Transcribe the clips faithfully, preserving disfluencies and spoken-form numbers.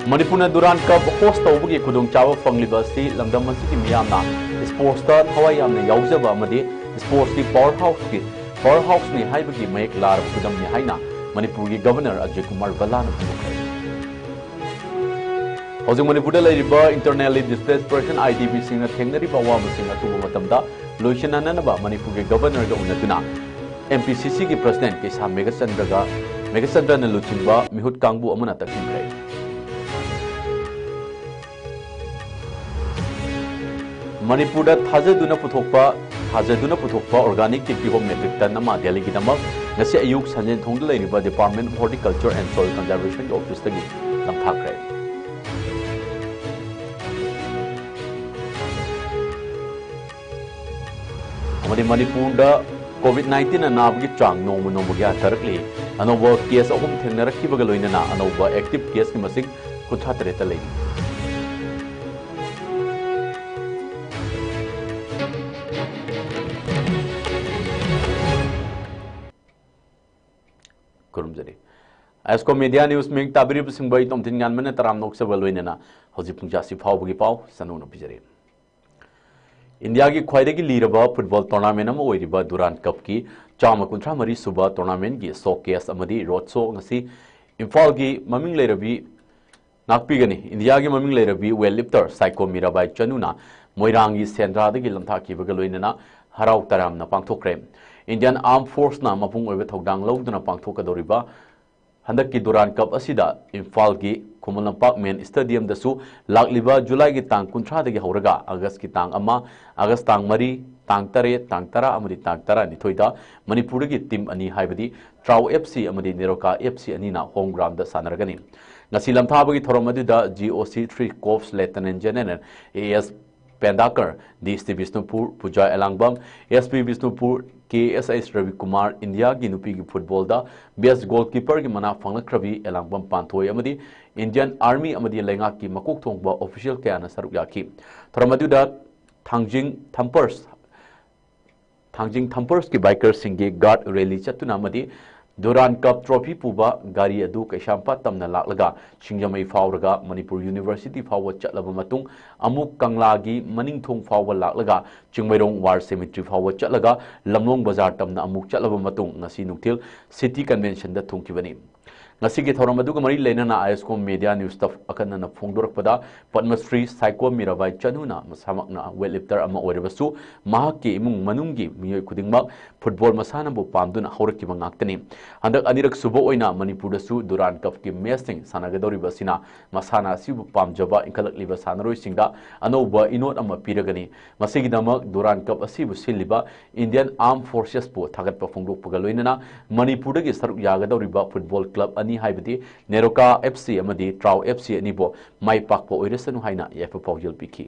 ꯃꯅꯤꯄꯨꯔꯅ ꯗꯨꯔꯥꯟ ꯀꯞ ꯍꯣꯁ ꯇꯧꯕꯒꯤ ꯈꯨꯗꯣꯡꯆꯥꯕ ꯐꯪꯂꯤꯕ ꯑꯁꯤ ꯂꯝꯗꯝ ꯑꯁꯤꯒꯤ ꯃꯤꯌꯥꯝꯅ ꯁ꯭ꯄꯣꯔꯠꯁꯇ ꯊꯋꯥꯏ ꯌꯥꯝꯅ ꯌꯥꯎꯖꯕ ꯑꯃꯗꯤ ꯁ꯭ꯄꯣꯔꯠꯁꯀꯤ ꯄꯥꯋꯔ ꯍꯥꯎꯁꯀꯤ, ꯄꯥꯋꯔ ꯍꯥꯎꯁꯅꯤ ꯍꯥꯏꯕꯒꯤ ꯃꯌꯦꯛ ꯂꯥꯔꯕ ꯈꯨꯗꯝꯅꯤ ꯍꯥꯏꯅ ꯃꯅꯤꯄꯨꯔꯒꯤ ꯒꯕꯔꯅꯔ ꯑꯖꯌ ꯀꯨꯃꯥꯔ ꯚꯜꯂꯥꯅ ꯐꯣꯡꯗꯣꯛꯈ꯭ꯔꯦ꯫ ꯍꯧꯖꯤꯛ ꯃꯅꯤꯄꯨꯔꯗ ꯂꯩꯔꯤꯕ internally displaced person, IDPꯁꯤꯡꯅ ꯊꯦꯡꯅꯔꯤꯕ ꯑꯋꯥꯕꯁꯤꯡ ꯑꯊꯨꯕ ꯃꯇꯝꯗ ꯂꯣꯏꯁꯤꯟꯅꯅꯕ ꯃꯅꯤꯄꯨꯔꯒꯤ ꯒꯕꯔꯅꯔꯒ ꯎꯅꯗꯨꯅ MPCCꯒꯤ ꯄ꯭ꯔꯁꯤꯗꯦꯟꯠ ꯀꯦꯁꯥ ꯃꯦꯘꯆꯟꯗ꯭ꯔꯒ, ꯃꯦꯘꯆꯟꯗ꯭ꯔꯅ ꯂꯨꯆꯤꯡꯕ ꯃꯤꯍꯨꯠ ꯀꯥꯡꯕꯨ ꯑꯃꯅ ꯇꯛꯁꯤꯟꯈ꯭ꯔꯦ꯫ ꯃꯅꯤꯄꯨꯔꯗ ꯊꯥꯖꯗꯨꯅ ꯄꯨꯊꯣꯛꯄ, ꯊꯥꯖꯗꯨꯅ ꯄꯨꯊꯣꯛꯄ organicꯀꯤ ꯀꯤꯍꯣꯝ metric ton ꯑꯃ ꯗꯦꯜꯂꯤꯒꯤꯗꯃꯛ ꯉꯁꯤ ꯑꯌꯨꯛ ꯁꯟꯖꯦꯟꯊꯣꯡꯗ ꯂꯩꯔꯤꯕ Department of Horticulture and Soil Conservationꯒꯤ officeꯇꯒꯤ ꯂꯝꯊꯥꯈ꯭ꯔꯦ꯫ ꯑꯃꯗꯤ ꯃꯅꯤꯄꯨꯔꯗ COVID nineteenꯅ ꯅꯥꯕꯒꯤ ꯆꯥꯡ ꯅꯣꯡꯃ ꯅꯣꯡꯃꯒꯤ ꯍꯟꯊꯔꯛꯂꯤ꯫ ꯑꯅꯧꯕ case ꯑꯍꯨꯝ ꯊꯦꯡꯅꯔꯛꯈꯤꯕꯒ ꯂꯣꯏꯅꯅ ꯑꯅꯧꯕ active caseꯀꯤ ꯃꯁꯤꯡ ꯀꯨꯟꯊ꯭ꯔꯥ ꯇꯔꯦꯠꯇ ꯂꯩꯔꯤ꯫ ꯈꯨꯔꯨꯝꯖꯔꯤ꯫ ꯑꯦꯁꯀꯣ ꯃꯦꯗꯤꯌꯥ ꯅ꯭ꯌꯨꯁ ꯃꯤꯡ ꯇꯥꯕꯤꯔꯤꯕꯁꯤꯡꯕꯨ ꯑꯩ ꯇꯣꯝꯊꯤꯟ ꯉꯥꯟꯕꯅ ꯇꯔꯥꯝꯅ ꯑꯣꯛꯆꯕ ꯂꯣꯏꯅꯅ ꯍꯧꯖꯤꯛ ꯄꯨꯡ ꯀꯌꯥꯁꯤ ꯐꯥꯎꯕꯒꯤ ꯄꯥꯎ ꯁꯟꯗꯣꯛꯅ ꯄꯤꯖꯔꯤ꯫ ꯏꯟꯗꯤꯌꯥꯒꯤ ꯈ꯭ꯋꯥꯏꯗꯒꯤ ꯂꯤꯔꯕ ꯐꯨꯠꯕꯣꯜ ꯇꯣꯔꯅꯥꯃꯦꯟ ꯑꯃ ꯑꯣꯏꯔꯤꯕ ꯗꯨꯔꯥꯟ ꯀꯞꯀꯤ ꯆꯥꯝꯃ ꯀꯨꯟꯊ꯭ꯔꯥ ꯃꯔꯤ ꯁꯨꯕ ꯇꯣꯔꯅꯥꯃꯦꯟꯒꯤ ꯁꯣ ꯀꯦꯁ ꯑꯃꯗꯤ ꯔꯣꯗ ꯁꯣ ꯉꯁꯤ ꯏꯝꯐꯥꯜꯒꯤ ꯃꯃꯤꯡ ꯂꯩꯔꯕꯤ ꯉꯥꯛꯄꯤꯒꯅꯤ꯫ ꯏꯟꯗꯤꯌꯥꯒꯤ ꯃꯃꯤꯡ ꯂꯩꯔꯕꯤ ꯋꯦꯠ ꯂꯤꯐꯇꯔ ꯁꯥꯏꯀꯣ ꯃꯤꯔꯥꯕꯥꯏ ꯆꯅꯨꯅ ꯃꯣꯏꯔꯥꯡꯒꯤ ꯁꯦꯟꯗ꯭ꯔꯥꯗꯒꯤ ꯂꯝꯊꯥꯈꯤꯕꯒ ꯂꯣꯏꯅꯅ ꯍꯔꯥꯎ ꯇꯌꯥꯝꯅ ꯄꯥꯡꯊꯣꯛꯈ꯭ꯔꯦ꯫ ꯏꯟꯗꯤꯌꯟ ꯑꯥꯔꯝ ꯐꯣꯔꯁꯅ ꯃꯄꯨꯡ ꯑꯣꯏꯕ ꯊꯧꯗꯥꯡ ꯂꯧꯗꯨꯅ ꯄꯥꯡꯊꯣꯛꯀꯗꯧꯔꯤꯕ ꯍꯟꯗꯛꯀꯤ ꯗꯨꯔꯥꯟ ꯀꯞ ꯑꯁꯤꯗ ꯏꯝꯐꯥꯜꯒꯤ ꯈꯨꯃꯟ ꯂꯝꯄꯥꯛ ꯃꯦꯟ ꯁ꯭ꯇꯦꯗꯤꯌꯝꯗꯁꯨ ꯂꯥꯛꯂꯤꯕ ꯖꯨꯂꯥꯏꯒꯤ ꯇꯥꯡ ꯀꯨꯟꯊ꯭ꯔꯥꯗꯒꯤ ꯍꯧꯔꯒ ꯑꯥꯒꯁꯀꯤ ꯇꯥꯡ ꯑꯃ, ꯑꯥꯒꯁ ꯇꯥꯡ ꯃꯔꯤ, ꯇꯥꯡ ꯇꯔꯦꯠ, ꯇꯥꯡ ꯇꯔꯥ ꯑꯃꯗꯤ ꯇꯥꯡ ꯇꯔꯥꯅꯤꯊꯣꯏꯗ ꯃꯅꯤꯄꯨꯔꯗꯒꯤ ꯇꯤꯝ ꯑꯅꯤ ꯍꯥꯏꯕꯗꯤ ꯇ꯭ꯔꯥꯎ FC ꯑꯃꯗꯤ ꯅꯦꯔꯣꯀꯥ FC ꯑꯅꯤꯅ ꯍꯣꯝ ꯒ꯭ꯔꯥꯎꯟꯗ ꯁꯥꯟꯅꯔꯒꯅꯤ꯫ ꯉꯁꯤ ꯂꯝꯊꯥꯕꯒꯤ ꯊꯧꯔꯝ ꯑꯗꯨꯗ GOC three Corps Lieutenant General AS Pendharkar, DST Bishnupur Puja Elangbam, SP Bishnupur K S H Rabikumar, ꯏꯟꯗꯤꯌꯥꯒꯤ ꯅꯨꯄꯤꯒꯤ ꯐꯨꯠꯕꯣꯜꯗ best goalkeeperꯒꯤ ꯃꯅꯥ ꯐꯪꯂꯛꯈ꯭ꯔꯕꯤ ꯑꯦꯂꯥꯡꯕꯝ ꯄꯥꯟꯊꯣꯏ ꯑꯃꯗꯤ ꯏꯟꯗꯤꯌꯟ ꯑꯥꯔꯃꯤ ꯑꯃꯗꯤ ꯂꯩꯉꯥꯛꯀꯤ ꯃꯀꯣꯛ ꯊꯣꯡꯕ official ꯀꯌꯥꯅ ꯁꯔꯨꯛ ꯌꯥꯈꯤ꯫ ꯊꯧꯔꯝ ꯑꯗꯨꯗ ꯊꯥꯡꯖꯤꯡ ꯊꯝꯄꯔꯁ, ꯊꯥꯡꯖꯤꯡ ꯊꯝꯄꯔꯁꯀꯤ ꯕꯥꯏꯀꯔꯁꯤꯡꯒꯤ ꯒꯥꯔꯗ ꯔꯦꯂꯤ ꯆꯠꯇꯨꯅ ꯑꯃꯗꯤ ꯗꯨꯔꯥꯟ ꯀꯞ ꯇ꯭ꯔꯣꯐꯤ ꯄꯨꯕ ꯒꯥꯔꯤ ꯑꯗꯨ ꯀꯩꯁꯥꯝꯄꯥꯠ ꯇꯝꯅ ꯂꯥꯛꯂꯒ ꯁꯤꯡꯖꯃꯩ ꯐꯥꯎꯔꯒ ꯃꯅꯤꯄꯨꯔ ꯌꯨꯅꯤꯚꯔꯁꯤꯇꯤ ꯐꯥꯎꯕ ꯆꯠꯂꯕ ꯃꯇꯨꯡ ꯑꯃꯨꯛ ꯀꯪꯂꯥꯒꯤ ꯃꯅꯤꯡ ꯊꯣꯡ ꯐꯥꯎꯕ ꯂꯥꯛꯂꯒ ꯆꯤꯡꯃꯩꯔꯣꯡ ꯋꯥꯔ ꯁꯦꯃꯤꯇ꯭ꯔꯤ ꯐꯥꯎꯕ ꯆꯠꯂꯒ ꯂꯝꯂꯣꯡ ꯕꯖꯥꯔ ꯇꯝꯅ ꯑꯃꯨꯛ ꯆꯠꯂꯕ ꯃꯇꯨꯡ ꯉꯁꯤ ꯅꯨꯡꯊꯤꯜ ꯁꯤꯇꯤ ꯀꯟꯚꯦꯟꯁꯟꯗ ꯊꯨꯡꯈꯤꯕꯅꯤ꯫ ꯉꯁꯤꯒꯤ ꯊꯧꯔꯝ ꯑꯗꯨꯒ ꯃꯔꯤ ꯂꯩꯅꯅ ꯑꯥꯏ ꯑꯦꯁ ꯀꯣꯝ ꯃꯦꯗꯤꯌꯥ ꯅ꯭ꯌꯨꯁꯇ ꯑꯈꯟꯅꯅ ꯐꯣꯡꯗꯣꯔꯛꯄꯗ ꯄꯗꯃꯁ꯭ꯔꯤ ꯁꯥꯏꯀꯣꯝ ꯃꯤꯔꯥꯕꯥꯏ ꯆꯅꯨꯅ ꯃꯁꯥꯃꯛꯅ ꯋꯦꯠ ꯂꯤꯐꯇꯔ ꯑꯃ ꯑꯣꯏꯔꯕꯁꯨ ꯃꯍꯥꯛꯀꯤ ꯏꯃꯨꯡ ꯃꯅꯨꯡꯒꯤ ꯃꯤꯑꯣꯏ ꯈꯨꯗꯤꯡꯃꯛ ꯐꯨꯠꯕꯣꯜ ꯃꯁꯥꯟꯅꯕꯨ ꯄꯥꯝꯗꯨꯅ ꯍꯧꯔꯛꯈꯤꯕ ꯉꯥꯛꯇꯅꯤ꯫ ꯍꯟꯗꯛ ꯑꯅꯤꯔꯛ ꯁꯨꯕ ꯑꯣꯏꯅ ꯃꯅꯤꯄꯨꯔꯗꯁꯨ ꯗꯨꯔꯥꯟ ꯀꯞꯀꯤ ꯃꯦꯆꯁꯤꯡ ꯁꯥꯟꯅꯒꯗꯧꯔꯤꯕ ꯑꯁꯤꯅ ꯃꯁꯥꯟꯅ ꯑꯁꯤꯕꯨ ꯄꯥꯝꯖꯕ ꯏꯟꯈꯠꯂꯛꯂꯤꯕ ꯁꯥꯟꯅꯔꯣꯏꯁꯤꯡꯗ ꯑꯅꯧꯕ ꯏꯅꯣꯠ ꯑꯃ ꯄꯤꯔꯒꯅꯤ꯫ ꯃꯁꯤꯒꯤꯗꯃꯛ ꯗꯨꯔꯥꯟ ꯀꯞ ꯑꯁꯤꯕꯨ ꯁꯤꯜꯂꯤꯕ ꯏꯟꯗꯤꯌꯟ ꯑꯥꯔꯝ ꯐꯣꯔꯁꯦꯁꯄꯨ ꯊꯥꯒꯠꯄ ꯐꯣꯡꯗꯣꯛꯄꯒ ꯂꯣꯏꯅꯅ ꯃꯅꯤꯄꯨꯔꯗꯒꯤ ꯁꯔꯨꯛ ꯌꯥꯒꯗꯧꯔꯤꯕ ꯐꯨꯠꯕꯣꯜ ꯀ꯭ꯂꯕ ꯑꯅꯤ ꯍꯥꯏꯕꯗꯤ ꯅꯦꯔꯣꯀꯥ ꯑꯦꯐ ꯁꯤ ꯑꯃꯗꯤ ꯇ꯭ꯔꯥꯎ ꯑꯦꯐ ꯁꯤ ꯑꯅꯤꯕꯨ ꯃꯥꯏ ꯄꯥꯛꯄ ꯑꯣꯏꯔꯁꯅꯨ ꯍꯥꯏꯅ ꯌꯥꯏꯐ ꯄꯥꯎꯖꯦꯜ ꯄꯤꯈꯤ꯫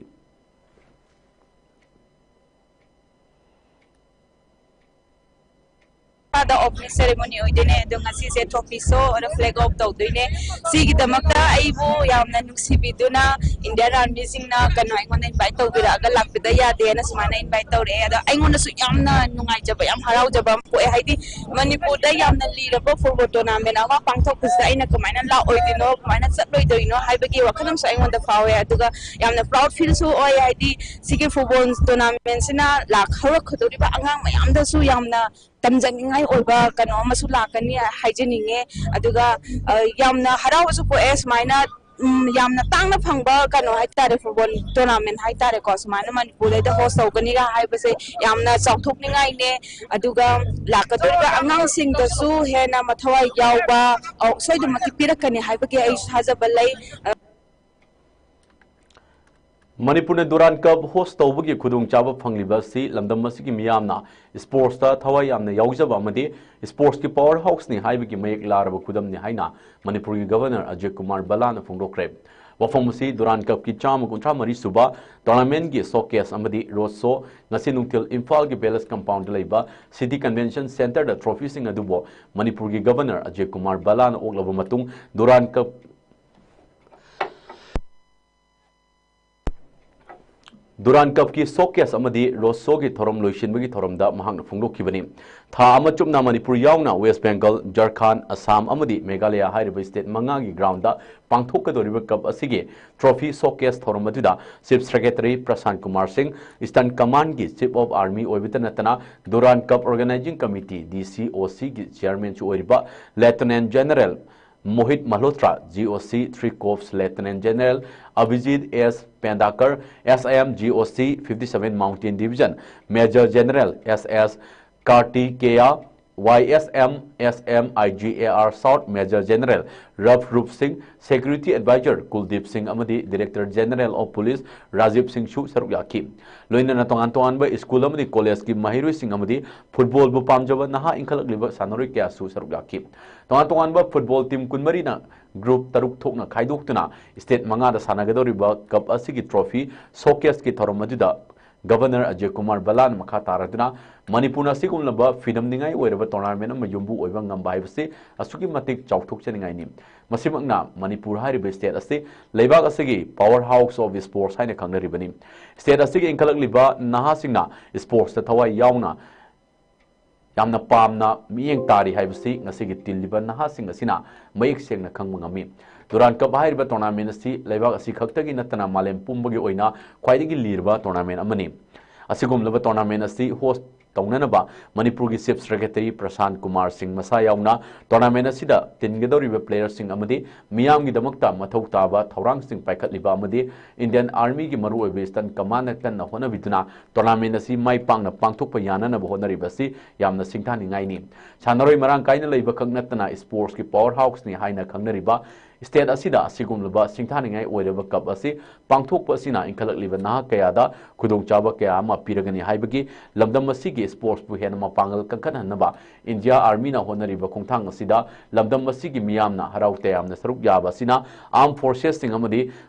ꯑꯣꯄꯅꯤꯡ ꯁꯦꯔꯦꯃꯣꯅꯤ ꯑꯣꯏꯗꯣꯏꯅꯦ꯫ ꯑꯗꯣ ꯉꯁꯤꯁꯦ trophy show or flag off ꯇꯧꯗꯣꯏꯅꯦ꯫ ꯁꯤꯒꯤꯗꯃꯛꯇ ꯑꯩꯕꯨ ꯌꯥꯝꯅ ꯅꯨꯡꯁꯤꯕꯤꯗꯨꯅ ꯏꯟꯗꯤꯌꯟ ꯑꯥꯔꯃꯤꯁꯤꯡꯅ ꯀꯩꯅꯣ ꯑꯩꯉꯣꯟꯗ ꯏꯟꯚꯥꯏꯠ ꯇꯧꯕꯤꯔꯛꯑꯒ ꯂꯥꯛꯄꯤꯗ ꯌꯥꯗꯦꯅ ꯁꯨꯃꯥꯏꯅ ꯏꯟꯚꯥꯏꯠ ꯇꯧꯔꯛꯑꯦ꯫ ꯑꯗꯣ ꯑꯩꯉꯣꯟꯗꯁꯨ ꯌꯥꯝꯅ ꯅꯨꯡꯉꯥꯏꯖꯕ, ꯌꯥꯝ ꯍꯔꯥꯎꯖꯕ ꯑꯃ ꯄꯣꯛꯑꯦ꯫ ꯍꯥꯏꯗꯤ ꯃꯅꯤꯄꯨꯔꯗ ꯌꯥꯝꯅ ꯂꯤꯔꯕ ꯐꯨꯠꯕꯣꯜ ꯇꯣꯔꯅꯥꯃꯦꯟ ꯑꯃ ꯄꯥꯡꯊꯣꯛꯄꯁꯤꯗ ꯑꯩꯅ ꯀꯃꯥꯏꯅ ꯂꯥꯛꯑꯣꯏꯗꯣꯏꯅꯣ, ꯀꯃꯥꯏꯅ ꯆꯠꯂꯣꯏꯗꯣꯏꯅꯣ ꯍꯥꯏꯕꯒꯤ ꯋꯥꯈꯜ ꯑꯃꯁꯨ ꯑꯩꯉꯣꯟꯗ ꯐꯥꯎꯋꯦ꯫ ꯑꯗꯨꯒ ꯌꯥꯝꯅ ꯄ꯭ꯔꯥꯎꯗ ꯐꯤꯜꯁꯨ ꯑꯣꯏ꯫ ꯍꯥꯏꯗꯤ ꯁꯤꯒꯤ ꯐꯨꯠꯕꯣꯜ ꯇꯣꯔꯅꯥꯃꯦꯟꯁꯤꯅ ꯂꯥꯛ ꯍꯧꯔꯛꯀꯗꯧꯔꯤꯕ ꯑꯉꯥꯡ ꯃꯌꯥꯝꯗꯁꯨ ꯌꯥꯝꯅ ꯇꯝꯖꯅꯤꯡꯉꯥꯏ ꯑꯣꯏꯕ ꯀꯩꯅꯣ ꯑꯃꯁꯨ ꯂꯥꯛꯀꯅꯤ ꯍꯥꯏꯖꯅꯤꯡꯉꯦ꯫ ꯑꯗꯨꯒ, ꯑ, ꯌꯥꯝꯅ ꯍꯔꯥꯎꯕꯁꯨ ꯄꯣꯛꯑꯦ꯫ ꯁꯨꯃꯥꯏꯅ, ꯎꯝ, ꯌꯥꯝꯅ ꯇꯥꯡꯅ ꯐꯪꯕ ꯀꯩꯅꯣ ꯍꯥꯏꯇꯥꯔꯦ, ꯐꯨꯠꯕꯣꯜ ꯇꯣꯔꯅꯥꯃꯦꯟ ꯍꯥꯏꯇꯥꯔꯦꯀꯣ, ꯁꯨꯃꯥꯏꯅ ꯃꯅꯤꯄꯨꯔꯗꯩꯗ ꯍꯣꯁ ꯇꯧꯒꯅꯤꯒ ꯍꯥꯏꯕꯁꯦ ꯌꯥꯝꯅ ꯆꯥꯎꯊꯣꯛꯅꯤꯡꯉꯥꯏꯅꯦ꯫ ꯑꯗꯨꯒ ꯂꯥꯛꯀꯗꯧꯔꯤꯕ ꯑꯉꯥꯡꯁꯤꯡꯗꯁꯨ ꯍꯦꯟꯅ ꯃꯊꯋꯥꯏ ꯌꯥꯎꯕ, ꯑ, ꯁꯣꯏꯗꯅꯃꯛꯀꯤ ꯄꯤꯔꯛꯀꯅꯤ ꯍꯥꯏꯕꯒꯤ ꯑꯩꯁꯨ ꯊꯥꯖꯕ ꯂꯩ꯫ ꯑ, ꯃꯅꯤꯄꯨꯔꯅ ꯗꯨꯔꯥꯟ ꯀꯞ ꯍꯣꯁ ꯇꯧꯕꯒꯤ ꯈꯨꯗꯣꯡꯆꯥꯕ ꯐꯪꯂꯤꯕ ꯑꯁꯤ ꯂꯝꯗꯝ ꯑꯁꯤꯒꯤ ꯃꯤꯌꯥꯝꯅ ꯁ꯭ꯄꯣꯔꯠꯁꯇ ꯊꯋꯥꯏ ꯌꯥꯝꯅ ꯌꯥꯎꯖꯕ ꯑꯃꯗꯤ ꯁ꯭ꯄꯣꯔꯠꯁꯀꯤ ꯄꯥꯋꯔ ꯍꯥꯎꯁꯅꯤ ꯍꯥꯏꯕꯒꯤ ꯃꯌꯦꯛ ꯂꯥꯔꯕ ꯈꯨꯗꯝꯅꯤ ꯍꯥꯏꯅ ꯃꯅꯤꯄꯨꯔꯒꯤ ꯒꯚꯔꯅꯔ ꯑꯖꯌ ꯀꯨꯃꯥꯔ ꯕꯂꯥꯅ ꯐꯣꯡꯗꯣꯛꯈ꯭ꯔꯦ꯫ ꯋꯥꯐꯝ ꯑꯁꯤ ꯗꯨꯔꯥꯟ ꯀꯞꯀꯤ ꯆꯥꯝꯃ ꯀꯨꯟꯊ꯭ꯔꯥ ꯃꯔꯤ ꯁꯨꯕ ꯇꯣꯔꯅꯥꯃꯦꯟꯒꯤ ꯁꯣꯀꯦꯁ ꯑꯃꯗꯤ ꯔꯣꯗ ꯁꯣ ꯉꯁꯤ ꯅꯨꯡꯊꯤꯜ ꯏꯝꯐꯥꯜꯒꯤ ꯄꯦꯂꯦꯁ ꯀꯝꯄꯥꯎꯟꯗ ꯂꯩꯕ ꯁꯤꯇꯤ ꯀꯟꯚꯦꯟꯁꯟ ꯁꯦꯟꯇꯔꯗ ꯇ꯭ꯔꯣꯐꯤꯁꯤꯡ ꯑꯗꯨꯕꯨ ꯃꯅꯤꯄꯨꯔꯒꯤ ꯒꯚꯔꯅꯔ ꯑꯖꯌ ꯀꯨꯃꯥꯔ ꯕꯂꯥꯅ ꯑꯣꯛꯂꯕ ꯃꯇꯨꯡ ꯗꯨꯔꯥꯟ ꯀꯞ ꯗꯨꯔꯥꯟ ꯀꯞꯀꯤ ꯁꯣꯀꯦꯁ ꯑꯃꯗꯤ ꯔꯣꯗ ꯁꯣꯒꯤ ꯊꯧꯔꯝ ꯂꯣꯏꯁꯤꯟꯕꯒꯤ ꯊꯧꯔꯝꯗ ꯃꯍꯥꯛꯅ ꯐꯣꯡꯗꯣꯛꯈꯤꯕꯅꯤ꯫ ꯊꯥ ꯑꯃ ꯆꯨꯞꯅ ꯃꯅꯤꯄꯨꯔ ꯌꯥꯎꯅ ꯋꯦꯁ ꯕꯦꯡꯒꯜ, ꯖꯔꯈꯥꯟ, ꯑꯁꯥꯝ ꯑꯃꯗꯤ ꯃꯦꯘꯥꯂꯌꯥ ꯍꯥꯏꯔꯤꯕ ꯁ꯭ꯇꯦꯠ ꯃꯉꯥꯒꯤ ꯒ꯭ꯔꯥꯎꯟꯗ ꯄꯥꯡꯊꯣꯛꯀꯗꯧꯔꯤꯕ ꯀꯞ ꯑꯁꯤꯒꯤ ꯇ꯭ꯔꯣꯐꯤ ꯁꯣꯀꯦꯁ ꯊꯧꯔꯝ ꯑꯗꯨꯗ ꯆꯤꯐ ꯁꯦꯀ꯭ꯔꯦꯇꯔꯤ ꯄ꯭ꯔꯁꯥꯟ ꯀꯨꯃꯥꯔ ꯁꯤꯡ, ꯏꯁꯇꯔꯟ ꯀꯃꯥꯟꯒꯤ ꯆꯤꯐ ꯑꯣꯐ ꯑꯥꯔꯃꯤ ꯑꯣꯏꯕꯇ ꯅꯠꯇꯅ ꯗꯨꯔꯥꯟ ꯀꯞ ꯑꯣꯔꯒꯅꯥꯏꯖꯤꯡ ꯀꯃꯤꯇꯤ, ꯗꯤ ꯁꯤ ꯑꯣ ꯁꯤꯒꯤ ꯆꯤꯌꯥꯔꯃꯦꯟꯁꯨ ꯑꯣꯏꯔꯤꯕ ꯂꯦꯐꯇꯤꯅꯦꯟ general ꯃꯣꯍꯤꯠ ꯃꯜꯍꯣꯇ꯭ꯔꯥ, G O C three ꯀꯣꯔꯞꯁ ꯂꯦꯐꯇꯤꯅꯦꯟ general ꯑꯚꯤꯖꯤꯠ ꯑꯦꯁ ꯄꯦꯟꯗꯥꯀꯔ, ꯑꯦꯁ ꯑꯥꯏ ꯑꯦꯝ ꯖꯤ ꯑꯣ ꯁꯤ fifty seven Mountain Division Major General S S Kartikeya, Y S M S M I G A R South Major General Ralph Rup Singh, Security Advisor Kuldeep Singh ꯑꯃꯗꯤ Director General of Police Rajiv Singhꯁꯨ ꯁꯔꯨꯛ ꯌꯥꯈꯤ꯫ ꯂꯣꯏꯅꯅ ꯇꯣꯉꯥꯟ ꯇꯣꯉꯥꯟꯕ school ꯑꯃꯗꯤ ꯀꯣꯂꯦꯖꯀꯤ ꯃꯍꯩꯔꯣꯏꯁꯤꯡ ꯑꯃꯗꯤ ꯐꯨꯠꯕꯣꯜꯕꯨ ꯄꯥꯝꯖꯕ ꯅꯍꯥ ꯏꯟꯈꯠꯂꯛꯂꯤꯕ ꯁꯥꯟꯅꯔꯣꯏ ꯀꯌꯥꯁꯨ ꯁꯔꯨꯛ ꯌꯥꯈꯤ꯫ ꯇꯣꯉꯥꯟ ꯇꯣꯉꯥꯟꯕ ꯐꯨꯠꯕꯣꯜ ꯇꯤꯝ ꯀꯨꯟꯃꯔꯤꯅ ꯒ꯭ꯔꯨꯞ ꯇꯔꯨꯛ ꯊꯣꯛꯅ ꯈꯥꯏꯗꯣꯛꯇꯨꯅ ꯁ꯭ꯇꯦꯠ ꯃꯉꯥꯗ ꯁꯥꯟꯅꯒꯗꯧꯔꯤꯕ ꯀꯞ ꯑꯁꯤꯒꯤ ꯇ꯭ꯔꯣꯐꯤ ꯁꯣꯀꯦꯁꯀꯤ ꯊꯧꯔꯝ ꯑꯗꯨꯗ ꯒꯚꯔꯅꯔ ꯑꯖꯌ ꯀꯨꯃꯥꯔ ꯚꯜꯂꯥꯅ ꯃꯈꯥ ꯇꯥꯔꯗꯨꯅ ꯃꯅꯤꯄꯨꯔꯅ ꯑꯁꯤꯒꯨꯝꯂꯕ ꯐꯤꯗꯝꯅꯤꯡꯉꯥꯏ ꯑꯣꯏꯔꯕ ꯇꯣꯔꯅꯥꯃꯦꯟ ꯑꯃ ꯌꯨꯝꯕꯨ ꯑꯣꯏꯕ ꯉꯝꯕ ꯍꯥꯏꯕꯁꯤ ꯑꯁꯨꯛꯀꯤ ꯃꯇꯤꯛ ꯆꯥꯎꯊꯣꯛꯆꯅꯤꯡꯉꯥꯏꯅꯤ꯫ ꯃꯁꯤꯃꯛꯅ ꯃꯅꯤꯄꯨꯔ ꯍꯥꯏꯔꯤꯕ ꯁ꯭ꯇꯦꯠ ꯑꯁꯤ ꯂꯩꯕꯥꯛ ꯑꯁꯤꯒꯤ power house of sports ꯍꯥꯏꯅ ꯈꯪꯅꯔꯤꯕꯅꯤ꯫ ꯁ꯭ꯇꯦꯠ ꯑꯁꯤꯒꯤ ꯏꯟꯈꯠꯂꯛꯂꯤꯕ ꯅꯍꯥꯁꯤꯡꯅ ꯁ꯭ꯄꯣꯔꯠꯁꯇ ꯊꯋꯥꯏ ꯌꯥꯎꯅ ꯌꯥꯝꯅ ꯄꯥꯝꯅ ꯃꯤꯠꯌꯦꯡ ꯇꯥꯔꯤ ꯍꯥꯏꯕꯁꯤ ꯉꯁꯤꯒꯤ ꯇꯤꯜꯂꯤꯕ ꯅꯍꯥꯁꯤꯡ ꯑꯁꯤꯅ ꯃꯌꯦꯛ ꯁꯦꯡꯅ ꯈꯪꯕ ꯉꯝꯃꯤ꯫ ꯗꯨꯔꯥꯟ ꯀꯞ ꯍꯥꯏꯔꯤꯕ ꯇꯣꯔꯅꯥꯃꯦꯟ ꯑꯁꯤ ꯂꯩꯕꯥꯛ ꯑꯁꯤ ꯈꯛꯇꯒꯤ ꯅꯠꯇꯅ ꯃꯥꯂꯦꯝ ꯄꯨꯝꯕꯒꯤ ꯑꯣꯏꯅ ꯈ꯭ꯋꯥꯏꯗꯒꯤ ꯂꯤꯔꯕ ꯇꯣꯔꯅꯥꯃꯦꯟ ꯑꯃꯅꯤ꯫ ꯑꯁꯤꯒꯨꯝꯂꯕ ꯇꯣꯔꯅꯥꯃꯦꯟ ꯑꯁꯤ ꯍꯣꯁ ꯇꯧꯅꯅꯕ ꯃꯅꯤꯄꯨꯔꯒꯤ ꯆꯤꯐ ꯁꯦꯀ꯭ꯔꯦꯇꯔꯤ ꯄ꯭ꯔꯁꯥꯟ ꯀꯨꯃꯥꯔ ꯁꯤꯡ ꯃꯁꯥ ꯌꯥꯎꯅ ꯇꯣꯔꯅꯥꯃꯦꯟ ꯑꯁꯤꯗ ꯇꯤꯟꯒꯗꯧꯔꯤꯕ ꯄ꯭ꯂꯦꯌꯔꯁꯤꯡ ꯑꯃꯗꯤ ꯃꯤꯌꯥꯝꯒꯤꯗꯃꯛꯇ ꯃꯊꯧ ꯇꯥꯕ ꯊꯧꯔꯥꯡꯁꯤꯡ ꯄꯥꯏꯈꯠꯂꯤꯕ ꯑꯃꯗꯤ ꯏꯟꯗꯤꯌꯟ ꯑꯥꯔꯃꯤꯒꯤ ꯃꯔꯨꯑꯣꯏꯕ ꯏꯁꯇꯟ ꯀꯃꯥꯟꯅ ꯀꯟꯅ ꯍꯣꯠꯅꯕꯤꯗꯨꯅ ꯇꯣꯔꯅꯥꯃꯦꯟ ꯑꯁꯤ ꯃꯥꯏ ꯄꯥꯛꯅ ꯄꯥꯡꯊꯣꯛꯄ ꯌꯥꯅꯅꯕ ꯍꯣꯠꯅꯔꯤꯕ ꯑꯁꯤ ꯌꯥꯝꯅ ꯁꯤꯡꯊꯥꯅꯤꯡꯉꯥꯏꯅꯤ꯫ ꯁꯥꯟꯅꯔꯣꯏ ꯃꯔꯥꯡ ꯀꯥꯏꯅ ꯂꯩꯕ ꯈꯛ ꯅꯠꯇꯅ ꯁ꯭ꯄꯣꯔꯠꯁꯀꯤ ꯄꯥꯋꯔ ꯍꯥꯎꯁꯅꯤ ꯍꯥꯏꯅ ꯈꯪꯅꯔꯤꯕ ꯁ꯭ꯇꯦꯠ ꯑꯁꯤꯗ ꯑꯁꯤꯒꯨꯝꯂꯕ ꯁꯤꯡꯊꯥꯅꯤꯡꯉꯥꯏ ꯑꯣꯏꯔꯕ ꯀꯞ ꯑꯁꯤ ꯄꯥꯡꯊꯣꯛꯄ ꯑꯁꯤꯅ ꯏꯟꯈꯠꯂꯛꯂꯤꯕ ꯅꯍꯥ ꯀꯌꯥꯗ ꯈꯨꯗꯣꯡꯆꯥꯕ ꯀꯌꯥ ꯑꯃ ꯄꯤꯔꯒꯅꯤ ꯍꯥꯏꯕꯒꯤ ꯂꯝꯗꯝ ꯑꯁꯤꯒꯤ ꯁ꯭ꯄꯣꯔꯠꯁꯄꯨ ꯍꯦꯟꯅ ꯃꯄꯥꯡꯒꯜ ꯀꯟꯈꯠꯍꯟꯅꯕ ꯏꯟꯗꯤꯌꯥ ꯑꯥꯔꯃꯤꯅ ꯍꯣꯠꯅꯔꯤꯕ ꯈꯣꯡꯊꯥꯡ ꯑꯁꯤꯗ ꯂꯝꯗꯝ ꯑꯁꯤꯒꯤ ꯃꯤꯌꯥꯝꯅ ꯍꯔꯥꯎ ꯇꯌꯥꯝꯅ ꯁꯔꯨꯛ ꯌꯥꯕ ꯑꯁꯤꯅ ꯑꯥꯔꯝ ꯐꯣꯔꯁꯦꯁꯁꯤꯡ ꯑꯃꯗꯤ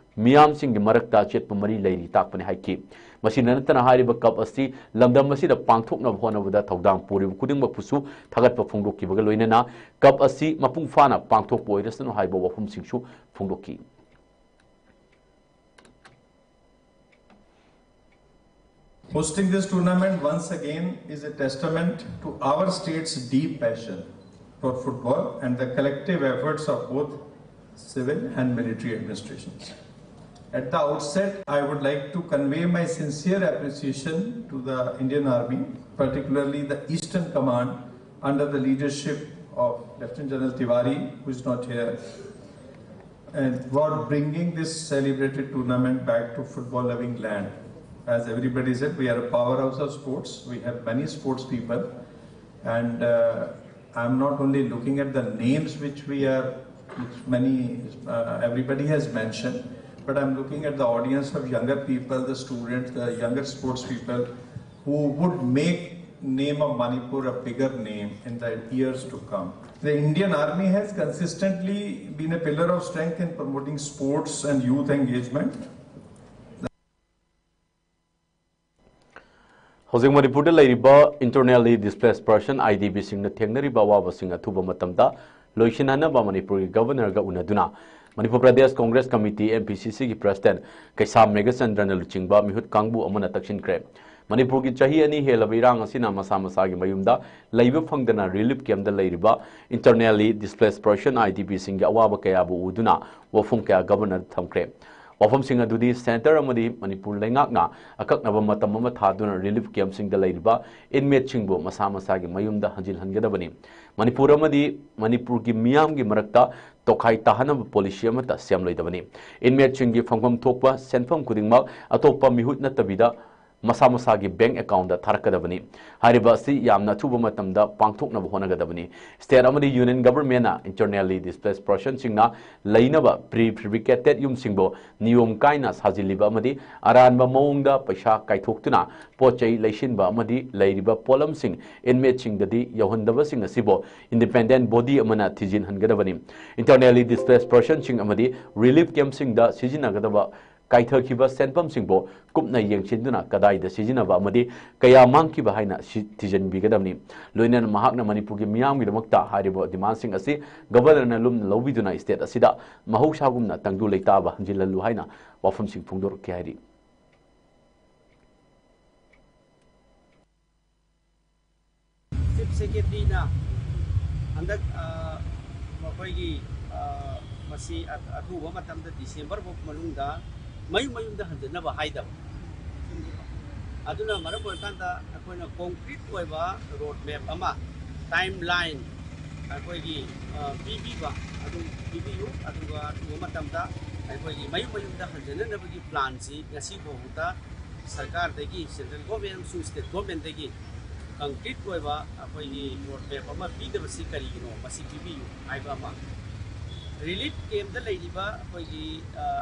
ꯃꯤꯌꯥꯝꯁꯤꯡꯒꯤ ꯃꯔꯛꯇ ꯑꯆꯦꯠꯄ ꯃꯔꯤ ꯂꯩꯔꯤ ꯇꯥꯛꯄꯅꯤ ꯍꯥꯏꯈꯤ꯫ ꯃꯁꯤꯗ ꯅꯠꯇꯅ ꯍꯥꯏꯔꯤꯕ ꯀꯞ ꯑꯁꯤ ꯂꯝꯗꯝ ꯑꯁꯤꯗ ꯄꯥꯡꯊꯣꯛꯅꯕ ꯍꯣꯠꯅꯕꯗ ꯊꯧꯗꯥꯡ ꯄꯨꯔꯤꯕ ꯈꯨꯗꯤꯡꯃꯛꯄꯨꯁꯨ ꯊꯥꯒꯠꯄ ꯐꯣꯡꯗꯣꯛꯈꯤꯕꯒ ꯂꯣꯏꯅꯅ ꯀꯞ ꯑꯁꯤ ꯃꯄꯨꯡ ꯐꯥꯅ ꯄꯥꯡꯊꯣꯛꯄ ꯑꯣꯏꯔꯁꯅꯨ ꯍꯥꯏꯕ ꯋꯥꯐꯝꯁꯤꯡꯁꯨ ꯐꯣꯡꯗꯣꯛꯈꯤ꯫ Hosting this tournament once again is a testament to our state's deep passion for football and the collective efforts of both civil and military administrations. At the outset, I would like to convey my sincere appreciation to the Indian Army, particularly the Eastern Command, under the leadership of Lieutenant General Tiwari, who is not here, and for bringing this celebrated tournament back to football loving land. As everybody said, we are a powerhouse of sports. We have many sports people, and uh, I'm not only looking at the names which we are, which many, uh, everybody has mentioned, but I'm looking at the audience of younger people, the students, the younger sports people, who would make name of Manipur a bigger name in the years to come. The Indian Army has consistently been a pillar of strength in promoting sports and youth engagement. ꯍꯧꯖꯤꯛ ꯃꯅꯤꯄꯨꯔꯗ ꯂꯩꯔꯤꯕ internally displaced person, IDPꯁꯤꯡꯅ ꯊꯦꯡꯅꯔꯤꯕ ꯑꯋꯥꯕꯁꯤꯡ ꯑꯊꯨꯕ ꯃꯇꯝꯗ ꯂꯣꯏꯁꯤꯟꯅꯅꯕ ꯃꯅꯤꯄꯨꯔꯒꯤ Governorꯒ ꯎꯅꯗꯨꯅ Manipur Pradesh Congress committee, MPCCꯒꯤ President ꯀꯩꯁꯥꯝ ꯃꯦꯘꯆꯟꯗ꯭ꯔꯅ ꯂꯨꯆꯤꯡꯕ ꯃꯤꯍꯨꯠ ꯀꯥꯡꯕꯨ ꯑꯃꯅ ꯇꯛꯁꯤꯟꯈ꯭ꯔꯦ꯫ ꯃꯅꯤꯄꯨꯔꯒꯤ ꯆꯍꯤ ꯑꯅꯤ ꯍꯦꯜꯂꯕ ꯏꯔꯥꯡ ꯑꯁꯤꯅ ꯃꯁꯥ ꯃꯁꯥꯒꯤ ꯃꯌꯨꯝꯗ ꯂꯩꯕ ꯐꯪꯗꯅ relief campꯇ ꯂꯩꯔꯤꯕ internally displaced person, IDPꯁꯤꯡꯒꯤ ꯑꯋꯥꯕ ꯀꯌꯥꯕꯨ ꯎꯗꯨꯅ ꯋꯥꯐꯝ ꯀꯌꯥ Governorꯗ ꯊꯝꯈ꯭ꯔꯦ꯫ ꯋꯥꯐꯝꯁꯤꯡ ꯑꯗꯨꯗꯤ Centre ꯑꯃꯗꯤ ꯃꯅꯤꯄꯨꯔ ꯂꯩꯉꯥꯛꯅ ꯑꯀꯛꯅꯕ ꯃꯇꯝ ꯑꯃ ꯊꯥꯗꯨꯅ relief campꯁꯤꯡꯗ ꯂꯩꯔꯤꯕ inmateꯁꯤꯡꯕꯨ ꯃꯁꯥ ꯃꯁꯥꯒꯤ ꯃꯌꯨꯝꯗ ꯍꯟꯖꯤꯜꯍꯟꯒꯗꯕꯅꯤ꯫ ꯃꯅꯤꯄꯨꯔ ꯑꯃꯗꯤ ꯃꯅꯤꯄꯨꯔꯒꯤ ꯃꯤꯌꯥꯝꯒꯤ ꯃꯔꯛꯇ ꯇꯣꯈꯥꯏ ꯇꯥꯍꯟꯅꯕ policy ꯑꯃꯠꯇ ꯁꯦꯝꯂꯣꯏꯗꯕꯅꯤ꯫ Inmateꯁꯤꯡꯒꯤ ꯐꯪꯐꯝ ꯊꯣꯛꯄ ꯁꯦꯟꯐꯝ ꯈꯨꯗꯤꯡꯃꯛ ꯑꯇꯣꯞꯄ ꯃꯤꯍꯨꯠ ꯅꯠꯇꯕꯤꯗ ꯃꯁꯥ ꯃꯁꯥꯒꯤ bank accountꯇ ꯊꯥꯔꯛꯀꯗꯕꯅꯤ꯫ ꯍꯥꯏꯔꯤꯕ ꯑꯁꯤ ꯌꯥꯝꯅ ꯑꯊꯨꯕ ꯃꯇꯝꯗ ꯄꯥꯡꯊꯣꯛꯅꯕ ꯍꯣꯠꯅꯒꯗꯕꯅꯤ꯫ State ꯑꯃꯗꯤ Union Governmentꯅ internally displaced personꯁꯤꯡꯅ ꯂꯩꯅꯕ prefabricated ꯌꯨꯝꯁꯤꯡꯕꯨ ꯅꯤꯌꯣꯝ ꯀꯥꯏꯅ ꯁꯥꯖꯤꯜꯂꯤꯕ ꯑꯃꯗꯤ ꯑꯔꯥꯟꯕ ꯃꯑꯣꯡꯗ ꯄꯩꯁꯥ ꯀꯥꯏꯊꯣꯛꯇꯨꯅ ꯄꯣꯠ ꯆꯩ ꯂꯩꯁꯤꯟꯕ ꯑꯃꯗꯤ ꯂꯩꯔꯤꯕ ꯄꯣꯠꯂꯝꯁꯤꯡ inmateꯁꯤꯡꯗꯗꯤ ꯌꯧꯍꯟꯗꯕꯁꯤꯡ ꯑꯁꯤꯕꯨ independent body ꯑꯃꯅ ꯊꯤꯖꯤꯟꯍꯟꯒꯗꯕꯅꯤ꯫ Internally displaced personꯁꯤꯡ ꯑꯃꯗꯤ relief campꯁꯤꯡꯗ ꯁꯤꯖꯤꯟꯅꯒꯗꯕ ꯀꯥꯏꯊꯈꯤꯕ ꯁꯦꯟꯐꯝꯁꯤꯡꯕꯨ ꯀꯨꯞꯅ ꯌꯦꯡꯁꯤꯟꯗꯨꯅ ꯀꯗꯥꯏꯗ ꯁꯤꯖꯤꯟꯅꯕ ꯑꯃꯗꯤ ꯀꯌꯥ ꯃꯥꯡꯈꯤꯕ ꯍꯥꯏꯅ ꯁꯤ-, ꯊꯤꯖꯤꯟꯕꯤꯒꯗꯕꯅꯤ꯫ ꯂꯣꯏꯅꯅ ꯃꯍꯥꯛꯅ ꯃꯅꯤꯄꯨꯔꯒꯤ ꯃꯤꯌꯥꯝꯒꯤꯗꯃꯛꯇ ꯍꯥꯏꯔꯤꯕ demandꯁꯤꯡ ꯑꯁꯤ Governorꯅ ꯂꯨꯝꯅ ꯂꯧꯕꯤꯗꯨꯅ state ꯑꯁꯤꯗ ꯃꯍꯧꯁꯥꯒꯨꯝꯅ ꯇꯪꯗꯨ ꯂꯩꯇꯥꯕ ꯍꯟꯖꯤꯜꯍꯜꯂꯨ ꯍꯥꯏꯅ ꯋꯥꯐꯝꯁꯤꯡ ꯐꯣꯡꯗꯣꯔꯛꯈꯤ ꯍꯥꯏꯔꯤ꯫ ꯑꯦ ꯄꯤꯅ ꯍꯟꯗꯛ ꯑ, ꯃꯈꯣꯏꯒꯤ ꯑ, ꯃꯁꯤ ꯑ- ꯑꯊꯨꯕ ꯃꯇꯝꯗ ꯗꯤꯁꯦꯝꯕꯔ ꯐꯥꯎ ꯃꯅꯨꯡꯗ ꯃꯌꯨꯝ ꯃꯌꯨꯝꯗ ꯍꯟꯖꯅꯕ ꯍꯥꯏꯗꯕ꯫ ꯑꯗꯨꯅ ꯃꯔꯝ ꯑꯣꯏꯔꯀꯥꯟꯗ ꯑꯩꯈꯣꯏꯅ ꯀꯣꯡꯀ꯭ꯔꯤꯠ ꯑꯣꯏꯕ ꯔꯣꯗ ꯃꯦꯞ ꯑꯃ, ꯇꯥꯏꯝ ꯂꯥꯏꯟ ꯑꯩꯈꯣꯏꯒꯤ ꯑ, ꯄꯤꯕꯤꯕ ꯑꯗꯨꯝ ꯄꯤꯕꯤꯌꯨ꯫ ꯑꯗꯨꯒ ꯑꯊꯨꯕ ꯃꯇꯝꯗ ꯑꯩꯈꯣꯏꯒꯤ ꯃꯌꯨꯝ ꯃꯌꯨꯝꯗ ꯍꯟꯖꯅꯅꯕꯒꯤ ꯄ꯭ꯂꯥꯟꯁꯤ ꯉꯁꯤ ꯐꯥꯎꯕꯗ ꯁꯔꯀꯥꯔꯗꯒꯤ, ꯁꯦꯟꯇ꯭ꯔꯦꯜ ꯒꯣꯔꯃꯦꯟ ꯑꯃꯁꯨꯡ ꯁ꯭ꯇꯦꯠ ꯒꯣꯔꯃꯦꯟꯗꯒꯤ ꯀꯪꯀ꯭ꯔꯤꯠ ꯑꯣꯏꯕ ꯑꯩꯈꯣꯏꯒꯤ ꯔꯣꯗ ꯃꯦꯞ ꯑꯃ ꯄꯤꯗꯕꯁꯤ ꯀꯔꯤꯒꯤꯅꯣ, ꯃꯁꯤ ꯄꯤꯕꯤꯌꯨ ꯍꯥꯏꯕ ꯑꯃ꯫ ꯔꯤꯂꯤꯐ ꯀꯦꯝꯗ ꯂꯩꯔꯤꯕ ꯑꯩꯈꯣꯏꯒꯤ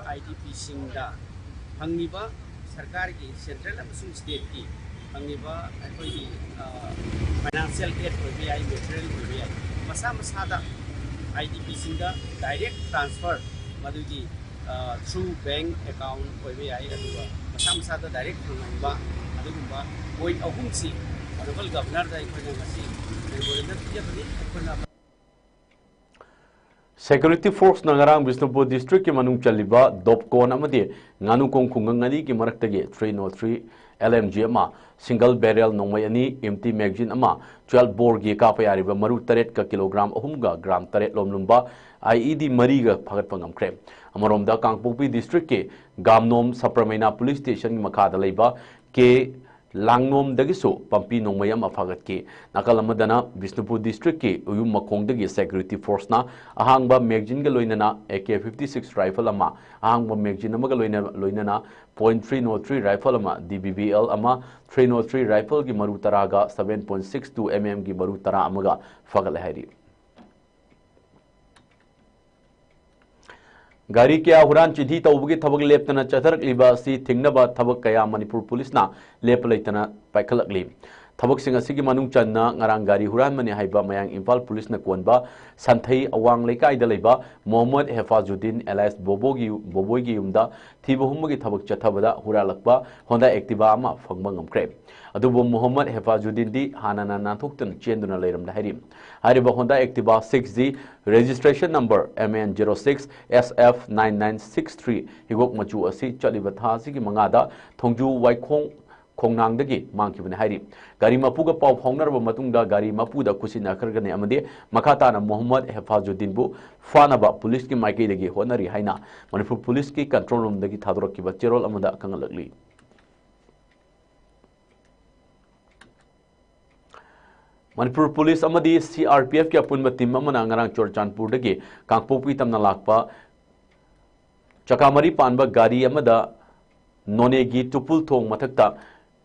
ꯑꯥꯏ ꯗꯤ ꯄꯤꯁꯤꯡꯗ ꯐꯪꯂꯤꯕ ꯁꯔꯀꯥꯔꯒꯤ, ꯁꯦꯟꯇ꯭ꯔꯦꯜ ꯑꯃꯁꯨꯡ ꯁ꯭ꯇꯦꯠꯀꯤ ꯐꯪꯂꯤꯕ ꯑꯩꯈꯣꯏꯒꯤ ꯐꯥꯏꯅꯥꯟꯁꯤꯌꯦꯜ ꯑꯦꯗ ꯑꯣꯏꯕ ꯌꯥꯏ, ꯃꯦꯇꯔꯤꯌꯦꯜ ꯑꯣꯏꯕ ꯌꯥꯏ, ꯃꯁꯥ ꯃꯁꯥꯗ ꯑꯥꯏ ꯗꯤ ꯄꯤꯁꯤꯡꯗ ꯗꯥꯏꯔꯦꯛ ꯇ꯭ꯔꯥꯟꯁꯐꯔ, ꯃꯗꯨꯒꯤ ꯊ꯭ꯔꯨ ꯕꯦꯡ ꯑꯦꯀꯥꯎꯟ ꯑꯣꯏꯕ ꯌꯥꯏ, ꯑꯗꯨꯒ ꯃꯁꯥ ꯃꯁꯥꯗ ꯗꯥꯏꯔꯦꯛ ꯐꯪꯍꯟꯕ, ꯑꯗꯨꯒꯨꯝꯕ ꯄꯣꯏꯟꯠ ꯑꯍꯨꯝꯁꯤ ꯑꯣꯅꯔꯦꯕꯜ ꯒꯚꯔꯅꯔꯗ ꯑꯩꯈꯣꯏꯅ ꯉꯁꯤ ꯃꯦꯃꯣꯔꯦꯟꯗꯝ ꯄꯤꯖꯕꯅꯤ꯫ ꯑꯩꯈꯣꯏꯅ ꯁꯦꯀ꯭ꯌꯨꯔꯤꯇꯤ ꯐꯣꯔꯁꯅ ꯉꯔꯥꯡ ꯕꯤꯁꯅꯨꯄꯨꯔ ꯗꯤꯁꯇ꯭ꯔꯤꯛꯀꯤ ꯃꯅꯨꯡ ꯆꯜꯂꯤꯕ ꯗꯣꯞꯀꯣꯟ ꯑꯃꯗꯤ ꯉꯥꯅꯨꯀꯣꯡ ꯈꯨꯡꯒꯪ ꯑꯅꯤꯒꯤ ꯃꯔꯛꯇꯒꯤ three not three L M G ꯑꯃ, ꯁꯤꯡꯒꯜ ꯕꯦꯔꯦꯜ ꯅꯣꯡꯃꯩ ꯑꯅꯤ, ꯏꯝꯇꯤ ꯃꯦꯒꯖꯤꯟ ꯑꯃ, ꯇ꯭ꯋꯦꯜꯐ ꯕꯣꯔꯒꯤ ꯀꯥꯞꯄ ꯌꯥꯔꯤꯕ ꯃꯔꯨ ꯇꯔꯦꯠꯀ ꯀꯤꯂꯣꯒ꯭ꯔꯥꯝ ꯑꯍꯨꯝꯒ ꯒ꯭ꯔꯥꯝ ꯇꯔꯦꯠ ꯂꯣꯝꯂꯨꯝꯕ ꯑꯥꯏ ꯏ ꯗꯤ ꯃꯔꯤꯒ ꯐꯥꯒꯠꯄ ꯉꯝꯈ꯭ꯔꯦ꯫ ꯑꯃꯔꯣꯝꯗ ꯀꯥꯡꯄꯣꯛꯄꯤ ꯗꯤꯁꯇ꯭ꯔꯤꯛꯀꯤ ꯒꯥꯝꯅꯣꯝ ꯁꯄ꯭ꯔꯃꯩꯅꯥ ꯄꯨꯂꯤꯁ ꯁ꯭ꯇꯦꯁꯟꯒꯤ ꯃꯈꯥꯗ ꯂꯩꯕ ꯀꯦ ꯂꯥꯡꯅꯣꯝꯗꯒꯤꯁꯨ ꯄꯝꯄꯤ ꯅꯣꯡꯃꯩ ꯑꯃ ꯐꯥꯒꯠꯈꯤ꯫ ꯅꯥꯀꯜ ꯑꯃꯗꯅ ꯕꯤꯁꯅꯨꯄꯨꯔ ꯗꯤꯁꯇ꯭ꯔꯤꯛꯀꯤ ꯎꯌꯨꯝ ꯃꯈꯣꯡꯗꯒꯤ ꯁꯦꯀ꯭ꯌꯨꯔꯤꯇꯤ ꯐꯣꯔꯁꯅ ꯑꯍꯥꯡꯕ ꯃꯦꯒꯖꯤꯟꯒ ꯂꯣꯏꯅꯅ A K fifty six rifle ꯑꯃ, ꯑꯍꯥꯡꯕ ꯃꯦꯒꯖꯤꯟ ꯑꯃꯒ ꯂꯣꯏꯅ-, ꯂꯣꯏꯅꯅ point three not three rifle ꯑꯃ, ꯗꯤ ꯕꯤ ꯕꯤ ꯑꯦꯜ ꯑꯃ, ꯊ꯭ꯔꯤ ꯅꯣꯠ ꯊ꯭ꯔꯤ ꯔꯥꯏꯐꯜꯒꯤ ꯃꯔꯨ ꯇꯔꯥꯒ seven point six two M ꯑꯦꯝꯒꯤ ꯃꯔꯨ ꯇꯔꯥ ꯑꯃꯒ ꯐꯥꯒꯠꯂꯦ ꯍꯥꯏꯔꯤ꯫ ꯒꯥꯔꯤ ꯀꯌꯥ ꯍꯨꯔꯥꯟ ꯆꯤꯟꯊꯤ ꯇꯧꯕꯒꯤ ꯊꯕꯛ ꯂꯦꯞꯇꯅ ꯆꯠꯊꯔꯛꯂꯤꯕ ꯑꯁꯤ ꯊꯤꯡꯅꯕ ꯊꯕꯛ ꯀꯌꯥ ꯃꯅꯤꯄꯨꯔ ꯄꯨꯂꯤꯁꯅ ꯂꯦꯞꯄ ꯂꯩꯇꯅ ꯄꯥꯏꯈꯠꯂꯛꯂꯤ꯫ ꯊꯕꯛꯁꯤꯡ ꯑꯁꯤꯒꯤ ꯃꯅꯨꯡ ꯆꯟꯅ ꯉꯔꯥꯡ ꯒꯥꯔꯤ ꯍꯨꯔꯥꯟꯕꯅꯤ ꯍꯥꯏꯕ ꯃꯌꯥꯡ ꯏꯝꯐꯥꯜ ꯄꯨꯂꯤꯁꯅ ꯀꯣꯟꯕ ꯁꯟꯊꯩ ꯑꯋꯥꯡ ꯂꯩꯀꯥꯏꯗ ꯂꯩꯕ ꯃꯣꯍꯝꯃꯗ ꯍꯦꯐꯥꯖꯨꯗꯤꯟ ꯑꯦꯂꯥꯏꯁ ꯕꯣꯕꯣꯒꯤ ꯌꯨ-, ꯕꯣꯕꯣꯏꯒꯤ ꯌꯨꯝꯗ ꯊꯤꯕ ꯍꯨꯝꯕꯒꯤ ꯊꯕꯛ ꯆꯠꯊꯕꯗ ꯍꯨꯔꯥꯜꯂꯛꯄ ꯍꯣꯟꯗꯥ ꯑꯦꯛꯇꯤꯚꯥ ꯑꯃ ꯐꯪꯕ ꯉꯝꯈ꯭ꯔꯦ꯫ ꯑꯗꯨꯕꯨ ꯃꯣꯍꯝꯃꯗ ꯍꯦꯐꯥꯖꯨꯗꯤꯟꯗꯤ ꯍꯥꯟꯅꯅ ꯅꯥꯟꯊꯣꯛꯇꯨꯅ ꯆꯦꯟꯗꯨꯅ ꯂꯩꯔꯝꯂꯦ ꯍꯥꯏꯔꯤ꯫ ꯍꯥꯏꯔꯤꯕ Honda Activa six G registration number M N zero six S F nine nine six three ꯍꯤꯒꯣꯛ ꯃꯆꯨ ꯑꯁꯤ ꯆꯠꯂꯤꯕ ꯊꯥ ꯑꯁꯤꯒꯤ ꯃꯉꯥꯗ ꯊꯣꯡꯖꯨ ꯋꯥꯏꯈꯣꯡ ꯈꯣꯡꯅꯥꯡꯗꯒꯤ ꯃꯥꯡꯈꯤꯕꯅꯤ ꯍꯥꯏꯔꯤ꯫ ꯒꯥꯔꯤ ꯃꯄꯨꯒ ꯄꯥꯎ ꯐꯥꯎꯅꯔꯕ ꯃꯇꯨꯡꯗ ꯒꯥꯔꯤ ꯃꯄꯨꯗ ꯈꯨꯠꯁꯤꯟꯅꯈ꯭ꯔꯒꯅꯤ ꯑꯃꯗꯤ ꯃꯈꯥ ꯇꯥꯅ ꯃꯣꯍꯝꯃꯗ ꯍꯦꯐꯥꯖꯨꯗꯤꯟꯕꯨ ꯐꯥꯅꯕ ꯄꯨꯂꯤꯁꯀꯤ ꯃꯥꯏꯀꯩꯗꯒꯤ ꯍꯣꯠꯅꯔꯤ ꯍꯥꯏꯅ ꯃꯅꯤꯄꯨꯔ ꯄꯨꯂꯤꯁꯀꯤ ꯀꯟꯇ꯭ꯔꯣꯜ ꯔꯨꯝꯗꯒꯤ ꯊꯥꯗꯣꯔꯛꯈꯤꯕ ꯆꯦꯔꯣꯜ ꯑꯃꯗ ꯈꯪꯍꯜꯂꯛꯂꯤ꯫ ꯃꯅꯤꯄꯨꯔ ꯄꯨꯂꯤꯁ ꯑꯃꯗꯤ ꯁꯤ ꯑꯥꯔ ꯄꯤ ꯑꯦꯐꯀꯤ ꯑꯄꯨꯟꯕ ꯇꯤꯝ ꯑꯃꯅ ꯉꯔꯥꯡ ꯆꯨꯔꯆꯥꯟꯄꯨꯔꯗꯒꯤ ꯀꯥꯡꯄꯣꯛꯄꯤ ꯇꯝꯅ ꯂꯥꯛꯄ ꯆꯀꯥ ꯃꯔꯤ ꯄꯥꯟꯕ ꯒꯥꯔꯤ ꯑꯃꯗ ꯅꯣꯅꯦꯒꯤ ꯇꯨꯄꯨꯜ ꯊꯣꯡ ꯃꯊꯛꯇ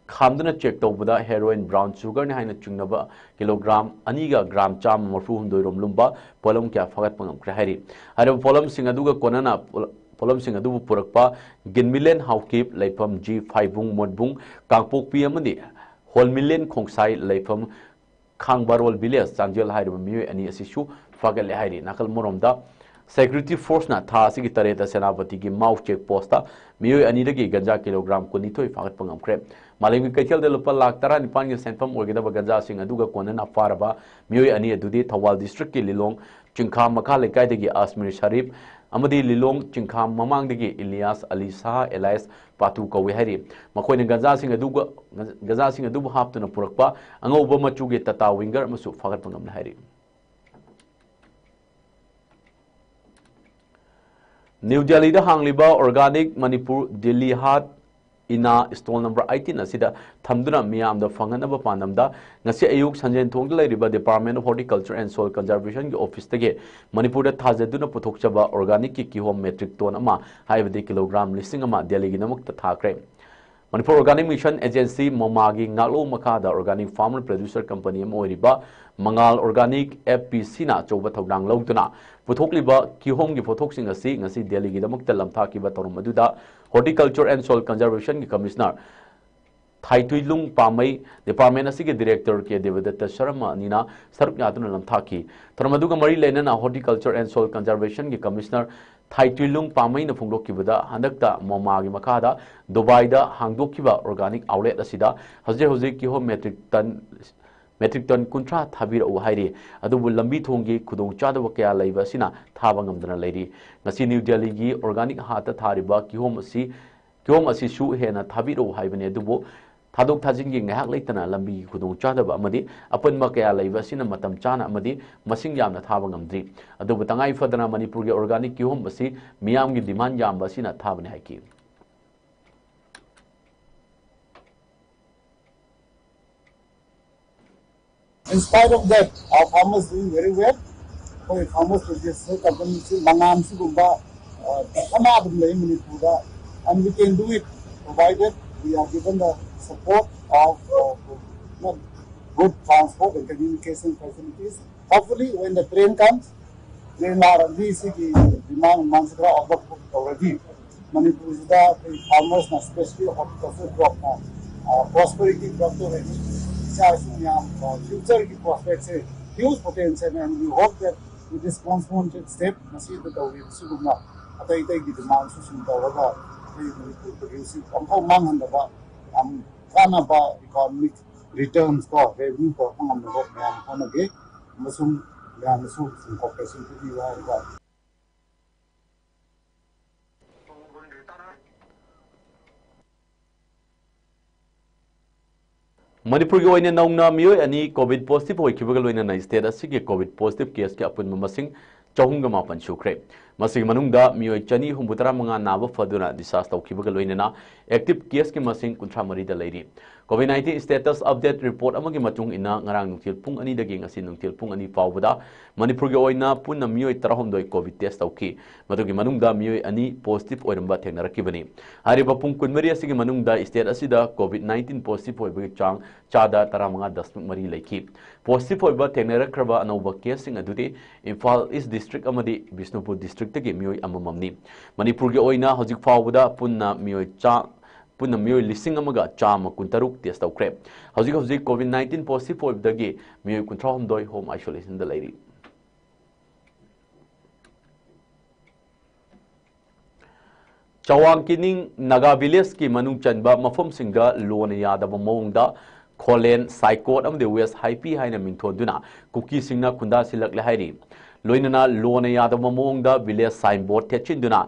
ꯈꯥꯝꯗꯨꯅ ꯆꯦꯛ ꯇꯧꯕꯗ ꯍꯦꯔꯣꯏꯟ, ꯕ꯭ꯔꯥꯎꯟ ꯁꯨꯒꯔꯅꯤ ꯍꯥꯏꯅ ꯆꯤꯡꯅꯕ ꯀꯤꯂꯣꯒ꯭ꯔꯥꯝ ꯑꯅꯤꯒ ꯒ꯭ꯔꯥꯝ ꯆꯥꯝꯃ ꯃꯔꯤꯐꯨ ꯍꯨꯝꯗꯣꯏ ꯔꯣꯝ ꯂꯨꯝꯕ ꯄꯣꯠꯂꯝ ꯀꯌꯥ ꯐꯥꯒꯠꯄ ꯉꯝꯈ꯭ꯔꯦ ꯍꯥꯏꯔꯤ꯫ ꯍꯥꯏꯔꯤꯕ ꯄꯣꯠꯂꯝꯁꯤꯡ ꯑꯗꯨꯒ ꯀꯣꯟꯅꯅ ꯄꯣꯠ-, ꯄꯣꯠꯂꯝꯁꯤꯡ ꯑꯗꯨꯕꯨ ꯄꯨꯔꯛꯄ ꯒꯤꯟꯃꯤꯂꯦꯟ ꯍꯥꯎꯀꯤꯞ, ꯂꯩꯐꯝ ꯖꯤ ꯐꯥꯏꯕꯨꯡ ꯃꯣꯠꯕꯨꯡ, ꯀꯥꯡꯄꯣꯛꯄꯤ ꯑꯃꯗꯤ ꯍꯣꯜꯃꯤꯂꯦꯟ ꯈꯣꯡꯁꯥꯏ, ꯂꯩꯐꯝ ꯈꯥꯡꯕꯥꯔꯣꯜ ꯚꯤꯂꯦꯖ, ꯆꯥꯟꯗꯦꯜ ꯍꯥꯏꯔꯤꯕ ꯃꯤꯑꯣꯏ ꯑꯅꯤ ꯑꯁꯤꯁꯨ ꯐꯥꯒꯠꯂꯦ ꯍꯥꯏꯔꯤ꯫ ꯅꯥꯀꯜ ꯑꯃꯔꯣꯝꯗ, ꯁꯦꯀ꯭ꯌꯨꯔꯤꯇꯤ ꯐꯣꯔꯁꯅ ꯊꯥ ꯑꯁꯤꯒꯤ ꯇꯔꯦꯠꯇ ꯁꯦꯅꯥꯄꯇꯤꯒꯤ ꯃꯥꯎ ꯆꯦꯛ ꯄꯣꯁꯇ ꯃꯤꯑꯣꯏ ꯑꯅꯤꯗꯒꯤ ꯒꯟꯖꯥ ꯀꯤꯂꯣꯒ꯭ꯔꯥꯝ ꯀꯨꯟꯅꯤꯊꯣꯏ ꯐꯥꯒꯠꯄ ꯉꯝꯈ꯭ꯔꯦ꯫ ꯃꯥꯂꯦꯝꯒꯤ ꯀꯩꯊꯦꯜꯗ ꯂꯨꯄꯥ ꯂꯥꯈ ꯇꯔꯥꯅꯤꯄꯥꯟꯒꯤ ꯁꯦꯟꯐꯝ ꯑꯣꯏꯒꯗꯕ ꯒꯟꯖꯥꯁꯤꯡ ꯑꯗꯨꯒ ꯀꯣꯟꯅꯅ ꯐꯥꯔꯕ ꯃꯤꯑꯣꯏ ꯑꯅꯤ ꯑꯗꯨꯗꯤ ꯊꯧꯕꯥꯜ ꯗꯤꯁꯇ꯭ꯔꯤꯛꯀꯤ ꯂꯤꯂꯣꯡ ꯆꯤꯡꯈꯥ ꯃꯈꯥ ꯂꯩꯀꯥꯏꯗꯒꯤ ꯑꯁꯃꯤꯔ ꯁꯔꯤꯞ ꯑꯃꯗꯤ ꯂꯤꯂꯣꯡ ꯆꯤꯡꯈꯥ ꯃꯃꯥꯡꯗꯒꯤ ꯏꯂꯤꯌꯥꯁ ꯑꯂꯤ ꯁꯥꯍ ꯑꯦꯂꯥꯏꯁ ꯄꯥꯇꯨ ꯀꯧꯏ ꯍꯥꯏꯔꯤ꯫ ꯃꯈꯣꯏꯅ ꯒꯟꯖꯥꯁꯤꯡ ꯑꯗꯨꯒ, ꯒꯟꯖꯥꯁꯤꯡ ꯑꯗꯨꯕꯨ ꯍꯥꯞꯇꯨꯅ ꯄꯨꯔꯛꯄ ꯑꯉꯧꯕ ꯃꯆꯨꯒꯤ ꯇꯥꯇꯥ ꯋꯤꯡꯒꯔ ꯑꯃꯁꯨ ꯐꯥꯒꯠꯄ ꯉꯝꯂꯦ ꯍꯥꯏꯔꯤ꯫ ꯅ꯭ꯌꯨ ꯗꯦꯜꯂꯤꯗ ꯍꯥꯡꯂꯤꯕ ꯑꯣꯔꯒꯥꯅꯤꯛ ꯃꯅꯤꯄꯨꯔ ꯗꯤꯜꯂꯤ ꯍꯥꯠ ꯏꯅꯥ ꯁ꯭ꯇꯣꯜ ꯅꯝꯕꯔ ꯑꯩꯠꯇꯤꯟ ꯑꯁꯤꯗ ꯊꯝꯗꯨꯅ ꯃꯤꯌꯥꯝꯗ ꯐꯪꯍꯟꯅꯕ ꯄꯥꯟꯗꯝꯗ ꯉꯁꯤ ꯑꯌꯨꯛ ꯁꯟꯖꯦꯟꯊꯣꯡꯗ ꯂꯩꯔꯤꯕ Department of Horticulture and Soil Conservationꯒꯤ officeꯇꯒꯤ ꯃꯅꯤꯄꯨꯔꯗ ꯊꯥꯖꯗꯨꯅ ꯄꯨꯊꯣꯛꯆꯕ ꯑꯣꯔꯒꯥꯅꯤꯛꯀꯤ ꯀꯤꯍꯣꯝ metric ton ꯑꯃ, ꯍꯥꯏꯕꯗꯤ ꯀꯤꯂꯣꯒ꯭ꯔꯥꯝ ꯂꯤꯁꯤꯡ ꯑꯃ, ꯗꯦꯜꯂꯤꯒꯤꯗꯃꯛꯇ ꯊꯥꯈ꯭ꯔꯦ꯫ ꯃꯅꯤꯄꯨꯔ Organic Mission Agency, ꯃꯣꯃꯥꯒꯤ ꯉꯥꯛꯂꯧ ꯃꯈꯥꯗ organic farmer producer company ꯑꯃ ꯑꯣꯏꯔꯤꯕ ꯃꯉꯥꯜ Organic F P Cꯅ ꯑꯆꯧꯕ ꯊꯧꯗꯥꯡ ꯂꯧꯗꯨꯅ ꯄꯨꯊꯣꯛꯂꯤꯕ ꯀꯤꯍꯣꯝꯒꯤ ꯄꯣꯠꯊꯣꯛꯁꯤꯡ ꯑꯁꯤ ꯉꯁꯤ ꯗꯦꯜꯂꯤꯒꯤꯗꯃꯛꯇ ꯂꯝꯊꯥꯈꯤꯕ ꯊꯧꯔꯝ ꯑꯗꯨꯗ Horticulture and Soil Conservationꯒꯤ Commissioner ꯊꯥꯏꯇꯨꯏꯂꯨꯡ ꯄꯥꯃꯩ, department ꯑꯁꯤꯒꯤ director ꯀꯦ ꯗꯦꯕꯗꯠꯇ ꯁꯔꯃ ꯑꯅꯤꯅ ꯁꯔꯨꯛ ꯌꯥꯗꯨꯅ ꯂꯝꯊꯥꯈꯤ꯫ ꯊꯧꯔꯝ ꯑꯗꯨꯒ ꯃꯔꯤ ꯂꯩꯅꯅ Horticulture and Soil Conservationꯒꯤ Commissioner ꯊꯥꯏꯇꯨꯏꯂꯨꯡ ꯄꯥꯃꯩꯅ ꯐꯣꯡꯗꯣꯛꯈꯤꯕꯗ, ꯍꯟꯗꯛꯇ ꯃꯣꯃꯥꯒꯤ ꯃꯈꯥꯗ ꯗꯨꯕꯥꯏꯗ ꯍꯥꯡꯗꯣꯛꯈꯤꯕ organic outlet ꯑꯁꯤꯗ ꯍꯧꯖꯤꯛ ꯍꯧꯖꯤꯛ ꯀꯤꯍꯣꯝ metric ton, metric ton ꯀꯨꯟꯊ꯭ꯔꯥ ꯊꯥꯕꯤꯔꯛꯎ ꯍꯥꯏꯔꯤ꯫ ꯑꯗꯨꯕꯨ ꯂꯝꯕꯤ ꯊꯣꯡꯒꯤ ꯈꯨꯗꯣꯡꯆꯥꯗꯕ ꯀꯌꯥ ꯂꯩꯕ ꯑꯁꯤꯅ ꯊꯥꯕ ꯉꯝꯗꯅ ꯂꯩꯔꯤ꯫ ꯉꯁꯤ ꯅ꯭ꯌꯨ ꯗꯦꯜꯂꯤꯒꯤ organic ꯍꯥꯠꯇ ꯊꯥꯔꯤꯕ ꯀꯤꯍꯣꯝ ꯑꯁꯤ, ꯀꯤꯍꯣꯝ ꯑꯁꯤꯁꯨ ꯍꯦꯟꯅ ꯊꯥꯕꯤꯔꯛꯎ ꯍꯥꯏꯕꯅꯤ, ꯑꯗꯨꯕꯨ ꯊꯥꯗꯣꯛ ꯊꯥꯖꯤꯟꯒꯤ ꯉꯥꯏꯍꯥꯛ ꯂꯩꯇꯅ ꯂꯝꯕꯤꯒꯤ ꯈꯨꯗꯣꯡꯆꯥꯗꯕ ꯑꯃꯗꯤ ꯑꯄꯟꯕ ꯀꯌꯥ ꯂꯩꯕ ꯑꯁꯤꯅ ꯃꯇꯝ ꯆꯥꯅ ꯑꯃꯗꯤ ꯃꯁꯤꯡ ꯌꯥꯝꯅ ꯊꯥꯕ ꯉꯝꯗ꯭ꯔꯤ꯫ ꯑꯗꯨꯕꯨ ꯇꯉꯥꯏ ꯐꯗꯅ ꯃꯅꯤꯄꯨꯔꯒꯤ organic ꯀꯤꯍꯣꯝ ꯑꯁꯤ ꯃꯤꯌꯥꯝꯒꯤ demand ꯌꯥꯝꯕ ꯑꯁꯤꯅ ꯊꯥꯕꯅꯤ ꯍꯥꯏꯈꯤ꯫ In spite of that, our farmers doing very well. ꯑꯩꯈꯣꯏ farmers producer company ꯁꯤ ꯃꯉꯥꯝ ꯁꯤꯒꯨꯝꯕ, ꯑ, ꯃꯉꯥ ꯑꯗꯨꯝ ꯂꯩ ꯃꯅꯤꯄꯨꯔꯗ, and we can do it provided we are given the support of, uh, good transport and communication facilities. Hopefully, when the train comes, train ꯂꯥꯛꯑꯗꯤ ꯁꯤꯒꯤ demand ꯃꯥꯡꯁꯤ ꯈꯔ ꯑꯣꯟꯊꯣꯛ ꯇꯧꯔꯗꯤ ꯃꯅꯤꯄꯨꯔꯁꯤꯗ ꯑꯩꯈꯣꯏ farmers ꯅ, specially horticulture crop ꯅ, ꯑ, prosperity crop ꯇꯧꯔꯗꯤ ꯏꯆꯥ ꯏꯁꯨ ꯃꯌꯥꯝ, ꯑ, future ꯒꯤ prospect say huge potential, and we hope that with this concerted step ꯃꯁꯤꯗ ꯇꯧꯔꯤꯕ ꯁꯤꯒꯨꯝꯅ ꯑꯇꯩ ꯑꯇꯩꯒꯤ demand ꯁꯨ ꯁꯨꯝ ꯇꯧꯔꯒ ꯑꯩꯈꯣꯏ ꯃꯅꯤꯄꯨꯔ produce ꯁꯤ ꯑꯃꯐꯥꯎ ꯃꯥꯡꯍꯟꯗꯕ ꯌꯥꯝ ꯀꯥꯟꯅꯕ economic returns ꯀꯣ, revenue ꯄꯨꯔꯛꯄ ꯉꯝꯅꯕ ꯃꯌꯥꯝ ꯍꯣꯠꯅꯒꯦ ꯑꯃꯁꯨꯡ ꯃꯌꯥꯝꯅꯁꯨ ꯁꯨꯝ cooperation ꯄꯤꯕꯤꯌꯨ ꯍꯥꯏꯔꯒ ꯃꯅꯤꯄꯨꯔꯒꯤ ꯑꯣꯏꯅ ꯅꯧꯅ ꯃꯤꯑꯣꯏ ꯑꯅꯤ COVID positive ꯑꯣꯏꯈꯤꯕꯒ ꯂꯣꯏꯅꯅ state ꯑꯁꯤꯒꯤ COVID positive case ꯀꯤ ꯑꯄꯨꯟꯕ ꯃꯁꯤꯡ ꯆꯍꯨꯝꯒ ꯃꯥꯄꯟ ꯁꯨꯈ꯭ꯔꯦ꯫ ꯃꯁꯤꯒꯤ ꯃꯅꯨꯡꯗ ꯃꯤꯑꯣꯏ ꯆꯅꯤ ꯍꯨꯝꯐꯨꯇꯔꯥ ꯃꯉꯥ ꯅꯥꯕ ꯐꯗꯨꯅ discharge ꯇꯧꯈꯤꯕꯒ ꯂꯣꯏꯅꯅ active case ꯀꯤ ꯃꯁꯤꯡ ꯀꯨꯟꯊ꯭ꯔꯥ ꯃꯔꯤꯗ ꯂꯩꯔꯤ꯫ COVID nineteen status update report ꯑꯃꯒꯤ ꯃꯇꯨꯡ ꯏꯟꯅ, ꯉꯔꯥꯡ ꯅꯨꯡꯊꯤꯜ ꯄꯨꯡ ꯑꯅꯤꯗꯒꯤ ꯉꯁꯤ ꯅꯨꯡꯊꯤꯜ ꯄꯨꯡ ꯑꯅꯤ ꯐꯥꯎꯕꯗ ꯃꯅꯤꯄꯨꯔꯒꯤ ꯑꯣꯏꯅ ꯄꯨꯟꯅ ꯃꯤꯑꯣꯏ ꯇꯔꯥꯍꯨꯝꯗꯣꯏ COVID test ꯇꯧꯈꯤ꯫ ꯃꯗꯨꯒꯤ ꯃꯅꯨꯡꯗ ꯃꯤꯑꯣꯏ ꯑꯅꯤ positive ꯑꯣꯏꯔꯝꯕ ꯊꯦꯡꯅꯔꯛꯈꯤꯕꯅꯤ꯫ ꯍꯥꯏꯔꯤꯕ ꯄꯨꯡ ꯀꯨꯟꯃꯔꯤ ꯑꯁꯤꯒꯤ ꯃꯅꯨꯡꯗ state ꯑꯁꯤꯗ COVID nineteen positive ꯑꯣꯏꯕꯒꯤ ꯆꯥꯡ ꯆꯥꯗ ꯇꯔꯥꯃꯉꯥ ꯗꯁꯃꯤꯛ ꯃꯔꯤ ꯂꯩꯈꯤ꯫ Positive ꯑꯣꯏꯕ ꯊꯦꯡꯅꯔꯛꯈ꯭ꯔꯕ ꯑꯅꯧꯕ case ꯁꯤꯡ ꯑꯗꯨꯗꯤ ꯏꯝꯐꯥꯜ East district ꯑꯃꯗꯤ ꯕꯤꯁꯅꯨꯄꯨꯔ district ꯇꯒꯤ ꯃꯤꯑꯣꯏ ꯑꯃꯃꯝꯅꯤ꯫ ꯃꯅꯤꯄꯨꯔꯒꯤ ꯑꯣꯏꯅ ꯍꯧꯖꯤꯛ ꯐꯥꯎꯕꯗ ꯄꯨꯟꯅ ꯃꯤꯑꯣꯏ ꯆꯥ-, ꯄꯨꯟꯅ ꯃꯤꯑꯣꯏ ꯂꯤꯁꯤꯡ ꯑꯃꯒ ꯆꯥꯝꯃ ꯀꯨꯟꯇꯔꯨꯛ test ꯇꯧꯈ꯭ꯔꯦ꯫ ꯍꯧꯖꯤꯛ ꯍꯧꯖꯤꯛ COVID nineteen positive ꯑꯣꯏꯕꯗꯒꯤ ꯃꯤꯑꯣꯏ ꯀꯨꯟꯊ꯭ꯔꯥꯍꯨꯝꯗꯣꯏ home isolation ꯗ ꯂꯩꯔꯤ꯫ ꯆꯋꯥꯡ ꯀꯤꯅꯤꯡ ꯅꯥꯒꯥ village ꯀꯤ ꯃꯅꯨꯡ ꯆꯟꯕ ꯃꯐꯝꯁꯤꯡꯗ ꯂꯣꯅ ꯌꯥꯗꯕ ꯃꯑꯣꯡꯗ ꯈꯣꯂꯦꯟ, ꯁꯥꯏꯀꯣꯠ ꯑꯃꯗꯤ ꯋꯦꯁ ꯍꯥꯏꯄꯤ ꯍꯥꯏꯅ ꯃꯤꯡꯊꯣꯟꯗꯨꯅ ꯀꯨꯀꯤꯁꯤꯡꯅ ꯈꯨꯟꯗꯥꯁꯤꯜꯂꯛꯂꯦ ꯍꯥꯏꯔꯤ꯫ ꯂꯣꯏꯅꯅ ꯂꯣꯅ ꯌꯥꯗꯕ ꯃꯑꯣꯡꯗ village signboard ꯊꯦꯠꯆꯤꯟꯗꯨꯅ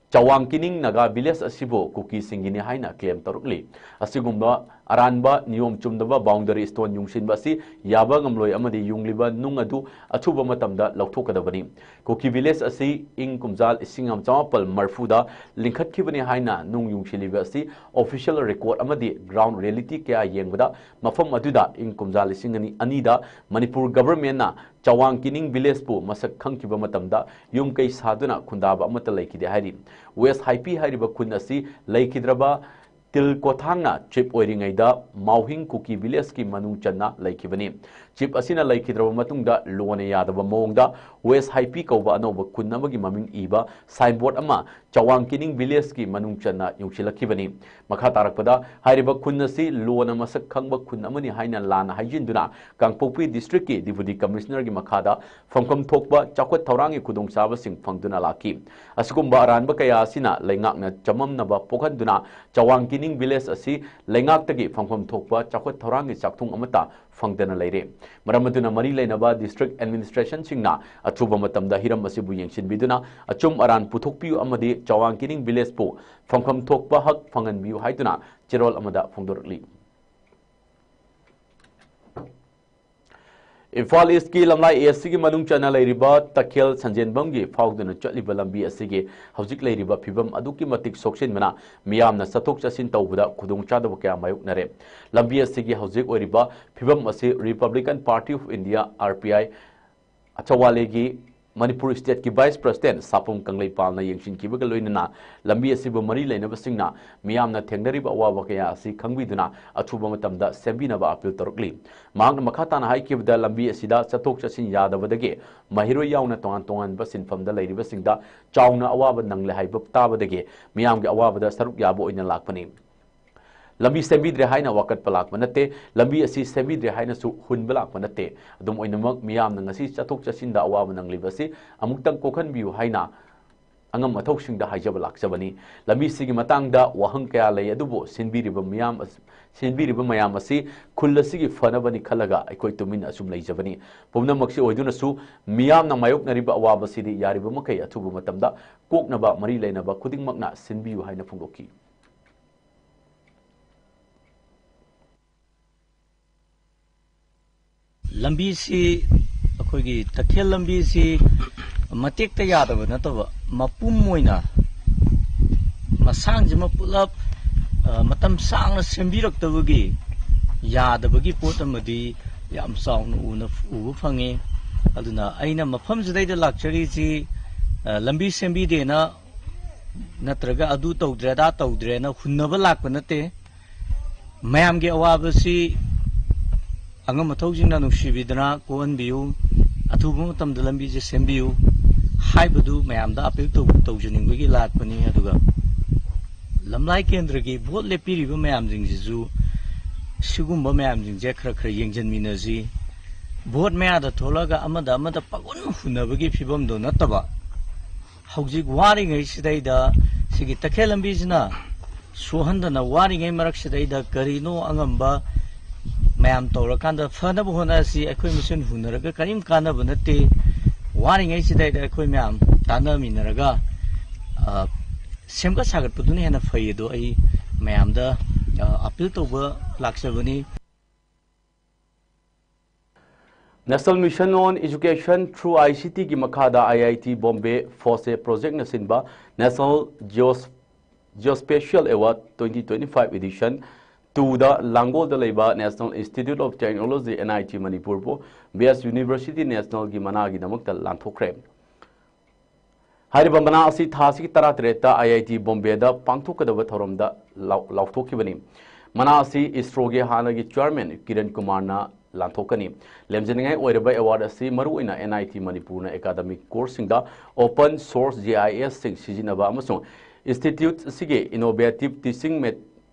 ꯆꯋꯥꯡ ꯀꯤꯅꯤꯡ ꯅꯥꯒꯥ ꯚꯤꯂꯦꯖ ꯑꯁꯤꯕꯨ ꯀꯨꯀꯤꯁꯤꯡꯒꯤꯅꯤ ꯍꯥꯏꯅ ꯀ꯭ꯂꯦꯝ ꯇꯧꯔꯛꯂꯤ꯫ ꯑꯁꯤꯒꯨꯝꯕ ꯑꯔꯥꯟꯕ ꯅꯤꯌꯣꯝ ꯆꯨꯝꯗꯕ ꯕꯥꯎꯟꯗꯔꯤ ꯁ꯭ꯇꯣꯟ ꯌꯨꯡꯁꯤꯟꯕ ꯑꯁꯤ ꯌꯥꯕ ꯉꯝꯂꯣꯏ ꯑꯃꯗꯤ ꯌꯨꯡꯂꯤꯕ ꯅꯨꯡ ꯑꯗꯨ ꯑꯊꯨꯕ ꯃꯇꯝꯗ ꯂꯧꯊꯣꯛꯀꯗꯕꯅꯤ꯫ ꯀꯨꯀꯤ ꯚꯤꯂꯦꯖ ꯑꯁꯤ ꯏꯪ ꯀꯨꯝꯖꯥ ꯂꯤꯁꯤꯡ ꯑꯃ ꯆꯃꯥꯄꯜ ꯃꯔꯤꯐꯨꯗ ꯂꯤꯡꯈꯠꯈꯤꯕꯅꯤ ꯍꯥꯏꯅ ꯅꯨꯡ ꯌꯨꯡꯁꯤꯜꯂꯤꯕ ꯑꯁꯤ ꯑꯣꯐꯤꯁꯤꯌꯦꯜ ꯔꯦꯀꯣꯔꯗ ꯑꯃꯗꯤ ꯒ꯭ꯔꯥꯎꯟꯗ ꯔꯤꯌꯦꯂꯤꯇꯤ ꯀꯌꯥ ꯌꯦꯡꯕꯗ ꯃꯐꯝ ꯑꯗꯨꯗ ꯏꯪ ꯀꯨꯝꯖꯥ ꯂꯤꯁꯤꯡ ꯑꯅꯤ ꯑꯅꯤꯗ ꯃꯅꯤꯄꯨꯔ ꯒꯚꯔꯟꯃꯦꯟꯠꯅ ꯆꯋꯥꯡ ꯀꯤꯅꯤꯡ ꯚꯤꯂꯦꯖꯄꯨ ꯃꯁꯛ ꯈꯪꯈꯤꯕ ꯃꯇꯝꯗ ꯌꯨꯝ ꯀꯩ ꯁꯥꯗꯨꯅ ꯈꯨꯟꯗꯥꯕ ꯑꯃꯠꯇ ꯂꯩꯈꯤꯗꯦ ꯍꯥꯏꯔꯤ꯫ ꯋꯦꯁ ꯍꯥꯏꯄꯤ ꯍꯥꯏꯔꯤꯕ ꯈꯨꯟ ꯑꯁꯤ ꯂꯩꯈꯤꯗ꯭ꯔꯕ ꯇꯤꯜ ꯀꯣꯊꯥꯡꯅ ꯆꯤꯞ ꯑꯣꯏꯔꯤꯉꯩꯗ ꯃꯥꯎꯍꯤꯡ ꯀꯨꯀꯤ ꯚꯤꯂꯦꯖꯀꯤ ꯃꯅꯨꯡ ꯆꯟꯅ ꯂꯩꯈꯤꯕꯅꯤ꯫ ꯆꯤꯞ ꯑꯁꯤꯅ ꯂꯩꯈꯤꯗ꯭ꯔꯕ ꯃꯇꯨꯡꯗ ꯂꯣꯅ ꯌꯥꯗꯕ ꯃꯑꯣꯡꯗ ꯋꯦꯁ ꯍꯥꯏꯄꯤ ꯀꯧꯕ ꯑꯅꯧꯕ ꯈꯨꯟ ꯑꯃꯒꯤ ꯃꯃꯤꯡ ꯏꯕ ꯁꯥꯏꯟꯕꯣꯔꯗ ꯑꯃ ꯆꯋꯥꯡ ꯀꯤꯅꯤꯡ ꯚꯤꯂꯦꯖꯀꯤ ꯃꯅꯨꯡ ꯆꯟꯅ ꯌꯨꯡꯁꯤꯜꯂꯛꯈꯤꯕꯅꯤ꯫ ꯃꯈꯥ ꯇꯥꯔꯛꯄꯗ ꯍꯥꯏꯔꯤꯕ ꯈꯨꯟ ꯑꯁꯤ ꯂꯣꯅ ꯃꯁꯛ ꯈꯪꯕ ꯈꯨꯟ ꯑꯃꯅꯤ ꯍꯥꯏꯅ ꯂꯥꯟꯅ ꯍꯥꯏꯖꯤꯟꯗꯨꯅ ꯀꯥꯡꯄꯣꯛꯄꯤ ꯗꯤꯁꯇ꯭ꯔꯤꯛꯀꯤ ꯗꯤꯄꯨꯇꯤ ꯀꯃꯤꯁꯅꯔꯒꯤ ꯃꯈꯥꯗ ꯐꯪꯐꯝ ꯊꯣꯛꯄ ꯆꯥꯎꯈꯠ ꯊꯧꯔꯥꯡꯒꯤ ꯈꯨꯗꯣꯡꯆꯥꯕꯁꯤꯡ ꯐꯪꯗꯨꯅ ꯂꯥꯛꯈꯤ꯫ ꯑꯁꯤꯒꯨꯝꯕ ꯑꯔꯥꯟꯕ ꯀꯌꯥ ꯑꯁꯤꯅ ꯂꯩꯉꯥꯛꯅ ꯆꯃꯝꯅꯕ ꯄꯣꯛꯍꯟꯗꯨꯅ ꯆꯋꯥꯡ ꯀꯤꯅꯤꯡ ꯚꯤꯂꯦꯖ ꯑꯁꯤ ꯂꯩꯉꯥꯛꯇꯒꯤ ꯐꯪꯐꯝ ꯊꯣꯛꯄ ꯆꯥꯎꯈꯠ ꯊꯧꯔꯥꯡꯒꯤ ꯆꯥꯛꯊꯨꯡ ꯑꯃꯠꯇ ꯐꯪꯗꯅ ꯂꯩꯔꯦ꯫ ꯃꯔꯝ ꯑꯗꯨꯅ ꯃꯔꯤ ꯂꯩꯅꯕ ꯗꯤꯁꯇ꯭ꯔꯤꯛ ꯑꯦꯗꯃꯤꯅꯤꯁꯇ꯭ꯔꯦꯁꯟꯁꯤꯡꯅ ꯑꯊꯨꯕ ꯃꯇꯝꯗ ꯍꯤꯔꯝ ꯑꯁꯤꯕꯨ ꯌꯦꯡꯁꯤꯟꯕꯤꯗꯨꯅ ꯑꯆꯨꯝ ꯑꯔꯥꯟ ꯄꯨꯊꯣꯛꯄꯤꯌꯨ ꯑꯃꯗꯤ ꯆꯋꯥꯡ ꯀꯤꯅꯤꯡ ꯚꯤꯂꯦꯖꯄꯨ ꯐꯪꯐꯝ ꯊꯣꯛꯄ ꯍꯛ ꯐꯪꯍꯟꯕꯤꯌꯨ ꯍꯥꯏꯗꯨꯅ ꯆꯦꯔꯣꯜ ꯑꯃꯗ ꯐꯣꯡꯗꯣꯔꯛꯂꯤ꯫ ꯏꯝꯐꯥꯜ ꯏꯁꯀꯤ ꯂꯝꯂꯥꯏ ꯑꯦ ꯁꯤꯒꯤ ꯃꯅꯨꯡ ꯆꯟꯅ ꯂꯩꯔꯤꯕ ꯇꯈꯦꯜ ꯁꯟꯖꯦꯟꯕꯝꯒꯤ ꯐꯥꯎꯗꯨꯅ ꯆꯠꯂꯤꯕ ꯂꯝꯕꯤ ꯑꯁꯤꯒꯤ ꯍꯧꯖꯤꯛ ꯂꯩꯔꯤꯕ ꯐꯤꯕꯝ ꯑꯗꯨꯛꯀꯤ ꯃꯇꯤꯛ ꯁꯣꯛꯆꯤꯟꯕꯅ ꯃꯤꯌꯥꯝꯅ ꯆꯠꯊꯣꯛ ꯆꯠꯁꯤꯟ ꯇꯧꯕꯗ ꯈꯨꯗꯣꯡꯆꯥꯗꯕ ꯀꯌꯥ ꯃꯥꯌꯣꯛꯅꯔꯦ꯫ ꯂꯝꯕꯤ ꯑꯁꯤꯒꯤ ꯍꯧꯖꯤꯛ ꯑꯣꯏꯔꯤꯕ ꯐꯤꯕꯝ ꯑꯁꯤ Republican party of India, R P I, ꯑꯆꯧꯋꯥꯂꯦꯒꯤ ꯃꯅꯤꯄꯨꯔ ꯁ꯭ꯇꯦꯠꯀꯤ ꯚꯥꯏꯁ ꯄ꯭ꯔꯁꯤꯗꯦꯟꯠ ꯁꯥꯄꯝ ꯀꯪꯂꯩꯄꯥꯜꯅ ꯌꯦꯡꯁꯤꯟꯈꯤꯕꯒ ꯂꯣꯏꯅꯅ ꯂꯝꯕꯤ ꯑꯁꯤꯕꯨ ꯃꯔꯤ ꯂꯩꯅꯕꯁꯤꯡꯅ ꯃꯤꯌꯥꯝꯅ ꯊꯦꯡꯅꯔꯤꯕ ꯑꯋꯥꯕ ꯀꯌꯥ ꯑꯁꯤ ꯈꯪꯕꯤꯗꯨꯅ ꯑꯊꯨꯕ ꯃꯇꯝꯗ ꯁꯦꯝꯕꯤꯅꯕ ꯑꯥꯄꯤꯜ ꯇꯧꯔꯛꯂꯤ꯫ ꯃꯍꯥꯛꯅ ꯃꯈꯥ ꯇꯥꯅ ꯍꯥꯏꯈꯤꯕꯗ ꯂꯝꯕꯤ ꯑꯁꯤꯗ ꯆꯠꯊꯣꯛ ꯆꯠꯁꯤꯟ ꯌꯥꯗꯕꯗꯒꯤ ꯃꯍꯩꯔꯣꯏ ꯌꯥꯎꯅ ꯇꯣꯉꯥꯟ ꯇꯣꯉꯥꯟꯕ ꯁꯤꯟꯐꯝꯗ ꯂꯩꯔꯤꯕꯁꯤꯡꯗ ꯆꯥꯎꯅ ꯑꯋꯥꯕ ꯅꯪꯂꯦ ꯍꯥꯏꯕ ꯇꯥꯕꯗꯒꯤ ꯃꯤꯌꯥꯝꯒꯤ ꯑꯋꯥꯕꯗ ꯁꯔꯨꯛ ꯌꯥꯕ ꯑꯣꯏꯅ ꯂꯥꯛꯄꯅꯤ꯫ ꯂꯝꯕꯤ ꯁꯦꯝꯕꯤꯗ꯭ꯔꯦ ꯍꯥꯏꯅ ꯋꯥꯀꯠꯄ ꯂꯥꯛꯄ ꯅꯠꯇꯦ, ꯂꯝꯕꯤ ꯑꯁꯤ ꯁꯦꯝꯕꯤꯗ꯭ꯔꯦ ꯍꯥꯏꯅꯁꯨ ꯍꯨꯟꯕ ꯂꯥꯛꯄ ꯅꯠꯇꯦ꯫ ꯑꯗꯨꯝ ꯑꯣꯏꯅꯃꯛ ꯃꯤꯌꯥꯝꯅ ꯉꯁꯤ ꯆꯠꯊꯣꯛ ꯆꯠꯁꯤꯟꯗ ꯑꯋꯥꯕ ꯅꯪꯂꯤꯕ ꯑꯁꯤ ꯑꯃꯨꯛꯇꯪ ꯀꯣꯛꯍꯟꯕꯤꯌꯨ ꯍꯥꯏꯅ ꯑꯉꯝ ꯑꯊꯧꯁꯤꯡꯗ ꯍꯥꯏꯖꯕ ꯂꯥꯛꯆꯕꯅꯤ꯫ ꯂꯝꯕꯤꯁꯤꯒꯤ ꯃꯇꯥꯡꯗ ꯋꯥꯍꯪ ꯀꯌꯥ ꯂꯩ, ꯑꯗꯨꯕꯨ ꯁꯤꯟꯕꯤꯔꯤꯕ ꯃꯤꯌꯥꯝ ꯑꯁ-, ꯁꯤꯟꯕꯤꯔꯤꯕ ꯃꯌꯥꯝ ꯑꯁꯤ ꯈꯨꯜ ꯑꯁꯤꯒꯤ ꯐꯅꯕꯅꯤ ꯈꯜꯂꯒ ꯑꯩꯈꯣꯏ ꯇꯨꯃꯤꯟꯅ ꯑꯁꯨꯝ ꯂꯩꯖꯕꯅꯤ꯫ ꯄꯨꯝꯅꯃꯛꯁꯤ ꯑꯣꯏꯗꯨꯅꯁꯨ ꯃꯤꯌꯥꯝꯅ ꯃꯥꯌꯣꯛꯅꯔꯤꯕ ꯑꯋꯥꯕꯁꯤꯗꯤ ꯌꯥꯔꯤꯕ ꯃꯈꯩ ꯑꯊꯨꯕ ꯃꯇꯝꯗ ꯀꯣꯛꯅꯕ ꯃꯔꯤ ꯂꯩꯅꯕ ꯈꯨꯗꯤꯡꯃꯛꯅ ꯁꯤꯟꯕꯤꯌꯨ ꯍꯥꯏꯅ ꯐꯣꯡꯗꯣꯛꯈꯤ꯫ ꯂꯝꯕꯤꯁꯤ, ꯑꯩꯈꯣꯏꯒꯤ ꯇꯈꯦꯜ ꯂꯝꯕꯤꯁꯤ ꯃꯇꯦꯛꯇ ꯌꯥꯗꯕ ꯅꯠꯇꯕ, ꯃꯄꯨꯝ ꯑꯣꯏꯅ ꯃꯁꯥꯡꯁꯤꯃ ꯄꯨꯂꯞ, ꯑ, ꯃꯇꯝ ꯁꯥꯡꯅ ꯁꯦꯝꯕꯤꯔꯛꯇꯕꯒꯤ ꯌꯥꯗꯕꯒꯤ ꯄꯣꯠ ꯑꯃꯗꯤ ꯌꯥꯝ ꯆꯥꯎꯅ ꯎꯅ, ꯎꯕ ꯐꯪꯉꯤ꯫ ꯑꯗꯨꯅ ꯑꯩꯅ ꯃꯐꯝꯁꯤꯗꯩꯗ ꯂꯥꯛꯆꯔꯤꯁꯤ, ꯑ, ꯂꯝꯕꯤ ꯁꯦꯝꯕꯤꯗꯦꯅ ꯅꯠꯇ꯭ꯔꯒ ꯑꯗꯨ ꯇꯧꯗ꯭ꯔꯦ, ꯑꯗꯥ ꯇꯧꯗ꯭ꯔꯦꯅ ꯍꯨꯟꯅꯕ ꯂꯥꯛꯄ ꯅꯠꯇꯦ꯫ ꯃꯌꯥꯝꯒꯤ ꯑꯋꯥꯕꯁꯤ ꯑꯉꯝ ꯑꯊꯧꯁꯤꯡꯅ ꯅꯨꯡꯁꯤꯕꯤꯗꯅ ꯀꯣꯛꯍꯟꯕꯤꯌꯨ, ꯑꯊꯨꯕ ꯃꯇꯝꯗ ꯂꯝꯕꯤꯁꯦ ꯁꯦꯝꯕꯤꯌꯨ ꯍꯥꯏꯕꯗꯨ ꯃꯌꯥꯝꯗ ꯑꯄꯤꯜ ꯇꯧ-, ꯇꯧꯖꯅꯤꯡꯕꯒꯤ ꯂꯥꯛꯄꯅꯤ꯫ ꯑꯗꯨꯒ ꯂꯝꯂꯥꯏ ꯀꯦꯟꯗ꯭ꯔꯒꯤ ꯚꯣꯠ ꯂꯦꯞꯄꯤꯔꯤꯕ ꯃꯌꯥꯝꯁꯤꯡꯁꯤꯁꯨ ꯁꯤꯒꯨꯝꯕ ꯃꯌꯥꯝꯁꯤꯡꯁꯦ ꯈꯔ ꯈꯔ ꯌꯦꯡꯁꯤꯟꯃꯤꯟꯅꯁꯤ꯫ ꯚꯣꯠ ꯃꯌꯥꯗ ꯊꯣꯛꯂꯒ ꯑꯃꯗ ꯑꯃꯗ ꯄꯪꯍꯨꯟ ꯍꯨꯟꯅꯕꯒꯤ ꯐꯤꯕꯝꯗꯣ ꯅꯠꯇꯕ, ꯍꯧꯖꯤꯛ ꯋꯥꯔꯤꯉꯩꯁꯤꯗꯩꯗ ꯁꯤꯒꯤ ꯇꯈꯦꯜ ꯂꯝꯕꯤꯁꯤꯅ ꯁꯣꯛꯍꯟꯗꯅ ꯋꯥꯔꯤꯉꯩ ꯃꯔꯛꯁꯤꯗꯩꯗ ꯀꯔꯤꯅꯣ ꯑꯉꯝꯕ ꯃꯌꯥꯝ ꯇꯧꯔꯀꯥꯟꯗ ꯐꯅꯕ ꯍꯣꯠꯅꯁꯤ꯫ ꯑꯩꯈꯣꯏ ꯃꯁꯦꯟ ꯍꯨꯟꯅꯔꯒ ꯀꯔꯤꯝ ꯀꯥꯟꯅꯕ ꯅꯠꯇꯦ꯫ ꯋꯥꯔꯤꯉꯩꯁꯤꯗꯩꯗ ꯑꯩꯈꯣꯏ ꯃꯌꯥꯝ ꯇꯥꯟꯅꯃꯤꯟꯅꯔꯒ, ꯑ, ꯁꯦꯝꯒꯠ ꯁꯥꯒꯠꯄꯗꯨꯅ ꯍꯦꯟꯅ ꯐꯩ ꯑꯗꯣ ꯑꯩ ꯃꯌꯥꯝꯗ, ꯑ, ꯑꯄꯤꯜ ꯇꯧꯕ ꯂꯥꯛꯆꯕꯅꯤ꯫ National Mission on Education through I C T ꯒꯤ ꯃꯈꯥꯗ I I T Bombay FOSSEE project ꯅ ꯁꯤꯟꯕ National Geos-, Geospatial Award twenty twenty-five edition two ꯗ ꯂꯥꯡꯒꯣꯜꯗ ꯂꯩꯕ National Institute of Technology, N I T ꯃꯅꯤꯄꯨꯔꯕꯨ ꯕꯤ ꯑꯦꯁ University National ꯒꯤ ꯃꯅꯥꯒꯤꯗꯃꯛꯇ ꯂꯥꯟꯊꯣꯛꯈ꯭ꯔꯦ꯫ ꯍꯥꯏꯔꯤꯕ ꯃꯅꯥ ꯑꯁꯤ ꯊꯥ ꯑꯁꯤꯒꯤ ꯇꯔꯥꯇꯔꯦꯠꯇ I I T ꯕꯣꯝꯕꯦꯗ ꯄꯥꯡꯊꯣꯛꯀꯗꯕ ꯊꯧꯔꯝꯗ ꯂꯥꯎ-, ꯂꯥꯎꯊꯣꯛꯈꯤꯕꯅꯤ꯫ ꯃꯅꯥ ꯑꯁꯤ ꯏꯁꯔꯣꯒꯤ ꯍꯥꯟꯅꯒꯤ chairman ꯀꯤꯔꯟ ꯀꯨꯃꯥꯔꯅ ꯂꯥꯟꯊꯣꯛꯀꯅꯤ꯫ ꯂꯦꯝꯖꯅꯤꯡꯉꯥꯏ ꯑꯣꯏꯔꯕ award ꯑꯁꯤ ꯃꯔꯨꯑꯣꯏꯅ N I T ꯃꯅꯤꯄꯨꯔꯅ academic course ꯁꯤꯡꯗ open source G I S ꯁꯤꯡ ꯁꯤꯖꯤꯟꯅꯕ ꯑꯃꯁꯨꯡ institute ꯑꯁꯤꯒꯤ innovative teaching met-,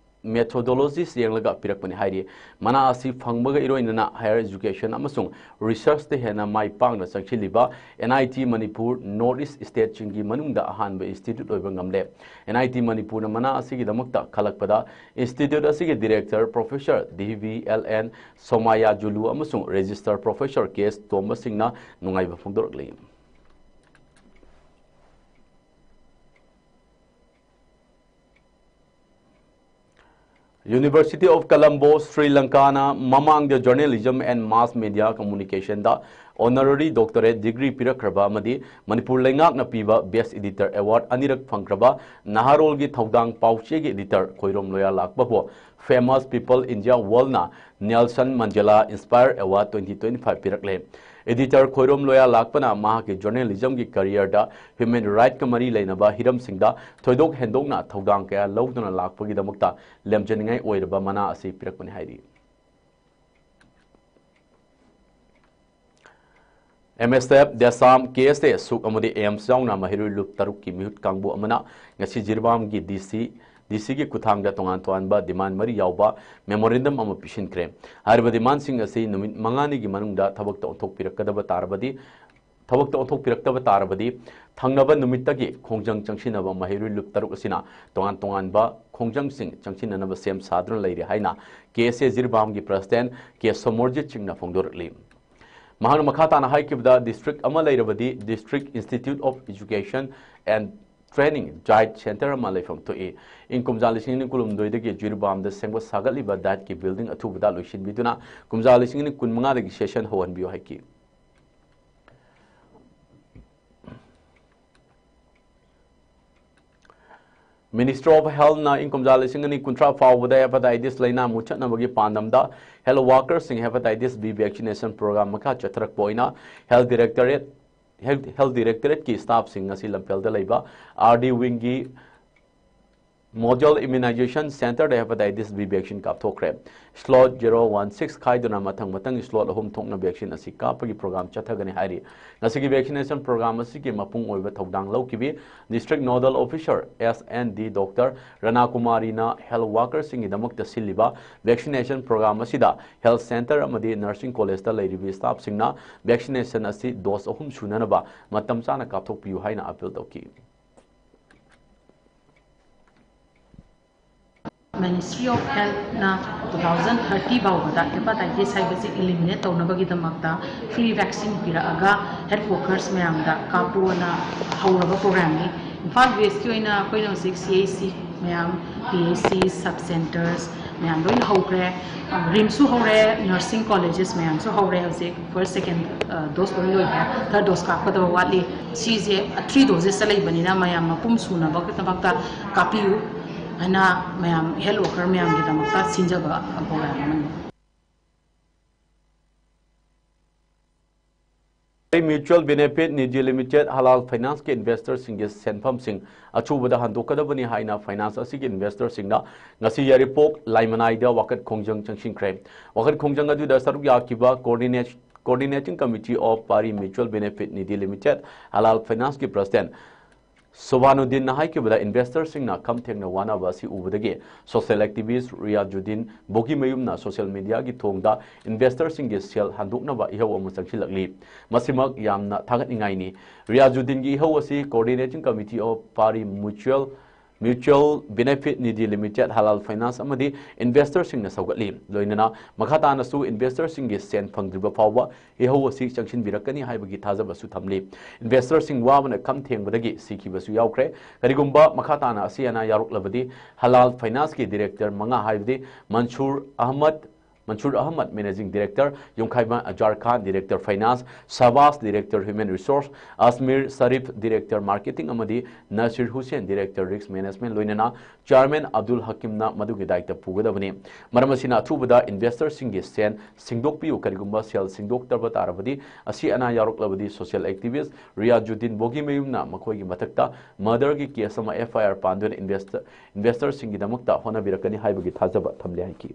methodologies ꯌꯦꯡꯂꯒ ꯄꯤꯔꯛꯄꯅꯤ ꯍꯥꯏꯔꯤ꯫ ꯃꯅꯥ ꯑꯁꯤ ꯐꯪꯕꯒ ꯏꯔꯣꯏꯅꯅ higher education ꯑꯃꯁꯨꯡ researchꯇ ꯍꯦꯟꯅ ꯃꯥꯏ ꯄꯥꯛꯅ ꯆꯪꯁꯤꯜꯂꯤꯕ N I T Manipur, North East stateꯁꯤꯡꯒꯤ ꯃꯅꯨꯡꯗ ꯑꯍꯥꯟꯕ institute ꯑꯣꯏꯕ ꯉꯝꯂꯦ꯫ N I T ꯃꯅꯤꯄꯨꯔꯅ ꯃꯅꯥ ꯑꯁꯤꯒꯤꯗꯃꯛꯇ ꯈꯜꯂꯛꯄꯗ institute ꯑꯁꯤꯒꯤ director Professor D V L N ꯁꯣꯃꯥꯌꯥꯖꯨꯂꯨ ꯑꯃꯁꯨꯡ registrar Professor K S ꯇꯣꯝꯕ ꯁꯤꯡꯅ ꯅꯨꯡꯉꯥꯏꯕ ꯐꯣꯡꯗꯣꯔꯛꯂꯤ꯫ University of Colombo, Sri Lankaꯅ ꯃꯃꯥꯡꯗ Journalism and Mass Media Communicationꯗ honorary doctorate degree ꯄꯤꯔꯛꯈ꯭ꯔꯕ ꯑꯃꯗꯤ ꯃꯅꯤꯄꯨꯔ ꯂꯩꯉꯥꯛꯅ ꯄꯤꯕ Best Editor Award ꯑꯅꯤꯔꯛ ꯐꯪꯈ꯭ꯔꯕ ꯅꯍꯥꯔꯣꯜꯒꯤ ꯊꯧꯗꯥꯡ ꯄꯥꯎꯆꯦꯒꯤ editor Khoirom ꯂꯣꯌꯥ ꯂꯥꯛꯄꯕꯨ Famous People India Worldꯅ Nelson Mandela Inspire Award twenty twenty-five ꯄꯤꯔꯛꯂꯦ꯫ Editor Khoirom ꯂꯣꯌꯥ ꯂꯥꯛꯄꯅ ꯃꯍꯥꯛꯀꯤ journalismꯒꯤ careerꯗ human rightꯀ ꯃꯔꯤ ꯂꯩꯅꯕ ꯍꯤꯔꯝꯁꯤꯡꯗ ꯊꯣꯏꯗꯣꯛ ꯍꯦꯟꯗꯣꯛꯅ ꯊꯧꯗꯥꯡ ꯀꯌꯥ ꯂꯧꯗꯨꯅ ꯂꯥꯛꯄꯒꯤꯗꯃꯛꯇ ꯂꯦꯝꯖꯅꯤꯡꯉꯥꯏ ꯑꯣꯏꯔꯕ ꯃꯅꯥ ꯑꯁꯤ ꯄꯤꯔꯛꯄꯅꯤ ꯍꯥꯏꯔꯤ꯫ M S F, DESAM, K S A, ꯁꯨꯛ ꯑꯃꯗꯤ AIIMS ꯌꯥꯎꯅ ꯃꯍꯩꯔꯣꯏ ꯂꯨꯞ ꯇꯔꯨꯛꯀꯤ ꯃꯤꯍꯨꯠ ꯀꯥꯡꯕꯨ ꯑꯃꯅ ꯉꯁꯤ ꯖꯤꯔꯤꯕꯥꯝꯒꯤ D C, D Cꯒꯤ ꯈꯨꯠꯊꯥꯡꯗ ꯇꯣꯉꯥꯟ ꯇꯣꯉꯥꯟꯕ demand ꯃꯔꯤ ꯌꯥꯎꯕ memorandum ꯑꯃ ꯄꯤꯁꯤꯟꯈ꯭ꯔꯦ꯫ ꯍꯥꯏꯔꯤꯕ demandꯁꯤꯡ ꯑꯁꯤ ꯅꯨꯃꯤꯠ ꯃꯉꯥꯅꯤꯒꯤ ꯃꯅꯨꯡꯗ ꯊꯕꯛꯇ ꯑꯣꯟꯊꯣꯛꯄꯤꯔꯛꯀꯗꯕ ꯇꯥꯔꯕꯗꯤ, ꯊꯕꯛꯇ ꯑꯣꯟꯊꯣꯛꯄꯤꯔꯛꯇꯕ ꯇꯥꯔꯕꯗꯤ, ꯊꯪꯅꯕ ꯅꯨꯃꯤꯠꯇꯒꯤ ꯈꯣꯡꯖꯪ ꯆꯪꯁꯤꯟꯅꯕ ꯃꯍꯩꯔꯣꯏ ꯂꯨꯞ ꯇꯔꯨꯛ ꯑꯁꯤꯅ ꯇꯣꯉꯥꯟ ꯇꯣꯉꯥꯟꯕ ꯈꯣꯡꯖꯪꯁꯤꯡ ꯆꯪꯁꯤꯟꯅꯅꯕ ꯁꯦꯝ ꯁꯥꯗꯨꯅ ꯂꯩꯔꯦ ꯍꯥꯏꯅ K S A ꯖꯤꯔꯤꯕꯥꯝꯒꯤ president K Somorjit ꯁꯤꯡꯅ ꯐꯣꯡꯗꯣꯔꯛꯂꯤ꯫ ꯃꯍꯥꯛꯅ ꯃꯈꯥ ꯇꯥꯅ ꯍꯥꯏꯈꯤꯕꯗ, district ꯑꯃ ꯂꯩꯔꯕꯗꯤ District Institute of Education and Training, DIET Center ꯑꯃ ꯂꯩꯐꯝ ꯊꯣꯛꯏ꯫ ꯏꯪ ꯀꯨꯝꯖꯥ ꯂꯤꯁꯤꯡ ꯑꯅꯤ ꯀꯨꯟꯍꯨꯝꯗꯣꯏꯗꯒꯤ ꯖꯤꯔꯤꯕꯥꯝꯗ ꯁꯦꯝꯒꯠ ꯁꯥꯒꯠꯂꯤꯕ DIETꯀꯤ building ꯑꯊꯨꯕꯗ ꯂꯣꯏꯁꯤꯟꯕꯤꯗꯨꯅ ꯀꯨꯝꯖꯥ ꯂꯤꯁꯤꯡ ꯑꯅꯤ ꯀꯨꯟꯃꯉꯥꯗꯒꯤ session ꯍꯧꯍꯟꯕꯤꯌꯨ ꯍꯥꯏꯈꯤ꯫ Ministry of Healthꯅ ꯏꯪ ꯀꯨꯝꯖꯥ ꯂꯤꯁꯤꯡ ꯑꯅꯤ ꯀꯨꯟꯊ꯭ꯔꯥ ꯐꯥꯎꯕꯗ hepatitis ꯂꯩꯅꯥ ꯃꯨꯠꯊꯠꯅꯕꯒꯤ ꯄꯥꯟꯗꯝꯗ health workerꯁꯤꯡ hepatitis B vaccination program ꯃꯈꯥ ꯆꯠꯊꯔꯛꯄ ꯑꯣꯏꯅ health directorate, health, health directorateꯀꯤ staffꯁꯤꯡ ꯉꯁꯤ ꯂꯝꯐꯦꯜꯗ ꯂꯩꯕ R D wingꯒꯤ Model Immunization Centre ꯗ Hepatitis B vaccine ꯀꯥꯞꯊꯣꯛꯈ꯭ꯔꯦ꯫ Slot zero one six ꯈꯥꯏꯗꯨꯅ ꯃꯊꯪ ꯃꯊꯪ slot ꯑꯍꯨꯝ ꯊꯣꯛꯅ vaccine ꯑꯁꯤ ꯀꯥꯞꯄꯒꯤ program ꯆꯠꯊꯒꯅꯤ ꯍꯥꯏꯔꯤ꯫ ꯉꯁꯤꯒꯤ vaccination program ꯑꯁꯤꯒꯤ ꯃꯄꯨꯡ ꯑꯣꯏꯕ ꯊꯧꯗꯥꯡ ꯂꯧꯈꯤꯕꯤ District Nodal Officer S N D Doctor ꯔꯅꯥ ꯀꯨꯃꯥꯔꯤꯅ health worker ꯁꯤꯡꯒꯤꯗꯃꯛꯇ ꯁꯤꯜꯂꯤꯕ vaccination program ꯑꯁꯤꯗ health centre ꯑꯃꯗꯤ nursing college ꯇ ꯂꯩꯔꯤꯕ staff ꯁꯤꯡꯅ vaccination ꯑꯁꯤ dose ꯑꯍꯨꯝ ꯁꯨꯅꯅꯕ ꯃꯇꯝ ꯆꯥꯅ ꯀꯥꯞꯊꯣꯛꯄꯤꯌꯨ ꯍꯥꯏꯅ appeal ꯇꯧꯈꯤ꯫ Ministry of Health ꯅ two thousand thirty ꯐꯥꯎꯕꯗ hepatitis ꯍꯥꯏꯕꯁꯤ eliminate ꯇꯧꯅꯕꯒꯤꯗꯃꯛꯇ free vaccine ꯄꯤꯔꯛꯑꯒ health workers ꯃꯌꯥꯝꯗ ꯀꯥꯞꯄꯨꯅ ꯍꯧꯔꯕ program ꯅꯤ꯫ ꯏꯝꯐꯥꯜ West ꯀꯤ ꯑꯣꯏꯅ ꯑꯩꯈꯣꯏꯅ ꯍꯧꯖꯤꯛ C H C ꯃꯌꯥꯝ, P H C, sub centres ꯃꯌꯥꯝ ꯂꯣꯏꯅ ꯍꯧꯈ꯭ꯔꯦ꯫ RIMS ꯁꯨ ꯍꯧꯔꯦ, nursing colleges ꯃꯌꯥꯝꯁꯨ ꯍꯧꯔꯦ꯫ ꯍꯧꯖꯤꯛ first, second, ꯑ, dose ꯂꯣꯏ ꯂꯣꯏꯈ꯭ꯔꯦ꯫ Third dose ꯀꯥꯞꯀꯗꯕ ꯋꯥꯠꯂꯤ꯫ ꯁꯤꯁꯦ three doses ꯇ ꯂꯩꯕꯅꯤꯅ ꯃꯌꯥꯝ ꯃꯄꯨꯝ ꯁꯨꯅꯕꯒꯤꯗꯃꯛꯇ ꯀꯥꯞꯄꯤꯌꯨ ꯍꯥꯏꯅ ꯃꯌꯥꯝ health worker ꯃꯌꯥꯝꯒꯤꯗꯃꯛꯇ ꯁꯤꯟꯖꯕ program ꯑꯃꯅꯤ꯫ Mutual Benefit Nidhi Limited Halal Finance ꯀꯤ investor ꯁꯤꯡꯒꯤ ꯁꯦꯟꯐꯝꯁꯤꯡ ꯑꯊꯨꯕꯗ ꯍꯟꯗꯣꯛꯀꯗꯕꯅꯤ ꯍꯥꯏꯅ finance ꯑꯁꯤꯒꯤ investor ꯁꯤꯡꯅ ꯉꯁꯤ ꯌꯥꯏꯔꯤꯄꯣꯛ ꯂꯥꯏꯃꯅꯥꯏꯗ ꯋꯥꯀꯠ ꯈꯣꯡꯖꯪ ꯆꯪꯁꯤꯟꯈ꯭ꯔꯦ꯫ ꯋꯥꯀꯠ ꯈꯣꯡꯖꯪ ꯑꯗꯨꯗ ꯁꯔꯨꯛ ꯌꯥꯈꯤꯕ Coordinate-, Coordinating Committee of Pari Mutual Benefit Nidhi Limited Halal Finance ꯀꯤ president ꯁꯣꯚꯥꯅꯨꯗꯤꯟꯅ ꯍꯥꯏꯈꯤꯕꯗ, investor ꯁꯤꯡꯅ ꯈꯝ ꯊꯦꯡꯅ ꯋꯥꯅꯕ ꯑꯁꯤ ꯎꯕꯗꯒꯤ social activist Riyazuddin ꯕꯣꯒꯤꯃꯌꯨꯝꯅ social media ꯒꯤ ꯊꯣꯡꯗ investor ꯁꯤꯡꯒꯤ ꯁꯦꯜ ꯍꯟꯗꯣꯛꯅꯕ ꯏꯍꯧ ꯑꯃ ꯆꯪꯁꯤꯜꯂꯛꯂꯤ꯫ ꯃꯁꯤꯃꯛ ꯌꯥꯝꯅ ꯊꯥꯒꯠꯅꯤꯡꯉꯥꯏꯅꯤ꯫ ꯔꯤꯌꯥꯖꯨꯗꯤꯟꯒꯤ ꯏꯍꯧ ꯑꯁꯤ Coordinating Committee of Pari Mutual, Mutual Benefit Nidhi Limited, Halal Finance ꯑꯃꯗꯤ investor ꯁꯤꯡꯅ ꯁꯧꯒꯠꯂꯤ꯫ ꯂꯣꯏꯅꯅ ꯃꯈꯥ ꯇꯥꯅꯁꯨ investor ꯁꯤꯡꯒꯤ ꯁꯦꯟ ꯐꯪꯗ꯭ꯔꯤꯕ ꯐꯥꯎꯕ ꯏꯍꯧ ꯑꯁꯤ ꯆꯪꯁꯤꯟꯕꯤꯔꯛꯀꯅꯤ ꯍꯥꯏꯕꯒꯤ ꯊꯥꯖꯕꯁꯨ ꯊꯝꯂꯤ꯫ Investor ꯁꯤꯡ ꯋꯥꯕꯅ ꯈꯝ ꯊꯦꯡꯕꯗꯒꯤ ꯁꯤꯈꯤꯕꯁꯨ ꯌꯥꯎꯈ꯭ꯔꯦ꯫ ꯀꯔꯤꯒꯨꯝꯕ ꯃꯈꯥ ꯇꯥꯅ ꯑꯁꯤ ꯑꯅꯥ ꯌꯥꯎꯔꯛꯂꯕꯗꯤ, ꯍꯂꯥꯜ ꯐꯥꯏꯅꯥꯟꯁꯀꯤ director ꯃꯉꯥ ꯍꯥꯏꯕꯗꯤ ꯃꯟꯁꯨꯔ ꯑꯍꯃꯗ, ꯃꯟꯁꯨꯔ ꯑꯍꯃꯗ, Managing Director, ꯌꯨꯝꯈꯥꯏꯕ ꯑꯖꯥꯔ ꯈꯥꯟ, Director Finance, ꯁꯍꯕꯥꯖ, Director Human Resource, ꯑꯁꯃꯤꯔ Sharif, Director Marketing, ꯑꯃꯗꯤ ꯅꯁꯤꯔ ꯍꯨꯁꯦꯟ, Director Risk Management, ꯂꯣꯏꯅꯅ Chairman ꯑꯕꯗꯨꯜ ꯍꯀꯤꯝꯅ ꯃꯗꯨꯒꯤ ꯗꯥꯏꯇ ꯄꯨꯒꯗꯕꯅꯤ꯫ ꯃꯔꯝ ꯑꯁꯤꯅ, ꯑꯊꯨꯕꯗ investorꯁꯤꯡꯒꯤ ꯁꯦꯜ ꯁꯤꯡꯗꯣꯛꯄꯤꯌꯨ꯫ ꯀꯔꯤꯒꯨꯝꯕ ꯁꯦꯜ ꯁꯤꯡꯗꯣꯛꯇꯕ ꯇꯥꯔꯕꯗꯤ, ꯑꯁꯤ ꯑꯅꯥ ꯌꯥꯎꯔꯛꯂꯕꯗꯤ, social activist ꯔꯤꯌꯥꯖꯨꯗꯤꯟ ꯕꯣꯒꯤꯃꯌꯨꯝꯅ ꯃꯈꯣꯏꯒꯤ ꯃꯊꯛꯇ murderꯒꯤ case ꯑꯃ FIR ꯄꯥꯟꯗꯨꯅ investor, investorꯁꯤꯡꯒꯤꯗꯃꯛꯇ ꯍꯣꯠꯅꯕꯤꯔꯛꯀꯅꯤ ꯍꯥꯏꯕꯒꯤ ꯊꯥꯖꯕ ꯊꯝꯂꯦ ꯍꯥꯏꯈꯤ꯫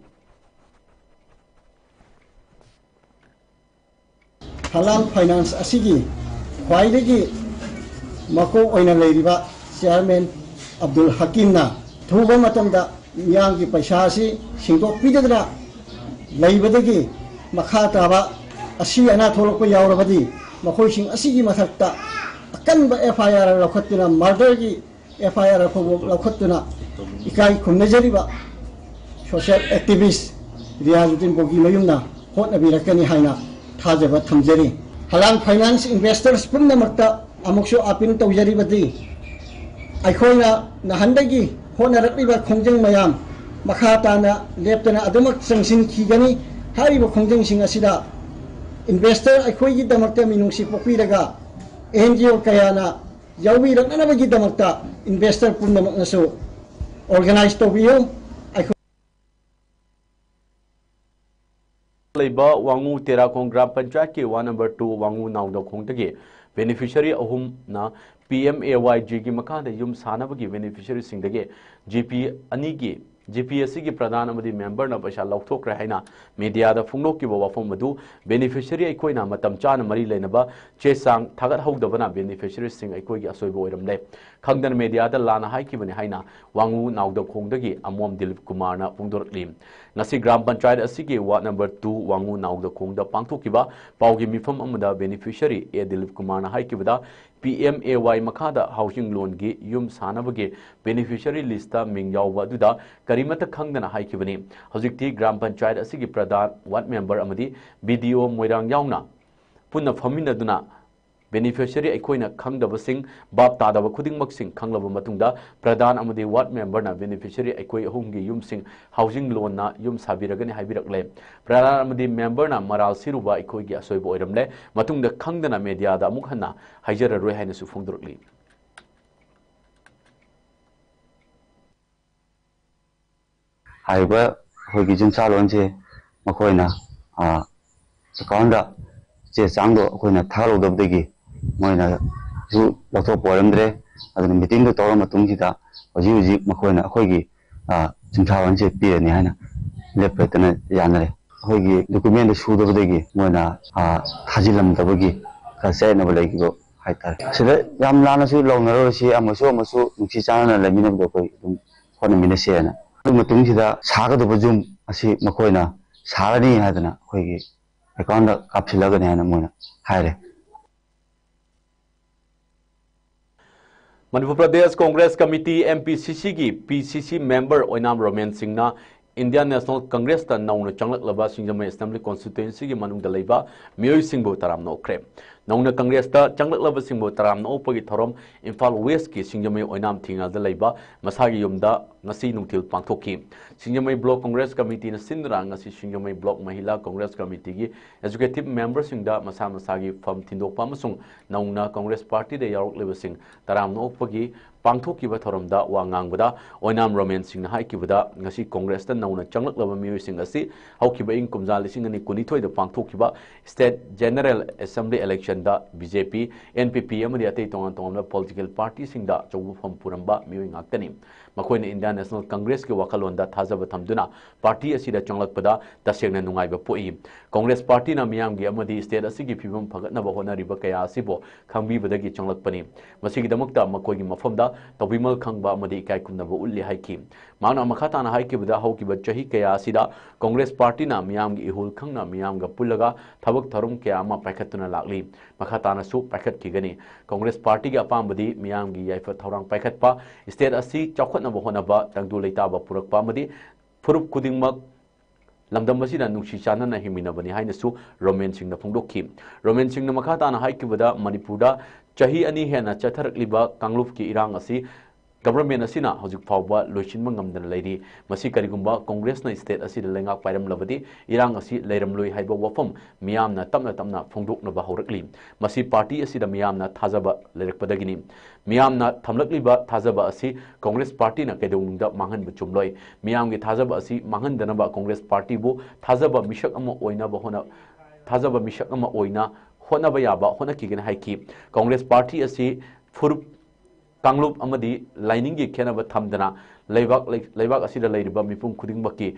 ꯍꯂꯥꯜ ꯐꯥꯏꯅꯥꯟꯁ ꯑꯁꯤꯒꯤ ꯈ꯭ꯋꯥꯏꯗꯒꯤ ꯃꯀꯣꯛ ꯑꯣꯏꯅ ꯂꯩꯔꯤꯕ ꯆꯤꯌꯥꯔꯃꯦꯟ ꯑꯕꯗꯨꯜ ꯍꯀꯤꯝꯅ ꯊꯨꯕ ꯃꯇꯝꯗ ꯃꯤꯌꯥꯝꯒꯤ ꯄꯩꯁꯥ ꯑꯁꯤ ꯁꯤꯡꯗꯣꯛꯄꯤꯗꯗꯅ ꯂꯩꯕꯗꯒꯤ, ꯃꯈꯥ ꯇꯥꯕ ꯑꯁꯤ ꯑꯅꯥ ꯊꯣꯛꯂꯛꯄ ꯌꯥꯎꯔꯕꯗꯤ, ꯃꯈꯣꯏꯁꯤꯡ ꯑꯁꯤꯒꯤ ꯃꯊꯛꯇ ꯑꯀꯟꯕ FIR ꯂꯧꯈꯠꯇꯨꯅ, murderꯒꯤ FIR ꯐꯥꯎꯕ ꯂꯧꯈꯠꯇꯨꯅ, ꯏꯀꯥꯏ ꯈꯨꯝꯅꯖꯔꯤꯕ social activist ꯔꯤꯌꯥꯖꯨꯗꯤꯟ ꯕꯣꯒꯤꯃꯌꯨꯝꯅ ꯍꯣꯠꯅꯕꯤꯔꯛꯀꯅꯤ ꯍꯥꯏꯅ ꯊꯥꯖꯕ ꯊꯝꯖꯔꯤ꯫ ꯍꯂꯥꯜ ꯐꯥꯏꯅꯥꯟꯁ investors ꯄꯨꯝꯅꯃꯛꯇ ꯑꯃꯨꯛꯁꯨ appeal ꯇꯧꯖꯔꯤꯕꯗꯤ, ꯑꯩꯈꯣꯏꯅ ꯅꯍꯥꯟꯗꯒꯤ ꯍꯣꯠꯅꯔꯛꯂꯤꯕ ꯈꯣꯡꯖꯪ ꯃꯌꯥꯝ ꯃꯈꯥ ꯇꯥꯅ ꯂꯦꯞꯇꯅ ꯑꯗꯨꯃꯛ ꯆꯪꯁꯤꯟꯈꯤꯒꯅꯤ꯫ ꯍꯥꯏꯔꯤꯕ ꯈꯣꯡꯖꯪꯁꯤꯡ ꯑꯁꯤꯗ investor ꯑꯩꯈꯣꯏꯒꯤꯗꯃꯛꯇ ꯃꯤꯅꯨꯡꯁꯤ ꯄꯣꯛꯄꯤꯔꯒ, NGO ꯀꯌꯥꯅ ꯌꯥꯎꯕꯤꯔꯛꯅꯅꯕꯒꯤꯗꯃꯛꯇ investor ꯄꯨꯝꯅꯃꯛꯅꯁꯨ organize ꯇꯧꯕꯤꯌꯨ꯫ ꯑꯩꯈꯣꯏ ꯂꯩꯕ ꯋꯥꯉꯨ ꯇꯦꯔꯥꯈꯣꯡ ꯒ꯭ꯔꯥꯝ ꯄꯟꯆꯥꯌꯠꯀꯤ ward number two ꯋꯥꯉꯨ ꯅꯥꯎꯗꯈꯣꯡꯗꯒꯤ beneficiary ꯑꯍꯨꯝꯅ PMAY-Gꯒꯤ ꯃꯈꯥꯗ ꯌꯨꯝ ꯁꯥꯅꯕꯒꯤ beneficiaryꯁꯤꯡꯗꯒꯤ GP ꯑꯅꯤꯒꯤ, GP ꯑꯁꯤꯒꯤ ꯄ꯭ꯔꯙꯥꯟ ꯑꯃꯗꯤ memberꯅ ꯄꯩꯁꯥ ꯂꯧꯊꯣꯛꯈ꯭ꯔꯦ ꯍꯥꯏꯅ mediaꯗ ꯐꯣꯡꯗꯣꯛꯈꯤꯕ ꯋꯥꯐꯝ ꯑꯗꯨ, beneficiary ꯑꯩꯈꯣꯏꯅ ꯃꯇꯝ ꯆꯥꯅ ꯃꯔꯤ ꯂꯩꯅꯕ ꯆꯦ ꯆꯥꯡ ꯊꯥꯒꯠꯍꯧꯗꯕꯅ beneficiaryꯁꯤꯡ ꯑꯩꯈꯣꯏꯒꯤ ꯑꯁꯣꯏꯕ ꯑꯣꯏꯔꯝꯂꯦ꯫ ꯈꯪꯗꯅ mediaꯗ ꯂꯥꯟꯅ ꯍꯥꯏꯈꯤꯕꯅꯤ ꯍꯥꯏꯅ ꯋꯥꯉꯨ ꯅꯥꯎꯗꯈꯣꯡꯗꯒꯤ ꯑꯃꯣꯝ ꯗꯤꯂꯤꯞ ꯀꯨꯃꯥꯔꯅ ꯐꯣꯡꯗꯣꯔꯛꯂꯤ꯫ ꯉꯁꯤ ꯒ꯭ꯔꯥꯝ ꯄꯟꯆꯥꯌꯠ ꯑꯁꯤꯒꯤ ward number two ꯋꯥꯉꯨ ꯅꯥꯎꯗꯈꯣꯡꯗ ꯄꯥꯡꯊꯣꯛꯈꯤꯕ ꯄꯥꯎꯒꯤ ꯃꯤꯐꯝ ꯑꯃꯗ beneficiary ꯑꯦ ꯗꯤꯂꯤꯞ ꯀꯨꯃꯥꯔꯅ ꯍꯥꯏꯈꯤꯕꯗ, PMAY ꯃꯈꯥꯗ housing loanꯒꯤ ꯌꯨꯝ ꯁꯥꯅꯕꯒꯤ beneficiary listꯇ ꯃꯤꯡ ꯌꯥꯎꯕ ꯑꯗꯨꯗ ꯀꯔꯤꯃꯠꯇ ꯈꯪꯗꯅ ꯍꯥꯏꯈꯤꯕꯅꯤ꯫ ꯍꯧꯖꯤꯛꯇꯤ ꯒ꯭ꯔꯥꯝ ꯄꯟꯆꯥꯌꯠ ꯑꯁꯤꯒꯤ ꯄ꯭ꯔꯙꯥꯟ, ward member ꯑꯃꯗꯤ BDO ꯃꯣꯏꯔꯥꯡ ꯌꯥꯎꯅ ꯄꯨꯟꯅ ꯐꯝꯃꯤꯟꯅꯗꯨꯅ ꯕꯦꯅꯤꯐꯤꯁꯔꯤ ꯑꯩꯈꯣꯏꯅ ꯈꯪꯗꯕꯁꯤꯡ, ꯚꯥꯞ ꯇꯥꯗꯕ ꯈꯨꯗꯤꯡꯃꯛꯁꯤꯡ ꯈꯪꯂꯕ ꯃꯇꯨꯡꯗ, ꯄ꯭ꯔꯙꯥꯟ ꯑꯃꯗꯤ ꯋꯥꯔꯗ ꯃꯦꯝꯕꯔꯅ ꯕꯦꯅꯤꯐꯤꯁꯔꯤ ꯑꯩꯈꯣꯏ ꯑꯍꯨꯝꯒꯤ ꯌꯨꯝꯁꯤꯡ ꯍꯥꯎꯁꯤꯡ ꯂꯣꯟꯅ ꯌꯨꯝ ꯁꯥꯕꯤꯔꯒꯅꯤ ꯍꯥꯏꯕꯤꯔꯛꯂꯦ꯫ ꯄ꯭ꯔꯙꯥꯟ ꯑꯃꯗꯤ ꯃꯦꯝꯕꯔꯅ ꯃꯔꯥꯜ ꯁꯤꯔꯨꯕ ꯑꯩꯈꯣꯏꯒꯤ ꯑꯁꯣꯏꯕ ꯑꯣꯏꯔꯝꯂꯦ꯫ ꯃꯇꯨꯡꯗ ꯈꯪꯗꯅ ꯃꯦꯗꯤꯌꯥꯗ ꯑꯃꯨꯛ ꯍꯟꯅ ꯍꯥꯏꯖꯔꯔꯣꯏ ꯍꯥꯏꯅꯁꯨ ꯐꯣꯡꯗꯣꯔꯛꯂꯤ꯫ ꯍꯥꯏꯔꯤꯕ ꯑꯩꯈꯣꯏꯒꯤ ꯌꯨꯝꯁꯥꯂꯣꯟꯁꯦ ꯃꯈꯣꯏꯅ, ꯑ, ꯑꯦꯀꯥꯎꯟꯗ ꯆꯦ ꯆꯥꯡꯗꯣ ꯑꯩꯈꯣꯏꯅ ꯊꯥꯒꯠꯍꯧꯗꯕꯗꯒꯤ ꯃꯣꯏꯅꯁꯨ ꯂꯧꯊꯣꯛꯄ ꯑꯣꯏꯔꯝꯗ꯭ꯔꯦ꯫ ꯑꯗꯨꯅ ꯃꯤꯇꯤꯡꯗꯨ ꯇꯧꯔ ꯃꯇꯨꯡꯁꯤꯗ ꯍꯧꯖꯤꯛ ꯍꯧꯖꯤꯛ ꯃꯈꯣꯏꯅ ꯑꯩꯈꯣꯏꯒꯤ, ꯑ, ꯌꯨꯝꯁꯥꯂꯣꯟꯁꯦ ꯄꯤꯔꯅꯤ ꯍꯥꯏꯅ ꯂꯦꯞꯄ ꯂꯩꯇꯅ ꯌꯥꯅꯔꯦ꯫ ꯑꯩꯈꯣꯏꯒꯤ ꯗꯣꯀꯨꯃꯦꯟꯗꯨ ꯁꯨꯗꯕꯗꯒꯤ ꯃꯣꯏꯅ, ꯑ, ꯊꯥꯖꯤꯜꯂꯝꯗꯕꯒꯤ ꯈꯔ ꯆꯌꯦꯠꯅꯕ ꯂꯩꯈꯤꯕ ꯍꯥꯏꯇꯥꯔꯦ꯫ ꯁꯤꯗ ꯌꯥꯝ ꯂꯥꯟꯅꯁꯨ ꯂꯧꯅꯔꯣꯏꯁꯤ, ꯑꯃꯁꯨ ꯑꯃꯁꯨ ꯅꯨꯡꯁꯤ ꯆꯥꯟꯅꯅ ꯂꯩꯃꯤꯟꯅꯕꯗꯣ ꯑꯩꯈꯣꯏ ꯑꯗꯨꯝ ꯍꯣꯠꯅꯃꯤꯟꯅꯁꯦꯅ꯫ ꯑꯗꯨ ꯃꯇꯨꯡꯁꯤꯗ ꯁꯥꯒꯗꯕ ꯌꯨꯝ ꯑꯁꯤ ꯃꯈꯣꯏꯅ ꯁꯥꯔꯅꯤ ꯍꯥꯏꯗꯅ ꯑꯩꯈꯣꯏꯒꯤ ꯑꯦꯀꯥꯎꯟꯗ ꯀꯥꯞꯁꯤꯜꯂꯒꯅꯤ ꯍꯥꯏꯅ ꯃꯣꯏꯅ ꯍꯥꯏꯔꯦ꯫ Manipur Pradesh Congress committee, M P C C ꯒꯤ P C C ꯃꯦꯝꯕꯔ ꯑꯣꯏꯅꯥꯝ ꯔꯣꯃꯦꯟ ꯁꯤꯡꯅ ꯏꯟꯗꯤꯌꯥꯟ ꯅꯦꯁꯅꯦꯜ ꯀꯪꯒ꯭ꯔꯦꯁꯇ ꯅꯧꯅ ꯆꯪꯂꯛꯂꯕ ꯁꯤꯡꯖꯃꯩ ꯑꯦꯁꯦꯝꯕ꯭ꯂꯤ ꯀꯣꯟꯁꯇꯤꯇ꯭ꯋꯦꯟꯁꯤꯒꯤ ꯃꯅꯨꯡꯗ ꯂꯩꯕ ꯃꯤꯑꯣꯏꯁꯤꯡꯕꯨ ꯇꯔꯥꯝꯅ ꯑꯣꯛꯈ꯭ꯔꯦ꯫ ꯅꯧꯅ ꯀꯪꯒ꯭ꯔꯦꯁꯇ ꯆꯪꯂꯛꯂꯕꯁꯤꯡꯕꯨ ꯇꯔꯥꯝꯅ ꯑꯣꯛꯄꯒꯤ ꯊꯧꯔꯝ ꯏꯝꯐꯥꯜ ꯋꯦꯁꯀꯤ ꯁꯤꯡꯖꯃꯩ ꯑꯣꯏꯅꯥꯝ ꯊꯤꯉꯥꯜꯗ ꯂꯩꯕ ꯃꯁꯥꯒꯤ ꯌꯨꯝꯗ ꯉꯁꯤ ꯅꯨꯡꯊꯤꯜ ꯄꯥꯡꯊꯣꯛꯈꯤ꯫ ꯁꯤꯡꯖꯃꯩ ꯕ꯭ꯂꯣꯛ ꯀꯪꯒ꯭ꯔꯦꯁ ꯀꯃꯤꯇꯤꯅ ꯁꯤꯟꯗꯨꯅ ꯉꯁꯤ ꯁꯤꯡꯖꯃꯩ ꯕ꯭ꯂꯣꯛ ꯃꯍꯤꯂꯥ ꯀꯪꯒ꯭ꯔꯦꯁ ꯀꯃꯤꯇꯤꯒꯤ ꯑꯦꯖꯨꯀꯦꯇꯤꯚ ꯃꯦꯝꯕꯔꯁꯤꯡꯗ ꯃꯁꯥ ꯃꯁꯥꯒꯤ ꯐꯝ ꯊꯤꯟꯗꯣꯛꯄ ꯑꯃꯁꯨꯡ ꯅꯧꯅ ꯀꯪꯒ꯭ꯔꯦꯁ ꯄꯥꯔꯇꯤꯗ ꯌꯥꯎꯔꯛꯂꯤꯕꯁꯤꯡ ꯇꯔꯥꯝꯅ ꯑꯣꯛꯄꯒꯤ ꯄꯥꯡꯊꯣꯛꯈꯤꯕ ꯊꯧꯔꯝꯗ ꯋꯥ ꯉꯥꯡꯕꯗ ꯑꯣꯏꯅꯥꯝ ꯔꯣꯃꯦꯟ ꯁꯤꯡꯅ ꯍꯥꯏꯈꯤꯕꯗ, ꯉꯁꯤ ꯀꯪꯒ꯭ꯔꯦꯁꯇ ꯅꯧꯅ ꯆꯪꯂꯛꯂꯕ ꯃꯤꯑꯣꯏꯁꯤꯡ ꯑꯁꯤ ꯍꯧꯈꯤꯕ ꯏꯪ ꯀꯨꯝꯖꯥ ꯂꯤꯁꯤꯡ ꯑꯅꯤ ꯀꯨꯟꯅꯤꯊꯣꯏꯗ ꯄꯥꯡꯊꯣꯛꯈꯤꯕ ꯁ꯭ꯇꯦꯠ ꯖꯦꯅꯔꯦꯜ ꯑꯦꯁꯦꯝꯕ꯭ꯂꯤ ꯏꯂꯦꯛꯁꯟꯗ B J P, N P P ꯑꯃꯗꯤ ꯑꯇꯩ ꯇꯣꯉꯥꯟ ꯇꯣꯉꯥꯟꯕ ꯄꯣꯂꯤꯇꯤꯀꯦꯜ ꯄꯥꯔꯇꯤꯁꯤꯡꯗ ꯑꯆꯧꯕ ꯐꯝ ꯄꯨꯔꯝꯕ ꯃꯤꯑꯣꯏ ꯉꯥꯛꯇꯅꯤ꯫ ꯃꯈꯣꯏꯅ ꯏꯟꯗꯤꯌꯥꯟ ꯅꯦꯁꯅꯦꯜ ꯀꯪꯒ꯭ꯔꯦꯁꯀꯤ ꯋꯥꯈꯜꯂꯣꯟꯗ ꯊꯥꯖꯕ ꯊꯝꯗꯨꯅ ꯄꯥꯔꯇꯤ ꯑꯁꯤꯗ ꯆꯪꯂꯛꯄꯗ ꯇꯁꯦꯡꯅ ꯅꯨꯡꯉꯥꯏꯕ ꯄꯣꯛꯏ꯫ ꯀꯪꯒ꯭ꯔꯦꯁ ꯄꯥꯔꯇꯤꯅ ꯃꯤꯌꯥꯝꯒꯤ ꯑꯃꯗꯤ ꯁ꯭ꯇꯦꯠ ꯑꯁꯤꯒꯤ ꯐꯤꯕꯝ ꯐꯒꯠꯅꯕ ꯍꯣꯠꯅꯔꯤꯕ ꯀꯌꯥ ꯑꯁꯤꯕꯨ ꯈꯪꯕꯤꯕꯗꯒꯤ ꯆꯪꯂꯛꯄꯅꯤ꯫ ꯃꯁꯤꯒꯤꯗꯃꯛꯇ ꯃꯈꯣꯏꯒꯤ ꯃꯐꯝꯗ ꯇꯧꯕꯤꯃꯜ ꯈꯪꯕ ꯑꯃꯗꯤ ꯏꯀꯥꯏ ꯈꯨꯝꯅꯕ ꯎꯠꯂꯤ ꯍꯥꯏꯈꯤ꯫ ꯃꯍꯥꯛꯅ ꯃꯈꯥ ꯇꯥꯅ ꯍꯥꯏꯈꯤꯕꯗ, ꯍꯧꯈꯤꯕ ꯆꯍꯤ ꯀꯌꯥ ꯑꯁꯤꯗ ꯀꯪꯒ꯭ꯔꯦꯁ ꯄꯥꯔꯇꯤꯅ ꯃꯤꯌꯥꯝꯒꯤ ꯏꯍꯨꯜ ꯈꯪꯅ ꯃꯤꯌꯥꯝꯒ ꯄꯨꯜꯂꯒ ꯊꯕꯛ ꯊꯧꯔꯝ ꯀꯌꯥ ꯑꯃ ꯄꯥꯏꯈꯠꯇꯨꯅ ꯂꯥꯛꯂꯤ꯫ ꯃꯈꯥ ꯇꯥꯅꯁꯨ ꯄꯥꯏꯈꯠꯈꯤꯒꯅꯤ꯫ ꯀꯪꯒ꯭ꯔꯦꯁ ꯄꯥꯔꯇꯤꯒꯤ ꯑꯄꯥꯝꯕꯗꯤ ꯃꯤꯌꯥꯝꯒꯤ ꯌꯥꯏꯐ ꯊꯧꯔꯥꯡ ꯄꯥꯏꯈꯠꯄ, ꯁ꯭ꯇꯦꯠ ꯑꯁꯤ ꯆꯥꯎꯈꯠꯅꯕ ꯍꯣꯠꯅꯕ, ꯇꯪꯗꯨ ꯂꯩꯇꯥꯕ ꯄꯨꯔꯛꯄ ꯑꯃꯗꯤ ꯐꯨꯔꯨꯞ ꯈꯨꯗꯤꯡꯃꯛ ꯂꯝꯗꯝ ꯑꯁꯤꯗ ꯅꯨꯡꯁꯤ ꯆꯥꯟꯅꯅ ꯍꯤꯡꯃꯤꯟꯅꯕꯅꯤ ꯍꯥꯏꯅꯁꯨ ꯔꯣꯃꯦꯟ ꯁꯤꯡꯅ ꯐꯣꯡꯗꯣꯛꯈꯤ꯫ ꯔꯣꯃꯦꯟ ꯁꯤꯡꯅ ꯃꯈꯥ ꯇꯥꯅ ꯍꯥꯏꯈꯤꯕꯗ, ꯃꯅꯤꯄꯨꯔꯗ ꯆꯍꯤ ꯑꯅꯤ ꯍꯦꯟꯅ ꯆꯠꯊꯔꯛꯂꯤꯕ ꯀꯥꯡꯂꯨꯞꯀꯤ ꯏꯔꯥꯡ ꯑꯁꯤ ꯒꯚꯔꯟꯃꯦꯟ ꯑꯁꯤꯅ ꯍꯧꯖꯤꯛ ꯐꯥꯎꯕ ꯂꯣꯏꯁꯤꯟꯕ ꯉꯝꯗꯅ ꯂꯩꯔꯤ꯫ ꯃꯁꯤ ꯀꯔꯤꯒꯨꯝꯕ ꯀꯣꯡꯒ꯭ꯔꯦꯁꯅ ꯁ꯭ꯇꯦꯠ ꯑꯁꯤꯗ ꯂꯩꯉꯥꯛ ꯄꯥꯏꯔꯝꯂꯕꯗꯤ ꯏꯔꯥꯡ ꯑꯁꯤ ꯂꯩꯔꯝꯂꯣꯏ ꯍꯥꯏꯕ ꯋꯥꯐꯝ ꯃꯤꯌꯥꯝꯅ ꯇꯞꯅ ꯇꯞꯅ ꯐꯣꯡꯗꯣꯛꯅꯕ ꯍꯧꯔꯛꯂꯤ꯫ ꯃꯁꯤ ꯄꯥꯔꯇꯤ ꯑꯁꯤꯗ ꯃꯤꯌꯥꯝꯅ ꯊꯥꯖꯕ ꯂꯩꯔꯛꯄꯗꯒꯤꯅꯤ꯫ ꯃꯤꯌꯥꯝꯅ ꯊꯝꯂꯛꯂꯤꯕ ꯊꯥꯖꯕ ꯑꯁꯤ ꯀꯣꯡꯒ꯭ꯔꯦꯁ ꯄꯥꯔꯇꯤꯅ ꯀꯩꯗꯧꯅꯨꯡꯗ ꯃꯥꯡꯍꯟꯕ ꯆꯨꯝꯂꯣꯏ꯫ ꯃꯤꯌꯥꯝꯒꯤ ꯊꯥꯖꯕ ꯑꯁꯤ ꯃꯥꯡꯍꯟꯗꯅꯕ ꯀꯣꯡꯒ꯭ꯔꯦꯁ ꯄꯥꯔꯇꯤꯕꯨ ꯊꯥꯖꯕ ꯃꯤꯁꯛ ꯑꯃ ꯑꯣꯏꯅꯕ ꯍꯣꯠꯅ-, ꯊꯥꯖꯕ ꯃꯤꯁꯛ ꯑꯃ ꯑꯣꯏꯅ ꯍꯣꯠꯅꯕ ꯌꯥꯕ ꯍꯣꯠꯅꯈꯤꯒꯅꯤ ꯍꯥꯏꯈꯤ꯫ ꯀꯣꯡꯒ꯭ꯔꯦꯁ ꯄꯥꯔꯇꯤ ꯑꯁꯤ ꯐꯨꯔꯨꯞ ꯀꯥꯡꯂꯨꯞ ꯑꯃꯗꯤ ꯂꯥꯏꯅꯤꯡꯒꯤ ꯈꯦꯠꯅꯕ ꯊꯝꯗꯅ ꯂꯩꯕꯥꯛ, ꯂꯩ-, ꯂꯩꯕꯥꯛ ꯑꯁꯤꯗ ꯂꯩꯔꯤꯕ ꯃꯤꯄꯨꯝ ꯈꯨꯗꯤꯡꯃꯛꯀꯤ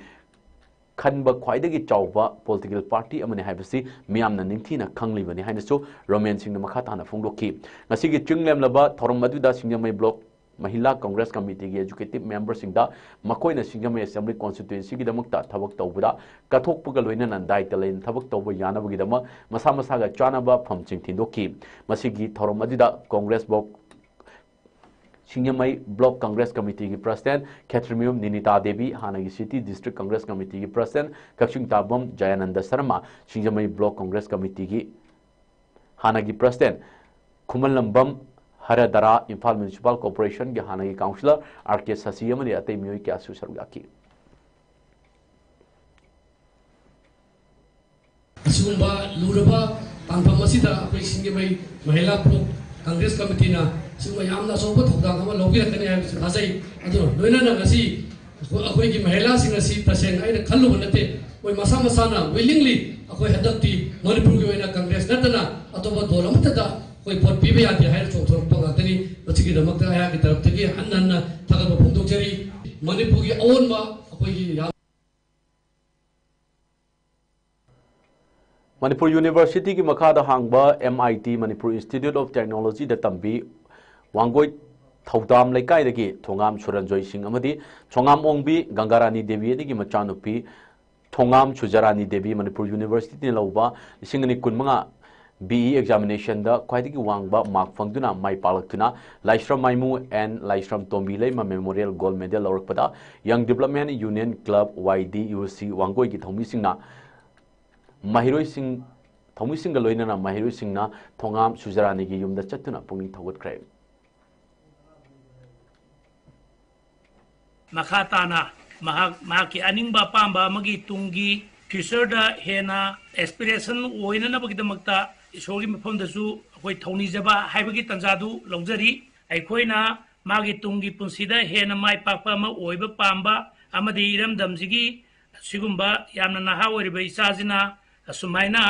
ꯈꯟꯕ ꯈ꯭ꯋꯥꯏꯗꯒꯤ ꯆꯥꯎꯕ ꯄꯣꯂꯤꯇꯤꯀꯦꯜ ꯄꯥꯔꯇꯤ ꯑꯃꯅꯤ ꯍꯥꯏꯕꯁꯤ ꯃꯤꯌꯥꯝꯅ ꯅꯤꯡꯊꯤꯅ ꯈꯪꯂꯤꯕꯅꯤ ꯍꯥꯏꯅꯁꯨ ꯔꯣꯃꯦꯟ ꯁꯤꯡꯅ ꯃꯈꯥ ꯇꯥꯅ ꯐꯣꯡꯗꯣꯛꯈꯤ꯫ ꯉꯁꯤꯒꯤ ꯆꯤꯡ ꯂꯦꯝꯂꯕ ꯊꯧꯔꯝ ꯑꯗꯨꯗ ꯁꯤꯡꯖꯃꯩ ꯕ꯭ꯂꯣꯛ ꯃꯍꯤꯂꯥ ꯀꯪꯒ꯭ꯔꯦꯁ ꯀꯃꯤꯇꯤꯒꯤ ꯑꯦꯖꯨꯀꯦꯇꯤꯚ ꯃꯦꯝꯕꯔꯁꯤꯡꯗ ꯃꯈꯣꯏꯅ ꯁꯤꯡꯖꯃꯩ ꯑꯦꯁꯦꯝꯕ꯭ꯂꯤ ꯀꯣꯟꯁꯇꯤꯇ꯭ꯋꯦꯟꯁꯤꯒꯤꯗꯃꯛꯇ ꯊꯕꯛ ꯇꯧꯕꯗ ꯀꯠꯊꯣꯛꯄꯒ ꯂꯣꯏꯅꯅ ꯗꯥꯏꯇ ꯂꯩꯅ ꯊꯕꯛ ꯇꯧꯕ ꯌꯥꯅꯕꯒꯤꯗꯃꯛ ꯃꯁꯥ ꯃꯁꯥꯒ ꯆꯥꯅꯕ ꯐꯝꯁꯤꯡ ꯊꯤꯟꯗꯣꯛꯈꯤ꯫ ꯃꯁꯤꯒꯤ ꯊꯧꯔꯝ ꯑꯗꯨꯗ ꯀꯪꯒ꯭ꯔꯦꯁ ꯕ꯭ꯂꯣꯛ ꯁꯤꯡꯖꯃꯩ ꯕ꯭ꯂꯣꯛ ꯀꯪꯒ꯭ꯔꯦꯁ ꯀꯃꯤꯇꯤꯒꯤ ꯄ꯭ꯔꯁꯤꯗꯦꯟ ꯈꯦꯇ꯭ꯔꯤꯃꯌꯨꯝ ꯅꯤꯅꯤꯇꯥ ꯗꯦꯕꯤ, ꯍꯥꯟꯅꯒꯤ ꯁꯤꯇꯤ ꯗꯤꯁꯇ꯭ꯔꯤꯛ ꯀꯪꯒ꯭ꯔꯦꯁ ꯀꯃꯤꯇꯤꯒꯤ ꯄ꯭ꯔꯁꯤꯗꯦꯟ ꯀꯛꯆꯤꯡ ꯇꯥꯕꯝ ꯖꯌꯥꯅꯟꯗ ꯁꯔꯃ, ꯁꯤꯡꯖꯃꯩ ꯕ꯭ꯂꯣꯛ ꯀꯪꯒ꯭ꯔꯦꯁ ꯀꯃꯤꯇꯤꯒꯤ ꯍꯥꯟꯅꯒꯤ ꯄ꯭ꯔꯁꯤꯗꯦꯟ ꯈꯨꯃꯟꯂꯝꯕꯝ ꯍꯔꯗꯔꯥ, ꯏꯝꯐꯥꯜ ꯃ꯭ꯌꯨꯅꯤꯁꯤꯄꯥꯜ ꯀꯣꯔꯄꯣꯔꯦꯁꯟꯒꯤ ꯍꯥꯟꯅꯒꯤ ꯀꯥꯎꯟꯁꯤꯂꯔ ꯑꯥꯔ ꯀꯦ ꯁꯁꯤ ꯑꯃꯗꯤ ꯑꯇꯩ ꯃꯤꯑꯣꯏ ꯀꯌꯥꯁꯨ ꯁꯔꯨꯛ ꯌꯥꯈꯤ꯫ ꯑꯁꯤꯒꯨꯝꯕ ꯂꯨꯔꯕ ꯇꯥꯡꯐꯝ ꯑꯁꯤꯗ ꯑꯩꯈꯣꯏ ꯁꯤꯡꯖꯃꯩ ꯃꯍꯤꯂꯥ ꯕ꯭ꯂꯣꯛ ꯀꯪꯒ꯭ꯔꯦꯁ ꯀꯃꯤꯇꯤꯅ ꯑꯁꯤꯒꯨꯝꯕ ꯌꯥꯝꯅ ꯑꯆꯧꯕ ꯊꯧꯗꯥꯡ ꯑꯃ ꯂꯧꯕꯤꯔꯛꯀꯅꯤ ꯍꯥꯏꯕꯁꯨ ꯊꯥꯖꯩ꯫ ꯑꯗꯨ ꯂꯣꯏꯅꯅ ꯉꯁꯤ ꯑꯩꯈꯣꯏ-, ꯑꯩꯈꯣꯏꯒꯤ ꯃꯍꯤꯂꯥꯁꯤꯡ ꯑꯁꯤ ꯇꯁꯦꯡꯅ ꯑꯩꯅ ꯈꯜꯂꯨꯕ ꯅꯠꯇꯦ꯫ ꯃꯣꯏ ꯃꯁꯥ ꯃꯁꯥꯅ willingly ꯑꯩꯈꯣꯏ ꯍꯟꯗꯛꯇꯤ ꯃꯅꯤꯄꯨꯔꯒꯤ ꯑꯣꯏꯅ ꯀꯪꯒ꯭ꯔꯦꯁ ꯅꯠꯇꯅ ꯑꯇꯣꯞꯄ ꯗꯣꯜ ꯑꯃꯠꯇꯗ ꯑꯩꯈꯣꯏ ꯚꯣꯠ ꯄꯤꯕ ꯌꯥꯗꯦ ꯍꯥꯏꯅ ꯆꯣꯡꯊꯣꯔꯛꯄ ꯉꯥꯛꯇꯅꯤ꯫ ꯃꯁꯤꯒꯤꯗꯃꯛꯇ ꯑꯩꯍꯥꯛꯀꯤ ꯇꯔꯞꯇꯒꯤ ꯍꯟꯅ ꯍꯟꯅ ꯊꯥꯒꯠꯄ ꯐꯣꯡꯗꯣꯛꯆꯔꯤ꯫ ꯃꯅꯤꯄꯨꯔꯒꯤ ꯑꯑꯣꯟꯕ ꯑꯩꯈꯣꯏꯒꯤ ꯌꯥꯝ ꯃꯅꯤꯄꯨꯔ ꯌꯨꯅꯤꯚꯔꯁꯤꯇꯤꯒꯤ ꯃꯈꯥꯗ ꯍꯥꯡꯕ M I T, Manipur institute of ꯇꯦꯛꯅꯣꯂꯣꯖꯤꯗ ꯇꯝꯕꯤ ꯋꯥꯡꯒꯣꯏ ꯊꯧꯗꯥꯝ ꯂꯩꯀꯥꯏꯗꯒꯤ ꯊꯣꯉꯥꯝ ꯁꯨꯔꯟꯖꯣꯏ ꯁꯤꯡ ꯑꯃꯗꯤ ꯁꯣꯉꯥꯝ ꯑꯣꯡꯕꯤ ꯒꯪꯒꯥꯔꯥꯅꯤ ꯗꯦꯕꯤ ꯑꯅꯤꯒꯤ ꯃꯆꯥꯅꯨꯄꯤ ꯊꯣꯉꯥꯝ ꯁꯨꯖꯔꯥꯅꯤ ꯗꯦꯕꯤ ꯃꯅꯤꯄꯨꯔ ꯌꯨꯅꯤꯚꯔꯁꯤꯇꯤꯅ ꯂꯧꯕ ꯂꯤꯁꯤꯡ ꯑꯅꯤ ꯀꯨꯟꯃꯉꯥ B E examination ꯗ ꯈ꯭ꯋꯥꯏꯗꯒꯤ ꯋꯥꯡꯕ mark ꯐꯪꯗꯨꯅ my ꯄꯥꯛꯂꯛꯇꯨꯅ Laishram ꯃꯥꯏꯃꯨ and Laishram Tombi Leima memorial gold medal ꯂꯧꯔꯛꯄꯗ Young Development Union Club Y D U C ꯋꯥꯡꯒꯣꯏꯒꯤ ꯊꯧꯃꯤꯁꯤꯡꯅ ꯃꯍꯩꯔꯣꯏꯁꯤꯡ ꯊꯧꯃꯤꯁꯤꯡꯒ ꯂꯣꯏꯅꯅ ꯃꯍꯩꯔꯣꯏꯁꯤꯡꯅ ꯊꯣꯉꯥꯝ ꯁꯨꯖꯔꯥꯅꯤꯒꯤ ꯌꯨꯝꯗ ꯆꯠꯇꯨꯅ ꯄꯨꯛꯅꯤꯡ ꯊꯧꯒꯠꯈ꯭ꯔꯦ꯫ ꯃꯈꯥ ꯇꯥꯅ ꯃꯍꯥꯛ ꯃꯍꯥꯛꯀꯤ ꯑꯅꯤꯡꯕ ꯑꯄꯥꯝꯕ ꯑꯃꯒꯤ ꯇꯨꯡꯒꯤ future ꯗ ꯍꯦꯟꯅ aspiration ꯑꯣꯏꯅꯅꯕꯒꯤꯗꯃꯛꯇ ꯏꯁꯣꯔꯒꯤ ꯃꯐꯝꯗꯁꯨ ꯑꯩꯈꯣꯏ ꯊꯧꯅꯤꯖꯕ ꯍꯥꯏꯕꯒꯤ ꯇꯥꯟꯖꯥꯗꯨ ꯂꯧꯖꯔꯤ꯫ ꯑꯩꯈꯣꯏꯅ ꯃꯥꯒꯤ ꯇꯨꯡꯒꯤ ꯄꯨꯟꯁꯤꯗ ꯍꯦꯟꯅ ꯃꯥꯏ ꯄꯥꯛꯄ ꯑꯃ ꯑꯣꯏꯕ ꯄꯥꯝꯕ ꯑꯃꯗꯤ ꯏꯔꯝꯗꯝꯁꯤꯒꯤ ꯑꯁꯤꯒꯨꯝꯕ ꯌꯥꯝꯅ ꯅꯍꯥ ꯑꯣꯏꯔꯤꯕ ꯏꯆꯥꯁꯤꯅ ꯑꯁꯨꯃꯥꯏꯅ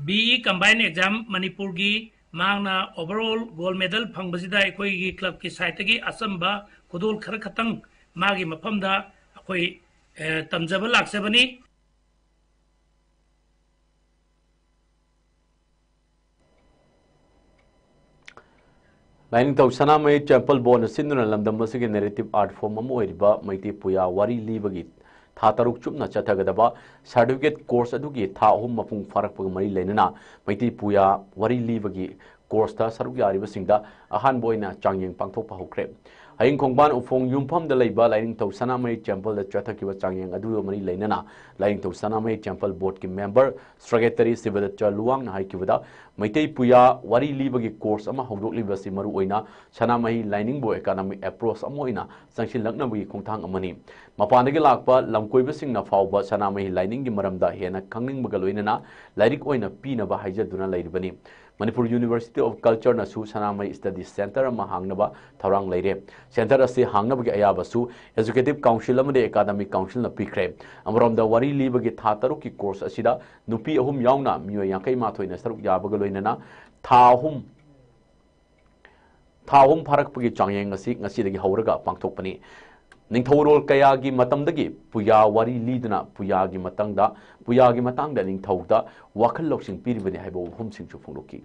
B E combined exam ꯃꯅꯤꯄꯨꯔꯒꯤ ꯃꯍꯥꯛꯅ overall gold medal ꯐꯪꯕꯁꯤꯗ ꯑꯩꯈꯣꯏꯒꯤ club ꯀꯤ side ꯇꯒꯤ ꯑꯆꯝꯕ ꯈꯨꯗꯣꯜ ꯈꯔ ꯈꯛꯇꯪ ꯃꯥꯒꯤ ꯃꯐꯝꯗ ꯑꯩꯈꯣꯏ, ꯑꯦ, ꯇꯝꯖꯕ ꯂꯥꯛꯆꯕꯅꯤ꯫ ꯂꯥꯏꯅꯤꯡꯊꯧ ꯁꯅꯥꯃꯍꯤ Temple Board ꯅ ꯁꯤꯟꯗꯨꯅ ꯂꯝꯗꯝ ꯑꯁꯤꯒꯤ narrative art form ꯑꯃ ꯑꯣꯏꯔꯤꯕ ꯃꯩꯇꯩ ꯄꯨꯌꯥ ꯋꯥꯔꯤ ꯂꯤꯕꯒꯤ ꯊꯥ ꯇꯔꯨꯛ ꯆꯨꯞꯅ ꯆꯠꯊꯒꯗꯕ certificate course ꯑꯗꯨꯒꯤ ꯊꯥ ꯑꯍꯨꯝ ꯃꯄꯨꯡ ꯐꯥꯔꯛꯄꯒ ꯃꯔꯤ ꯂꯩꯅꯅ ꯃꯩꯇꯩ ꯄꯨꯌꯥ ꯋꯥꯔꯤ ꯂꯤꯕꯒꯤ course ꯇ ꯁꯔꯨꯛ ꯌꯥꯔꯤꯕꯁꯤꯡꯗ ꯑꯍꯥꯟꯕ ꯑꯣꯏꯅ ꯆꯥꯡꯌꯦꯡ ꯄꯥꯡꯊꯣꯛꯄ ꯍꯧꯈ꯭ꯔꯦ꯫ ꯍꯌꯦꯡ ꯈꯣꯡꯕꯥꯟ ꯎꯐꯣꯡ ꯌꯨꯝꯐꯝꯗ ꯂꯩꯕ ꯂꯥꯏꯅꯤꯡꯊꯧ ꯁꯅꯥꯃꯍꯤ Temple ꯗ ꯆꯠꯊꯈꯤꯕ ꯆꯥꯡꯌꯦꯡ ꯑꯗꯨꯒ ꯃꯔꯤ ꯂꯩꯅꯅ ꯂꯥꯏꯅꯤꯡꯊꯧ ꯁꯅꯥꯃꯍꯤ Temple Board ꯀꯤ member Secretary ꯁꯤꯕꯗꯠꯇ ꯂꯨꯋꯥꯡꯅ ꯍꯥꯏꯈꯤꯕꯗ, ꯃꯩꯇꯩ ꯄꯨꯌꯥ ꯋꯥꯔꯤ ꯂꯤꯕꯒꯤ course ꯑꯃ ꯍꯧꯗꯣꯛꯂꯤꯕꯁꯤ ꯃꯔꯨꯑꯣꯏꯅ ꯁꯅꯥꯃꯍꯤ ꯂꯥꯏꯅꯤꯡꯕꯨ economic approach ꯑꯃ ꯑꯣꯏꯅ ꯆꯪꯁꯤꯜꯂꯛꯅꯕꯒꯤ ꯈꯣꯡꯊꯥꯡ ꯑꯃꯅꯤ꯫ ꯃꯄꯥꯟꯗꯒꯤ ꯂꯥꯛꯄ ꯂꯝꯀꯣꯏꯕꯁꯤꯡꯅ ꯐꯥꯎꯕ ꯁꯅꯥꯃꯍꯤ ꯂꯥꯏꯅꯤꯡꯒꯤ ꯃꯔꯝꯗ ꯍꯦꯟꯅ ꯈꯪꯅꯤꯡꯕꯒ ꯂꯣꯏꯅꯅ ꯂꯥꯏꯔꯤꯛ ꯑꯣꯏꯅ ꯄꯤꯅꯕ ꯍꯥꯏꯖꯗꯨꯅ ꯂꯩꯔꯤꯕꯅꯤ꯫ ꯃꯅꯤꯄꯨꯔ University of Culture ꯅꯁꯨ ꯁꯅꯥꯃꯍꯤ study centre ꯑꯃ ꯍꯥꯡꯅꯕ ꯊꯧꯔꯥꯡ ꯂꯩꯔꯦ꯫ Centre ꯑꯁꯤ ꯍꯥꯡꯅꯕꯒꯤ ꯑꯌꯥꯕꯁꯨ Executive Council ꯑꯃꯗꯤ Academic Council ꯅ ꯄꯤꯈ꯭ꯔꯦ꯫ ꯑꯃꯔꯣꯝꯗ ꯋꯥꯔꯤ ꯂꯤꯕꯒꯤ ꯊꯥ ꯇꯔꯨꯛꯀꯤ course ꯑꯁꯤꯗ ꯅꯨꯄꯤ ꯑꯍꯨꯝ ꯌꯥꯎꯅ ꯃꯤꯑꯣꯏ ꯌꯥꯡꯈꯩ ꯃꯥꯊꯣꯏꯅ ꯁꯔꯨꯛ ꯌꯥꯕꯒ ꯂꯣꯏꯅꯅ ꯊꯥ ꯑꯍꯨꯝ, ꯊꯥ ꯑꯍꯨꯝ ꯐꯥꯔꯛꯄꯒꯤ ꯆꯥꯡꯌꯦꯡ ꯑꯁꯤ ꯉꯁꯤꯗꯒꯤ ꯍꯧꯔꯒ ꯄꯥꯡꯊꯣꯛꯄꯅꯤ꯫ ꯅꯤꯡꯊꯧꯔꯣꯜ ꯀꯌꯥꯒꯤ ꯃꯇꯝꯗꯒꯤ ꯄꯨꯌꯥ ꯋꯥꯔꯤ ꯂꯤꯗꯨꯅ ꯄꯨꯌꯥꯒꯤ ꯃꯇꯥꯡꯗ, ꯄꯨꯌꯥꯒꯤ ꯃꯇꯥꯡꯗ ꯅꯤꯡꯊꯧꯗ ꯋꯥꯈꯜ ꯂꯧꯁꯤꯡ ꯄꯤꯔꯤꯕꯅꯤ ꯍꯥꯏꯕ ꯋꯥꯐꯝꯁꯤꯡꯁꯨ ꯐꯣꯡꯗꯣꯛꯈꯤ꯫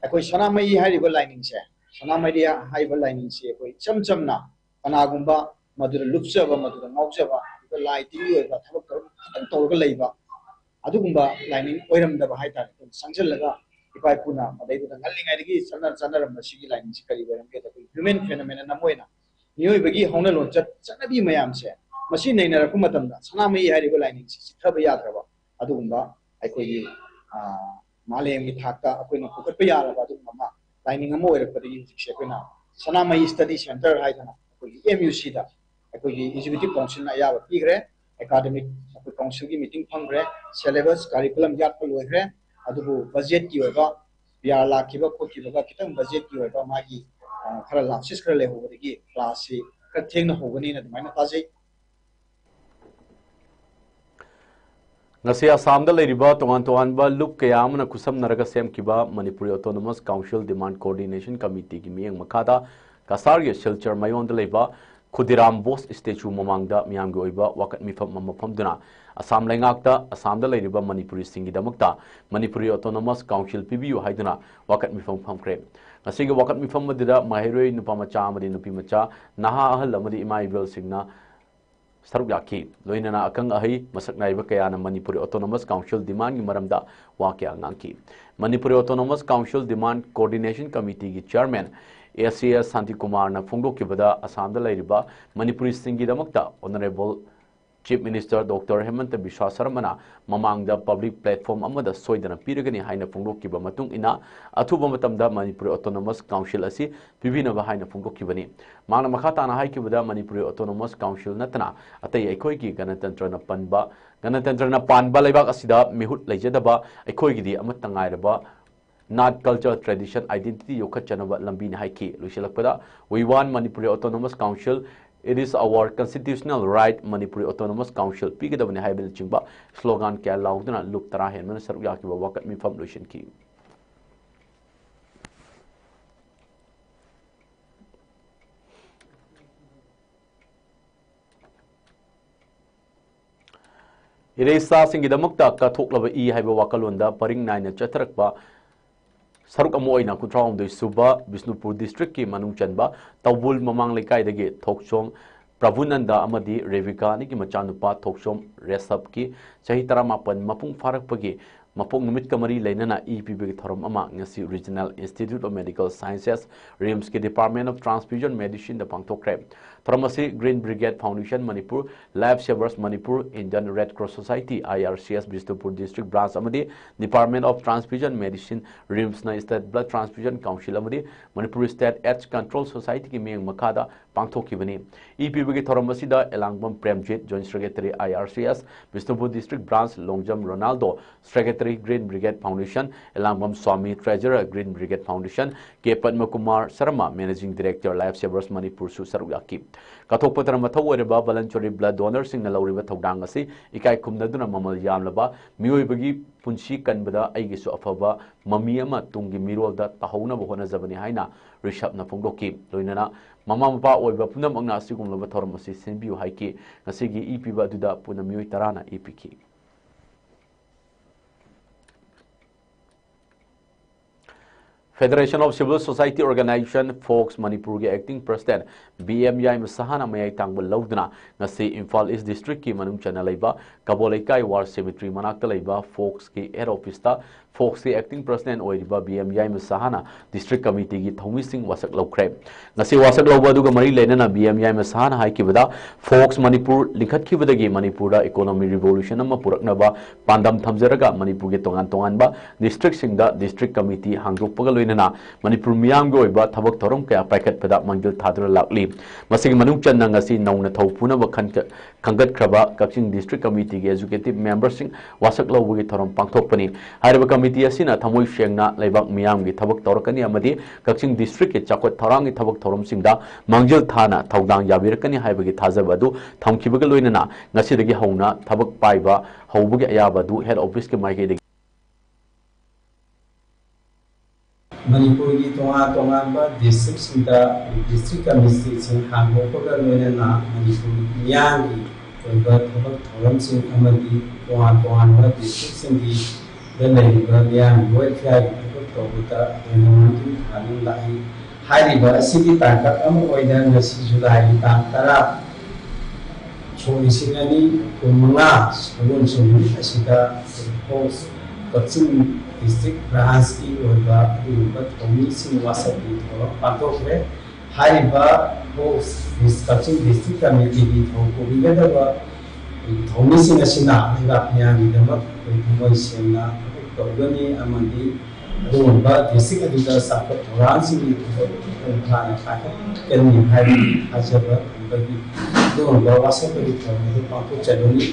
ꯑꯩꯈꯣꯏ ꯁꯅꯥꯃꯍꯤ ꯍꯥꯏꯔꯤꯕ ꯂꯥꯏꯅꯤꯡꯁꯦ, ꯁꯅꯥꯃꯍꯤ ꯍꯥꯏꯔꯤꯕ ꯂꯥꯏꯅꯤꯡꯁꯦ ꯑꯩꯈꯣꯏ ꯏꯆꯝ ꯆꯝꯅ ꯀꯅꯥꯒꯨꯝꯕ ꯃꯗꯨꯗ ꯂꯨꯞꯆꯕ, ꯃꯗꯨꯗ ꯉꯥꯎꯖꯕ, ꯑꯗꯨꯒ ꯂꯥꯏ ꯇꯤꯟꯒꯤ ꯑꯣꯏꯕ ꯊꯕꯛ ꯊꯧꯔꯝ ꯈꯛꯇꯪ ꯇꯧꯔꯒ ꯂꯩꯕ, ꯑꯗꯨꯒꯨꯝꯕ ꯂꯥꯏꯅꯤꯡ ꯑꯣꯏꯔꯝꯗꯕ ꯍꯥꯏꯇꯥꯔꯦ꯫ ꯑꯩꯈꯣꯏꯅ ꯆꯪꯁꯤꯜꯂꯒ ꯏꯄꯥ ꯏꯄꯨꯅ ꯃꯗꯩꯗꯨꯗ ꯉꯜꯂꯤꯉꯩꯗꯒꯤ ꯆꯠꯅ ꯆꯠꯅꯔꯝꯕ ꯁꯤꯒꯤ ꯂꯥꯏꯅꯤꯡꯁꯤ ꯀꯔꯤ ꯑꯣꯏꯔꯝꯒꯦꯗ, ꯑꯩꯈꯣꯏ human phenomenon ꯑꯃ ꯑꯣꯏꯅ ꯃꯤꯑꯣꯏꯕꯒꯤ ꯍꯧꯅ ꯂꯣꯟꯆꯠ ꯆꯠꯅꯕꯤ ꯃꯌꯥꯝꯁꯦ ꯃꯁꯤ ꯅꯩꯅꯔꯛꯄ ꯃꯇꯝꯗ ꯁꯅꯥꯃꯍꯤ ꯍꯥꯏꯔꯤꯕ ꯂꯥꯏꯅꯤꯡꯁꯤ ꯆꯤꯊꯕ ꯌꯥꯗ꯭ꯔꯕ ꯑꯗꯨꯒꯨꯝꯕ ꯑꯩꯈꯣꯏꯒꯤ, ꯑ, ꯃꯥꯂꯦꯝꯒꯤ ꯊꯥꯛꯇ ꯑꯩꯈꯣꯏꯅ ꯄꯨꯈꯠꯄ ꯌꯥꯔꯕ ꯑꯗꯨꯒꯨꯝꯕ ꯑꯃ ꯂꯥꯏꯅꯤꯡ ꯑꯃ ꯑꯣꯏꯔꯛꯄꯗꯒꯤ ꯍꯧꯖꯤꯛꯁꯦ ꯑꯩꯈꯣꯏꯅ ꯁꯅꯥꯃꯍꯤ study centre ꯍꯥꯏꯗꯅ ꯑꯩꯈꯣꯏꯒꯤ M U C ꯗ ꯑꯩꯈꯣꯏꯒꯤ executive council ꯅ ꯑꯌꯥꯕ ꯄꯤꯈ꯭ꯔꯦ꯫ Academic ꯑꯩꯈꯣꯏ council ꯒꯤ meeting ꯐꯝꯈ꯭ꯔꯦ꯫ Syllabus, curriculum ꯌꯥꯠꯄ ꯂꯣꯏꯈ꯭ꯔꯦ꯫ ꯑꯗꯨꯕꯨ budget ꯀꯤ ꯑꯣꯏꯕ P R ꯂꯥꯛꯈꯤꯕ ꯈꯣꯠꯈꯤꯕꯒ ꯈꯤꯇꯪ budget ꯀꯤ ꯑꯣꯏꯕ ꯃꯥꯒꯤ, ꯑ, ꯈꯔ lapses ꯈꯔ ꯂꯩꯍꯧꯕꯗꯒꯤ class ꯁꯤ ꯈꯔ ꯊꯦꯡꯅ ꯍꯧꯒꯅꯤꯅ ꯑꯗꯨꯃꯥꯏꯅ ꯇꯥꯖꯩ꯫ ꯉꯁꯤ ꯑꯁꯥꯝꯗ ꯂꯩꯔꯤꯕ ꯇꯣꯉꯥꯟ ꯇꯣꯉꯥꯟꯕ ꯂꯨꯞ ꯀꯌꯥ ꯑꯃꯅ ꯈꯨꯠꯁꯝꯅꯔꯒ ꯁꯦꯝꯈꯤꯕ Manipuri Autonomous Council Demand Coordination Committee ꯒꯤ ꯃꯤꯠꯌꯦꯡ ꯃꯈꯥꯗ ꯀꯁꯥꯔꯒꯤ ꯁꯤꯜꯆꯔ ꯃꯌꯣꯟꯗ ꯂꯩꯕ ꯈꯨꯗꯤꯔꯥꯝ ꯕꯣꯁ statue ꯃꯃꯥꯡꯗ ꯃꯤꯌꯥꯝꯒꯤ ꯑꯣꯏꯕ ꯋꯥꯀꯠ ꯃꯤꯐꯝ ꯑꯃ ꯐꯝꯗꯨꯅ ꯑꯁꯥꯝ ꯂꯩꯉꯥꯛꯇ ꯑꯁꯥꯝꯗ ꯂꯩꯔꯤꯕ ꯃꯅꯤꯄꯨꯔꯤꯁꯤꯡꯒꯤꯗꯃꯛꯇ ꯃꯅꯤꯄꯨꯔꯤ Autonomous Council ꯄꯤꯕꯤꯌꯨ ꯍꯥꯏꯗꯨꯅ ꯋꯥꯀꯠ ꯃꯤꯐꯝ ꯐꯝꯈ꯭ꯔꯦ꯫ ꯉꯁꯤꯒꯤ ꯋꯥꯀꯠ ꯃꯤꯐꯝ ꯑꯗꯨꯗ ꯃꯍꯩꯔꯣꯏ ꯅꯨꯄꯥ ꯃꯆꯥ ꯑꯃꯗꯤ ꯅꯨꯄꯤ ꯃꯆꯥ, ꯅꯍꯥ ꯑꯍꯜ ꯑꯃꯗꯤ ꯏꯃꯥ ꯏꯕꯦꯜꯁꯤꯡꯅ ꯁꯔꯨꯛ ꯌꯥꯈꯤ꯫ ꯂꯣꯏꯅꯅ ꯑꯈꯪ ꯑꯍꯩ ꯃꯁꯛ ꯅꯥꯏꯕ ꯀꯌꯥꯅ ꯃꯅꯤꯄꯨꯔꯤ Autonomous Council demand ꯒꯤ ꯃꯔꯝꯗ ꯋꯥ ꯀꯌꯥ ꯉꯥꯡꯈꯤ꯫ Manipuri Autonomous Council Demand Coordination Committee ꯒꯤ chairman A C S ꯁꯥꯟꯇꯤꯀꯨꯃꯥꯔꯅ ꯐꯣꯡꯗꯣꯛꯈꯤꯕꯗ, ꯑꯁꯥꯝꯗ ꯂꯩꯔꯤꯕ ꯃꯅꯤꯄꯨꯔꯤꯁꯤꯡꯒꯤꯗꯃꯛꯇ Honourable Chief Minister Doctor ꯍꯦꯃꯟꯇ ꯕꯤꯁ꯭ꯋꯥ ꯁꯔꯃꯅ ꯃꯃꯥꯡꯗ public platform ꯑꯃꯗ ꯁꯣꯏꯗꯅ ꯄꯤꯔꯒꯅꯤ ꯍꯥꯏꯅ ꯐꯣꯡꯗꯣꯛꯈꯤꯕ ꯃꯇꯨꯡ ꯏꯟꯅ, ꯑꯊꯨꯕ ꯃꯇꯝꯗ ꯃꯅꯤꯄꯨꯔꯤ Autonomous Council ꯑꯁꯤ ꯄꯤꯕꯤꯅꯕ ꯍꯥꯏꯅ ꯐꯣꯡꯗꯣꯛꯈꯤꯕꯅꯤ꯫ ꯃꯍꯥꯛꯅ ꯃꯈꯥ ꯇꯥꯅ ꯍꯥꯏꯈꯤꯕꯗ, ꯃꯅꯤꯄꯨꯔꯤ Autonomous Council ꯅꯠꯇꯅ ꯑꯇꯩ ꯑꯩꯈꯣꯏꯒꯤ ꯒꯅꯇꯟꯇ꯭ꯔꯅ ꯄꯟꯕ, ꯒꯅꯇꯟꯇ꯭ꯔꯅ ꯄꯥꯟꯕ ꯂꯩꯕꯥꯛ ꯑꯁꯤꯗ ꯃꯤꯍꯨꯠ ꯂꯩꯖꯗꯕ ꯑꯩꯈꯣꯏꯒꯤꯗꯤ ꯑꯃꯠꯇ ꯉꯥꯏꯔꯕ ꯅꯥꯠ, culture, tradition, identity ꯌꯣꯛꯈꯠꯆꯅꯕ ꯂꯝꯕꯤꯅꯤ ꯍꯥꯏꯈꯤ꯫ ꯂꯣꯏꯁꯤꯜꯂꯛꯄꯗ, "We want Manipuri Autonomous Council, it is our constitutional right, Manipuri Autonomous Council ꯄꯤꯒꯗꯕꯅꯤ" ꯍꯥꯏꯕꯅꯆꯤꯡꯕ slogan ꯀꯌꯥ ꯂꯥꯎꯗꯨꯅ ꯂꯨꯞ ꯇꯔꯥ ꯍꯦꯟꯕꯅ ꯁꯔꯨꯛ ꯌꯥꯈꯤꯕ ꯋꯥꯀꯠ ꯃꯤꯐꯝ ꯂꯣꯏꯁꯤꯟꯈꯤ꯫ ꯏꯔꯩꯆꯥꯁꯤꯡꯒꯤꯗꯃꯛꯇ ꯀꯠꯊꯣꯛꯂꯕ ꯏ ꯍꯥꯏꯕ ꯋꯥꯈꯜꯂꯣꯟꯗ ꯄꯔꯤꯡ ꯅꯥꯏꯅ ꯆꯠꯊꯔꯛꯄ ꯁꯔꯨꯛ ꯑꯃ ꯑꯣꯏꯅ ꯀꯨꯟꯊ꯭ꯔꯥꯍꯨꯝꯗꯣꯏ ꯁꯨꯕ ꯕꯤꯁꯅꯨꯄꯨꯔ district ꯀꯤ ꯃꯅꯨꯡ ꯆꯟꯕ ꯇꯧꯕꯨꯜ ꯃꯃꯥꯡ ꯂꯩꯀꯥꯏꯗꯒꯤ ꯊꯣꯛꯆꯣꯝ ꯄ꯭ꯔꯚꯨꯅꯟꯗ ꯑꯃꯗꯤ ꯔꯦꯕꯤꯀꯥ ꯑꯅꯤꯒꯤ ꯃꯆꯥꯅꯨꯄꯥ ꯊꯣꯛꯆꯣꯝ ꯔꯦꯁꯞꯀꯤ ꯆꯍꯤ ꯇꯔꯥꯃꯥꯄꯟ ꯃꯄꯨꯡ ꯐꯥꯔꯛꯄꯒꯤ ꯃꯄꯣꯛ ꯅꯨꯃꯤꯠꯀ ꯃꯔꯤ ꯂꯩꯅꯅ ꯏ ꯄꯤꯕꯒꯤ ꯊꯧꯔꯝ ꯑꯃ ꯉꯁꯤ Regional Institute of Medical Sciences, RIMSꯀꯤ Department of Transfusion Medicineꯗ ꯄꯥꯡꯊꯣꯛꯈ꯭ꯔꯦ꯫ ꯊꯧꯔꯝ ꯑꯁꯤ Green Brigade Foundation Manipur, Life Savers Manipur, Indian Red Cross Society, I R C S Bishnupur District Branch ꯑꯃꯗꯤ Department of Transfusion Medicine, RIMSꯅ State Blood Transfusion Council ꯑꯃꯗꯤ Manipur State AIDS Control Societyꯒꯤ ꯃꯤꯠꯌꯦꯡ ꯃꯈꯥꯗ ꯄꯥꯡꯊꯣꯛꯈꯤꯕꯅꯤ꯫ E ꯄꯤꯕꯒꯤ ꯊꯧꯔꯝ ꯑꯁꯤꯗ Elangbam Premjit, Joint Secretary I R C S, Bishnupur District Branch, Longjam Ronaldo, Secretary Green Brigade Foundation, Elangbam Swami, Treasurer Green Brigade Foundation, K Padamkumar Sharma, Managing Director Life Savers Manipurꯁꯨ ꯁꯔꯨꯛ ꯌꯥꯈꯤ꯫ ꯀꯠꯊꯣꯛꯄꯗ ꯃꯊꯧ ꯑꯣꯏꯔꯕ voluntary blood donorꯁꯤꯡꯅ ꯂꯧꯔꯤꯕ ꯊꯧꯗꯥꯡ ꯑꯁꯤ ꯏꯀꯥꯏ ꯈꯨꯝꯅꯗꯨꯅ ꯃꯃꯜ ꯌꯥꯝꯂꯕ ꯃꯤꯑꯣꯏꯕꯒꯤ ꯄꯨꯟꯁꯤ ꯀꯟꯕꯗ ꯑꯩꯒꯤꯁꯨ ꯑꯐꯕ ꯃꯃꯤ ꯑꯃ ꯇꯨꯡꯒꯤ ꯃꯤꯔꯣꯜꯗ ꯇꯥꯍꯧꯅꯕ ꯍꯣꯠꯅꯖꯕꯅꯤ ꯍꯥꯏꯅ ꯔꯤꯁꯞꯅ ꯐꯣꯡꯗꯣꯛꯈꯤ꯫ ꯂꯣꯏꯅꯅ ꯃꯃꯥ ꯃꯄꯥ ꯑꯣꯏꯕ ꯄꯨꯝꯅꯃꯛꯅ ꯑꯁꯤꯒꯨꯝꯂꯕ ꯊꯧꯔꯝ ꯑꯁꯤ ꯁꯤꯟꯕꯤꯌꯨ ꯍꯥꯏꯈꯤ꯫ ꯉꯁꯤꯒꯤ ꯏ ꯄꯤꯕ ꯑꯗꯨꯗ ꯄꯨꯟꯅ ꯃꯤꯑꯣꯏ ꯇꯔꯥꯅ ꯏ ꯄꯤꯈꯤ꯫ Federation of Civil Society Organization, fox, ꯃꯅꯤꯄꯨꯔꯒꯤ Acting President ꯕꯤ ꯑꯦꯝ ꯌꯥꯏꯃ ꯁꯍꯥꯅ ꯃꯌꯥꯏ ꯊꯥꯡꯕ ꯂꯧꯗꯨꯅ ꯉꯁꯤ ꯏꯝꯐꯥꯜ ꯏꯁ ꯗꯤꯁꯇ꯭ꯔꯤꯛꯀꯤ ꯃꯅꯨꯡ ꯆꯟꯅ ꯂꯩꯕ ꯀꯕꯣ ꯂꯩꯀꯥꯏ ꯋꯥꯔ ꯁꯦꯃꯤꯇ꯭ꯔꯤ ꯃꯅꯥꯛꯇ ꯂꯩꯕ ꯐꯣꯛꯁꯀꯤ ꯍꯦꯗ ꯑꯣꯐꯤꯁꯇ ꯐꯣꯛꯁꯀꯤ Acting President ꯑꯣꯏꯔꯤꯕ ꯕꯤ ꯑꯦꯝ ꯌꯥꯏꯃ ꯁꯍꯥꯅ ꯗꯤꯁꯇ꯭ꯔꯤꯛ ꯀꯃꯤꯇꯤꯒꯤ ꯊꯧꯃꯤꯁꯤꯡ ꯋꯥꯁꯛ ꯂꯧꯈ꯭ꯔꯦ꯫ ꯉꯁꯤ ꯋꯥꯁꯛ ꯂꯧꯕ ꯑꯗꯨꯒ ꯃꯔꯤ ꯂꯩꯅꯅ ꯕꯤ ꯑꯦꯝ ꯌꯥꯏꯃ ꯁꯍꯥꯅ ꯍꯥꯏꯈꯤꯕꯗ, ꯐꯣꯛꯁ ꯃꯅꯤꯄꯨꯔ ꯂꯤꯡꯈꯠꯈꯤꯕꯗꯒꯤ ꯃꯅꯤꯄꯨꯔꯗ economy revolution ꯑꯃ ꯄꯨꯔꯛꯅꯕ ꯄꯥꯟꯗꯝ ꯊꯝꯖꯔꯒ ꯃꯅꯤꯄꯨꯔꯒꯤ ꯇꯣꯉꯥꯟ ꯇꯣꯉꯥꯟꯕ ꯗꯤꯁꯇ꯭ꯔꯤꯛꯁꯤꯡꯗ ꯗꯤꯁꯇ꯭ꯔꯤꯛ ꯀꯃꯤꯇꯤ ꯍꯥꯡꯗꯣꯛꯄꯒ ꯂꯣꯏꯅꯅ ꯃꯅꯤꯄꯨꯔ ꯃꯤꯌꯥꯝꯒꯤ ꯑꯣꯏꯕ ꯊꯕꯛ ꯊꯧꯔꯝ ꯀꯌꯥ ꯄꯥꯏꯈꯠꯄꯗ ꯃꯥꯡꯖꯤꯜ ꯊꯥꯗꯨꯅ ꯂꯥꯛꯂꯤ꯫ ꯃꯁꯤꯒꯤ ꯃꯅꯨꯡ ꯆꯟꯅ ꯉꯁꯤ ꯅꯧꯅ ꯊꯧ ꯄꯨꯅꯕ ꯈꯟꯒꯠ-, ꯈꯟꯒꯠꯈ꯭ꯔꯕ ꯀꯛꯆꯤꯡ ꯗꯤꯁꯇ꯭ꯔꯤꯛ ꯀꯃꯤꯇꯤꯒꯤ executive memberꯁꯤꯡ ꯋꯥꯁꯛ ꯂꯧꯕꯒꯤ ꯊꯧꯔꯝ ꯄꯥꯡꯊꯣꯛꯄꯅꯤ꯫ ꯍꯥꯏꯔꯤꯕ ꯀꯃꯤꯇꯤ ꯑꯁꯤꯅ ꯊꯃꯣꯏ ꯁꯦꯡꯅ ꯂꯩꯕꯥꯛ ꯃꯤꯌꯥꯝꯒꯤ ꯊꯕꯛ ꯇꯧꯔꯛꯀꯅꯤ ꯑꯃꯗꯤ ꯀꯛꯆꯤꯡ ꯗꯤꯁꯇ꯭ꯔꯤꯛꯀꯤ ꯆꯥꯎꯈꯠ ꯊꯧꯔꯥꯡꯒꯤ ꯊꯕꯛ ꯊꯧꯔꯝꯁꯤꯡꯗ ꯃꯥꯡꯖꯤꯜ ꯊꯥꯅ ꯊꯧꯗꯥꯡ ꯌꯥꯕꯤꯔꯛꯀꯅꯤ ꯍꯥꯏꯕꯒꯤ ꯊꯥꯖꯕ ꯑꯗꯨ ꯊꯝꯈꯤꯕꯒ ꯂꯣꯏꯅꯅ ꯉꯁꯤꯗꯒꯤ ꯍꯧꯅ ꯊꯕꯛ ꯄꯥꯏꯕ ꯍꯧꯕꯒꯤ ꯑꯌꯥꯕ ꯑꯗꯨ ꯍꯦꯗ ꯑꯣꯐꯤꯁꯀꯤ ꯃꯥꯏꯀꯩꯗꯒꯤ ꯃꯅꯤꯄꯨꯔꯒꯤ ꯇꯣꯉꯥꯟ ꯇꯣꯉꯥꯟꯕ ꯗꯤꯁꯇ꯭ꯔꯤꯛꯁꯤꯡꯗ ꯗꯤꯁꯇ꯭ꯔꯤꯛ ꯀꯃꯤꯇꯤꯁꯤꯡ ꯍꯥꯡꯗꯣꯛꯄꯒ ꯂꯣꯏꯅꯅ ꯃꯅꯤꯄꯨꯔ ꯃꯤꯌꯥꯝꯒꯤ ꯑꯣꯏꯕ ꯊꯕꯛ ꯊꯧꯔꯝꯁꯤꯡ ꯑꯃꯗꯤ ꯇꯣꯉꯥꯟ ꯇꯣꯉꯥꯟꯕ ꯗꯤꯁꯇ꯭ꯔꯤꯛꯁꯤꯡꯒꯤꯗ ꯂꯩꯔꯤꯕ ꯃꯤꯌꯥꯝꯒꯤ welfareꯒꯤ ꯊꯕꯛ ꯇꯧꯕꯗ ꯍꯦꯟꯅ ꯃꯥꯡꯖꯤꯜ ꯊꯥꯗꯨꯅ ꯂꯥꯛꯏ꯫ ꯍꯥꯏꯔꯤꯕ ꯑꯁꯤꯒꯤ ꯇꯥꯡꯀꯛ ꯑꯃ ꯑꯣꯏꯅ ꯉꯁꯤ ꯖꯨꯂꯥꯏꯒꯤ ꯇꯥꯡ ꯇꯔꯥ ꯁꯣꯛ ꯂꯤꯁꯤꯡ ꯑꯅꯤ ꯀꯨꯟꯃꯉꯥ ꯁꯒꯣꯜꯁꯦꯜ ꯅꯨꯃꯤꯠ ꯑꯁꯤꯗ ꯀꯛꯆꯤꯡ ꯗꯤꯁꯇ꯭ꯔꯤꯛ ꯕ꯭ꯔꯥꯟꯁꯀꯤ ꯑꯣꯏꯕ ꯑꯗꯨꯒꯨꯝꯕ ꯊꯧꯃꯤꯁꯤꯡ ꯋꯥꯁꯛꯀꯤ ꯊꯧꯔꯝ ꯄꯥꯡꯊꯣꯛꯈ꯭ꯔꯦ꯫ ꯍꯥꯏꯔꯤꯕ ꯀꯛꯆꯤꯡ ꯗꯤꯁꯇ꯭ꯔꯤꯛ ꯀꯃꯤꯇꯤꯒꯤ ꯊꯧ ꯄꯨꯕꯤꯒꯗꯕ ꯊꯧꯃꯤꯁꯤꯡ ꯑꯁꯤꯅ ꯂꯩꯕꯥꯛ ꯃꯤꯌꯥꯝꯒꯤꯗꯃꯛ ꯑꯩꯈꯣꯏ ꯊꯃꯣꯏ ꯁꯦꯡꯅ ꯊꯕꯛ ꯇꯧꯒꯅꯤ ꯑꯃꯗꯤ ꯑꯗꯨꯒꯨꯝꯕ ꯗꯤꯁꯇ꯭ꯔꯤꯛ ꯑꯗꯨꯗ ꯆꯥꯎꯈꯠ ꯊꯧꯔꯥꯡꯁꯤꯡꯒꯤ ꯊꯕꯛ ꯃꯄꯨꯡ ꯐꯥꯅ ꯄꯥꯏꯈꯠꯀꯅꯤ ꯍꯥꯏꯕꯒꯤ ꯊꯥꯖꯕ ꯊꯝꯕꯒꯤ ꯑꯗꯨꯒꯨꯝꯕ ꯋꯥꯁꯛꯄꯒꯤ ꯊꯧꯔꯝ ꯑꯗꯨ ꯄꯥꯡꯊꯣꯛꯆꯒꯅꯤ꯫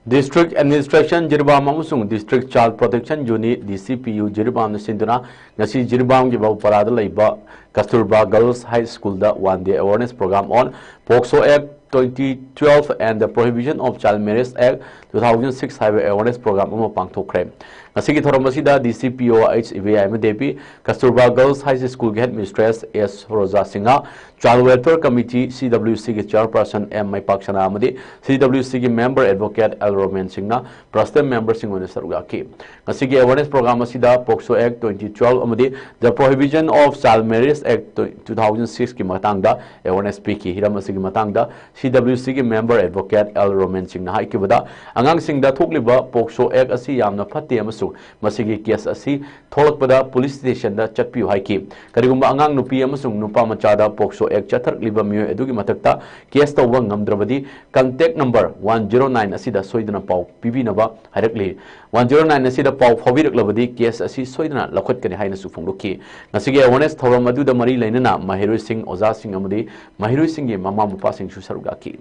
District Administration ꯖꯤꯔꯤꯕꯥꯝ ꯑꯃꯁꯨꯡ District Child Protection Unit D C P U ꯖꯤꯔꯤꯕꯥꯝꯅ ꯁꯤꯟꯗꯨꯅ ꯉꯁꯤ ꯖꯤꯔꯤꯕꯥꯝꯒꯤ ꯕꯥꯕꯨꯄꯥꯔꯥꯗ ꯂꯩꯕ Kasturba Girls High School the One Day Awareness Program on POCSO Act twenty twelve and the Prohibition of Child Marriage Act two thousand six ꯍꯥꯏꯕ awareness program ꯑꯃ ꯄꯥꯡꯊꯣꯛꯈ꯭ꯔꯦ꯫ ꯉꯁꯤꯒꯤ ꯊꯧꯔꯝ ꯑꯁꯤꯗ D C P O H ꯏꯕꯦꯌꯥꯏꯃ Devi, Kasturba Girls High School ꯒꯤ headmistress S ꯔꯣꯖꯥ Singh, Child Welfare Committee C W C ꯒꯤ chairperson M ꯃꯩꯄꯥꯛꯁꯅꯥ ꯑꯃꯗꯤ C W C ꯒꯤ member advocate L Roman ꯁꯤꯡꯅ personal member ꯁꯤꯡ ꯑꯣꯏꯅ ꯁꯔꯨꯛ ꯌꯥꯈꯤ꯫ ꯉꯁꯤꯒꯤ awareness program ꯑꯁꯤꯗ POCSO Act twenty twelve ꯑꯃꯗꯤ The Prohibition of Child Marriage Act two thousand six ꯀꯤ ꯃꯇꯥꯡꯗ awareness ꯄꯤꯈꯤ꯫ ꯍꯤꯔꯝ ꯑꯁꯤꯒꯤ ꯃꯇꯥꯡꯗ C W C ꯒꯤ member advocate L ꯔꯣꯃꯦꯟ ꯁꯤꯡꯅ ꯍꯥꯏꯈꯤꯕꯗ, ꯑꯉꯥꯡꯁꯤꯡꯗ ꯊꯣꯛꯂꯤꯕ POCSO Act ꯑꯁꯤ ꯌꯥꯝꯅ ꯐꯠꯇꯦ ꯑꯃꯁꯨꯡ ꯃꯁꯤꯒꯤ case ꯑꯁꯤ ꯊꯣꯛꯂꯛꯄꯗ police station ꯗ ꯆꯠꯄꯤꯌꯨ ꯍꯥꯏꯈꯤ꯫ ꯀꯔꯤꯒꯨꯝꯕ ꯑꯉꯥꯡ ꯅꯨꯄꯤ ꯑꯃꯁꯨꯡ ꯅꯨꯄꯥ ꯃꯆꯥꯗ POCSO Act ꯆꯠꯊꯔꯛꯂꯤꯕ ꯃꯤꯑꯣꯏ ꯑꯗꯨꯒꯤ ꯃꯊꯛꯇ case ꯇꯧꯕ ꯉꯝꯗ꯭ꯔꯕꯗꯤ contact number one zero nine ꯑꯁꯤꯗ ꯁꯣꯏꯗꯅ ꯄꯥꯎ ꯄꯤꯕꯤꯅꯕ ꯍꯥꯏꯔꯛꯂꯤ꯫ One zero nine ꯑꯁꯤꯗ ꯄꯥꯎ ꯐꯥꯎꯕꯤꯔꯛꯂꯕꯗꯤ case ꯑꯁꯤ ꯁꯣꯏꯗꯅ ꯂꯧꯈꯠꯀꯅꯤ ꯍꯥꯏꯅꯁꯨ ꯐꯣꯡꯗꯣꯛꯈꯤ꯫ ꯉꯁꯤꯒꯤ awareness ꯊꯧꯔꯝ ꯑꯗꯨꯗ ꯃꯔꯤ ꯂꯩꯅꯅ ꯃꯍꯩꯔꯣꯏꯁꯤꯡ, ꯑꯣꯖꯥꯁꯤꯡ ꯑꯃꯗꯤ ꯃꯍꯩꯔꯣꯏꯁꯤꯡꯒꯤ ꯃꯃꯥ ꯃꯄꯥꯁꯤꯡꯁꯨ ꯁꯔꯨꯛ ꯌꯥꯈꯤ꯫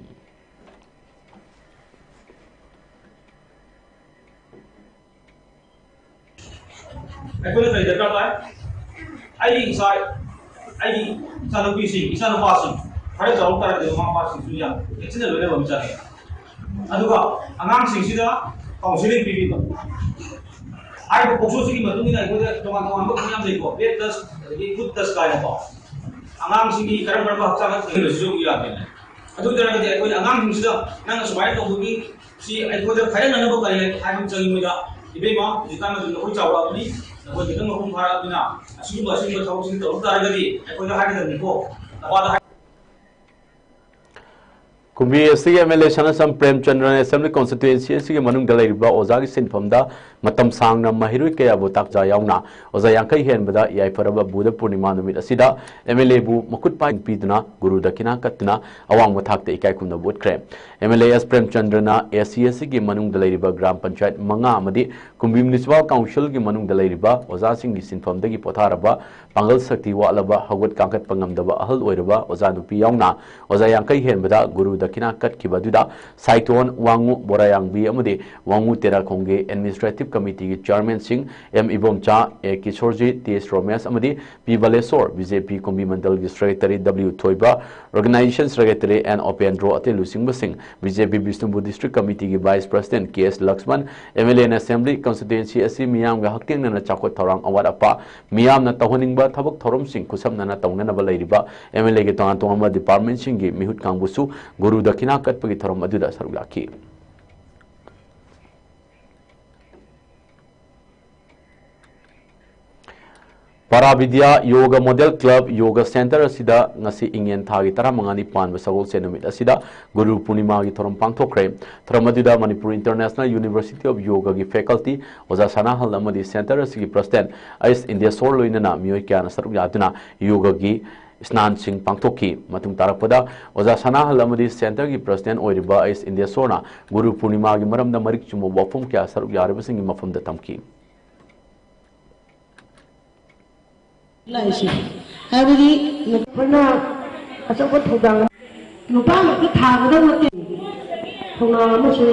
ꯑꯩꯈꯣꯏꯅ ꯀꯔꯤ ꯗꯔꯀꯥꯔ ꯇꯥꯏ? ꯑꯩꯒꯤ ꯏꯆꯥ, ꯑꯩꯒꯤ ꯏꯆꯥꯅꯨꯄꯤꯁꯤꯡ, ꯏꯆꯥꯅꯨꯄꯥꯁꯤꯡ ꯈꯔ ꯆꯥꯎꯔꯛ ꯇꯥꯔꯒꯗꯤ ꯃꯃꯥ ꯃꯄꯥꯁꯤꯡꯁꯨ ꯌꯥꯝ ꯆꯦꯛꯁꯤꯟꯅ ꯂꯣꯏꯅꯕ ꯑꯃ ꯆꯪꯉꯦ꯫ ꯑꯗꯨꯒ ꯑꯉꯥꯡꯁꯤꯡꯁꯤꯗ counselling ꯄꯤꯕꯤꯕ꯫ ꯍꯥꯏꯔꯤꯕ POCSO ꯁꯤꯒꯤ ꯃꯇꯨꯡ ꯏꯟꯅ ꯑꯩꯈꯣꯏꯗ ꯇꯣꯉꯥꯟ ꯇꯣꯉꯥꯟꯕ ꯃꯌꯥꯝ ꯂꯩꯀꯣ, bad touch, ꯑꯗꯒꯤ good touch ꯀꯥꯏꯅꯀꯣ꯫ ꯑꯉꯥꯡꯁꯤꯡꯒꯤ ꯀꯔꯝ ꯀꯔꯝꯕ ꯍꯛꯆꯥꯡꯗ ꯊꯦꯡꯅꯕꯁꯤꯁꯨ ꯑꯃꯨꯛ ꯌꯥꯗꯦꯅꯦ꯫ ꯑꯗꯨ ꯑꯣꯏ ꯇꯥꯔꯒꯗꯤ ꯑꯩꯈꯣꯏꯅ ꯑꯉꯥꯡꯁꯤꯡꯁꯤꯗ ꯅꯪꯅ ꯁꯨꯃꯥꯏꯅ ꯇꯧꯕꯒꯤ ꯁꯤ ꯑꯩꯈꯣꯏꯗ ꯈꯥꯏꯍꯟꯅꯅꯕ ꯀꯔꯤ ꯂꯩ ꯍꯥꯏꯕ ꯑꯃ ꯆꯪꯉꯤ ꯃꯣꯏꯗ꯫ ꯏꯕꯦꯝꯃ, ꯍꯧꯖꯤꯛꯀꯥꯟ ꯅꯈꯣꯏ ꯆꯥꯎꯔꯛꯑꯕꯅꯤ, ꯅꯈꯣꯏ ꯈꯤꯇꯪ ꯃꯄꯨꯡ ꯐꯥꯔꯛꯑꯕꯅꯤꯅ ꯑꯁꯤꯒꯨꯝꯕ ꯑꯁꯤꯒꯨꯝꯕ ꯊꯕꯛꯁꯤꯡ ꯇꯧꯔꯛ ꯇꯥꯔꯒꯗꯤ ꯑꯩꯈꯣꯏꯗ ꯍꯥꯏꯒꯗꯕꯅꯤꯀꯣ꯫ ꯅꯄꯥꯗ ꯍꯥꯏ- ꯀꯨꯝꯕꯤ ꯑꯁꯤꯒꯤ ꯑꯦꯝ ꯑꯦꯜ ꯑꯦ ꯁꯅꯥꯁꯝ ꯄ꯭ꯔꯦꯝꯆꯟꯗ꯭ꯔꯅ ꯑꯦꯁꯦꯝꯕ꯭ꯂꯤ ꯀꯣꯟꯁꯇꯤꯇ꯭ꯋꯦꯟꯁꯤ ꯑꯁꯤꯒꯤ ꯃꯅꯨꯡꯗ ꯂꯩꯔꯤꯕ ꯑꯣꯖꯥꯒꯤ ꯁꯤꯟꯐꯝꯗ ꯃꯇꯝ ꯁꯥꯡꯅ ꯃꯍꯩꯔꯣꯏ ꯀꯌꯥꯕꯨ ꯇꯥꯛꯆꯥ ꯌꯥꯎꯅ ꯑꯣꯖꯥ ꯌꯥꯡꯈꯩ ꯍꯦꯟꯕꯗ ꯌꯥꯏꯐꯔꯕ ꯕꯨꯙ ꯄꯨꯔꯅꯤꯃꯥ ꯅꯨꯃꯤꯠ ꯑꯁꯤꯗ ꯑꯦꯝ ꯑꯦꯜ ꯑꯦꯕꯨ ꯃꯈꯨꯠ ꯄꯥꯏ ꯄꯤꯗꯨꯅ ꯒꯨꯔꯨ ꯗꯈꯤꯅꯥ ꯀꯠꯇꯨꯅ ꯑꯋꯥꯡꯕ ꯊꯥꯛꯇ ꯏꯀꯥꯏ ꯈꯨꯝꯅꯕ ꯎꯠꯈ꯭ꯔꯦ꯫ ꯑꯦꯝ ꯑꯦꯜ ꯑꯦ ꯑꯦꯁ ꯄ꯭ꯔꯦꯝꯆꯟꯗ꯭ꯔꯅ ꯑꯦ ꯁꯤ ꯑꯁꯤꯒꯤ ꯃꯅꯨꯡꯗ ꯂꯩꯔꯤꯕ ꯒ꯭ꯔꯥꯝ ꯄꯟꯆꯥꯌꯠ ꯃꯉꯥ ꯑꯃꯗꯤ ꯀꯨꯝꯕꯤ ꯃ꯭ꯌꯨꯅꯤꯁꯤꯄꯥꯜ ꯀꯥꯎꯟꯁꯤꯜꯒꯤ ꯃꯅꯨꯡꯗ ꯂꯩꯔꯤꯕ ꯑꯣꯖꯥꯁꯤꯡꯒꯤ ꯁꯤꯟꯐꯝꯗꯒꯤ ꯄꯣꯊꯥꯔꯕ ꯄꯥꯡꯒꯜ ꯁꯛꯇꯤ ꯋꯥꯠꯂꯕ, ꯍꯧꯒꯠ ꯀꯥꯡꯈꯠꯄ ꯉꯝꯗꯕ ꯑꯍꯜ ꯑꯣꯏꯔꯕ ꯑꯣꯖꯥ ꯅꯨꯄꯤ ꯌꯥꯎꯅ ꯑꯣꯖꯥ ꯌꯥꯡꯈꯩ ꯍꯦꯟꯕꯗ ꯒꯨꯔꯨ ꯗꯈꯤꯅꯥ ꯀꯠꯈꯤꯕ ꯑꯗꯨꯗ ꯁꯥꯏꯊꯣꯟ, ꯋꯥꯉꯨ ꯕꯣꯔꯥꯌꯥꯡꯕꯤ ꯑꯃꯗꯤ ꯋꯥꯉꯨ ꯇꯦꯔꯥꯈꯣꯡꯒꯤ ꯑꯦꯗꯃꯤꯅꯤꯁꯇ꯭ꯔꯦꯇꯤꯚ ꯀꯃꯤꯇꯤꯒꯤ ꯆꯤꯌꯔꯃꯦꯟꯁꯤꯡ M Ibomcha, A Kishorji, T S Romesh ꯑꯃꯗꯤ P Balesor, B J P Kumbi ꯃꯟꯗꯜꯒꯤ secretary W Thoiba, organisation secretary N Opendro, ꯑꯇꯩ ꯂꯨꯆꯤꯡꯕꯁꯤꯡ, B J P Bishnupur district ꯀꯃꯤꯇꯤꯒꯤ vice president K S Laxman, M L ꯑꯦꯅ ꯑꯦꯁꯦꯝꯕ꯭ꯂꯤ ꯀꯟꯁꯇꯤꯇ꯭ꯋꯦꯟꯁꯤ ꯑꯁꯤ ꯃꯤꯌꯥꯝꯒ ꯍꯛꯊꯦꯡꯅꯅ ꯆꯥꯎꯈꯠ ꯊꯧꯔꯥꯡ ꯑꯋꯥꯠ ꯑꯄꯥ, ꯃꯤꯌꯥꯝꯅ ꯇꯧꯍꯟꯅꯤꯡꯕ ꯊꯕꯛ ꯊꯧꯔꯝꯁꯤꯡ ꯈꯨꯠꯁꯝꯅꯅ ꯇꯧꯅꯅꯕ ꯂꯩꯔꯤꯕ ꯑꯦꯝ ꯑꯦꯜ ꯑꯦꯒꯤ ꯇꯣꯉꯥꯟ ꯇꯣꯉꯥꯟꯕ ꯗꯤꯄꯥꯔꯠꯃꯦꯟꯠꯁꯤꯡꯒꯤ ꯃꯤꯍꯨꯠ ꯀꯥꯡꯕꯨꯁꯨ ꯒꯨꯔꯨ ꯗꯈꯤꯅꯥ ꯀꯠꯄꯒꯤ ꯊꯧꯔꯝ ꯑꯗꯨꯗ ꯁꯔꯨꯛ ꯌꯥꯈꯤ꯫ ꯄꯥꯔꯥꯕꯤꯗ꯭ꯌꯥ ꯌꯣꯒ ꯃꯣꯗꯦꯜ ꯀ꯭ꯂꯕ ꯌꯣꯒ ꯁꯦꯟꯇꯔ ꯑꯁꯤꯗ ꯉꯁꯤ ꯏꯉꯦꯟ ꯊꯥꯒꯤ ꯇꯔꯥꯃꯉꯥꯅꯤ ꯄꯥꯟꯕ ꯁꯒꯣꯜꯁꯦꯟ ꯅꯨꯃꯤꯠ ꯑꯁꯤꯗ ꯒꯨꯔꯨ ꯄꯨꯔꯅꯤꯃꯥꯒꯤ ꯊꯧꯔꯝ ꯄꯥꯡꯊꯣꯛꯈ꯭ꯔꯦ꯫ ꯊꯧꯔꯝ ꯑꯗꯨꯗ ꯃꯅꯤꯄꯨꯔ ꯏꯟꯇꯔꯅꯦꯁꯅꯦꯜ ꯌꯨꯅꯤꯚꯔꯁꯤꯇꯤ ꯑꯣꯐ ꯌꯣꯒꯒꯤ ꯐꯦꯀꯜꯇꯤ, ꯑꯣꯖꯥ ꯁꯅꯥꯍꯜ ꯑꯃꯗꯤ ꯁꯦꯟꯇꯔ ꯑꯁꯤꯒꯤ ꯄ꯭ꯔꯁꯤꯗꯦꯟꯠ ꯑꯩꯁ ꯏꯟꯗꯦꯁꯣꯔ ꯂꯣꯏꯅꯅ ꯃꯤꯑꯣꯏ ꯀꯌꯥꯅ ꯁꯔꯨꯛ ꯌꯥꯗꯨꯅ ꯌꯣꯒꯒꯤ ꯏꯁꯅꯥꯟꯁꯤꯡ ꯄꯥꯡꯊꯣꯛꯈꯤ꯫ ꯃꯇꯨꯡ ꯇꯥꯔꯛꯄꯗ ꯑꯣꯖꯥ ꯁꯅꯥꯍꯜ ꯑꯃꯗꯤ ꯁꯦꯟꯇꯔꯒꯤ ꯄ꯭ꯔꯁꯤꯗꯦꯟꯠ ꯑꯣꯏꯔꯤꯕ ꯑꯩꯁ ꯏꯟꯗꯦꯁꯣꯔꯅ ꯒꯨꯔꯨ ꯄꯨꯔꯅꯤꯃꯥꯒꯤ ꯃꯔꯝꯗ ꯃꯔꯤꯛ ꯆꯨꯝꯕ ꯋꯥꯐꯝ ꯀꯌꯥ ꯁꯔꯨꯛ ꯌꯥꯔꯤꯕꯁꯤꯡꯒꯤ ꯃꯐꯝꯗ ꯊꯝꯈꯤ꯫ ꯂꯥꯛꯏꯁꯦ꯫ ꯍꯥꯏꯕꯗꯤ ꯑꯩꯈꯣꯏꯅ ꯑꯆꯧꯕ ꯊꯧꯗꯥꯡ ꯅꯨꯄꯥ ꯉꯥꯛꯇ ꯊꯥꯒꯗꯕ ꯅꯠꯇꯦ꯫ ꯊꯧꯅꯥ ꯑꯃꯁꯨ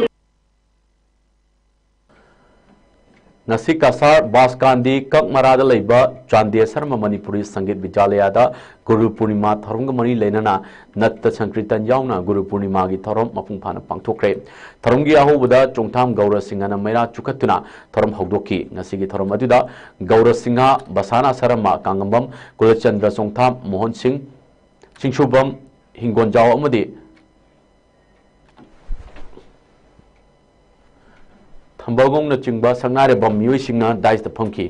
ꯉꯁꯤ ꯀꯁꯥꯔ ꯕꯥꯁꯀꯥꯟꯗꯤ ꯀꯛꯃꯔꯥꯗ ꯂꯩꯕ ꯆꯥꯟꯗꯦ ꯁꯔꯃ ꯃꯅꯤꯄꯨꯔꯤ ꯁꯪꯒꯤꯠ ꯕꯤꯗ꯭ꯌꯥꯂꯌꯥꯗ ꯒꯨꯔꯨ ꯄꯨꯔꯅꯤꯃꯥ ꯊꯧꯔꯝꯒ ꯃꯔꯤ ꯂꯩꯅꯅ ꯅꯠꯇ ꯁꯪꯀ꯭ꯔꯤꯇꯟ ꯌꯥꯎꯅ ꯒꯨꯔꯨ ꯄꯨꯔꯅꯤꯃꯥꯒꯤ ꯊꯧꯔꯝ ꯃꯄꯨꯡ ꯐꯥꯅ ꯄꯥꯡꯊꯣꯛꯈ꯭ꯔꯦ꯫ ꯊꯧꯔꯝꯒꯤ ꯑꯍꯧꯕꯗ ꯆꯣꯡꯊꯥꯝ ꯒꯧꯔ ꯁꯤꯡꯍꯅ ꯃꯩꯔꯥ ꯆꯨꯈꯠꯇꯨꯅ ꯊꯧꯔꯝ ꯍꯧꯗꯣꯛꯈꯤ꯫ ꯉꯁꯤꯒꯤ ꯊꯧꯔꯝ ꯑꯗꯨꯗ ꯒꯧꯔ ꯁꯤꯡꯍ, ꯕꯁꯥꯅꯥ ꯁꯔꯃ, ꯀꯥꯡꯉꯝꯕꯝ ꯀꯨꯂꯆꯟꯗ꯭ꯔ, ꯆꯣꯡꯊꯥꯝ ꯃꯣꯍꯟ ꯁꯤꯡ, ꯆꯤꯡꯁꯨꯕꯝ ꯍꯤꯡꯒꯣꯟꯖꯥꯎ ꯑꯃꯗꯤ ꯊꯝꯕꯒꯣꯡꯅꯆꯤꯡꯕ ꯁꯛꯅꯥꯏꯔꯕ ꯃꯤꯑꯣꯏꯁꯤꯡꯅ ꯗꯥꯏꯁꯇ ꯐꯝꯈꯤ꯫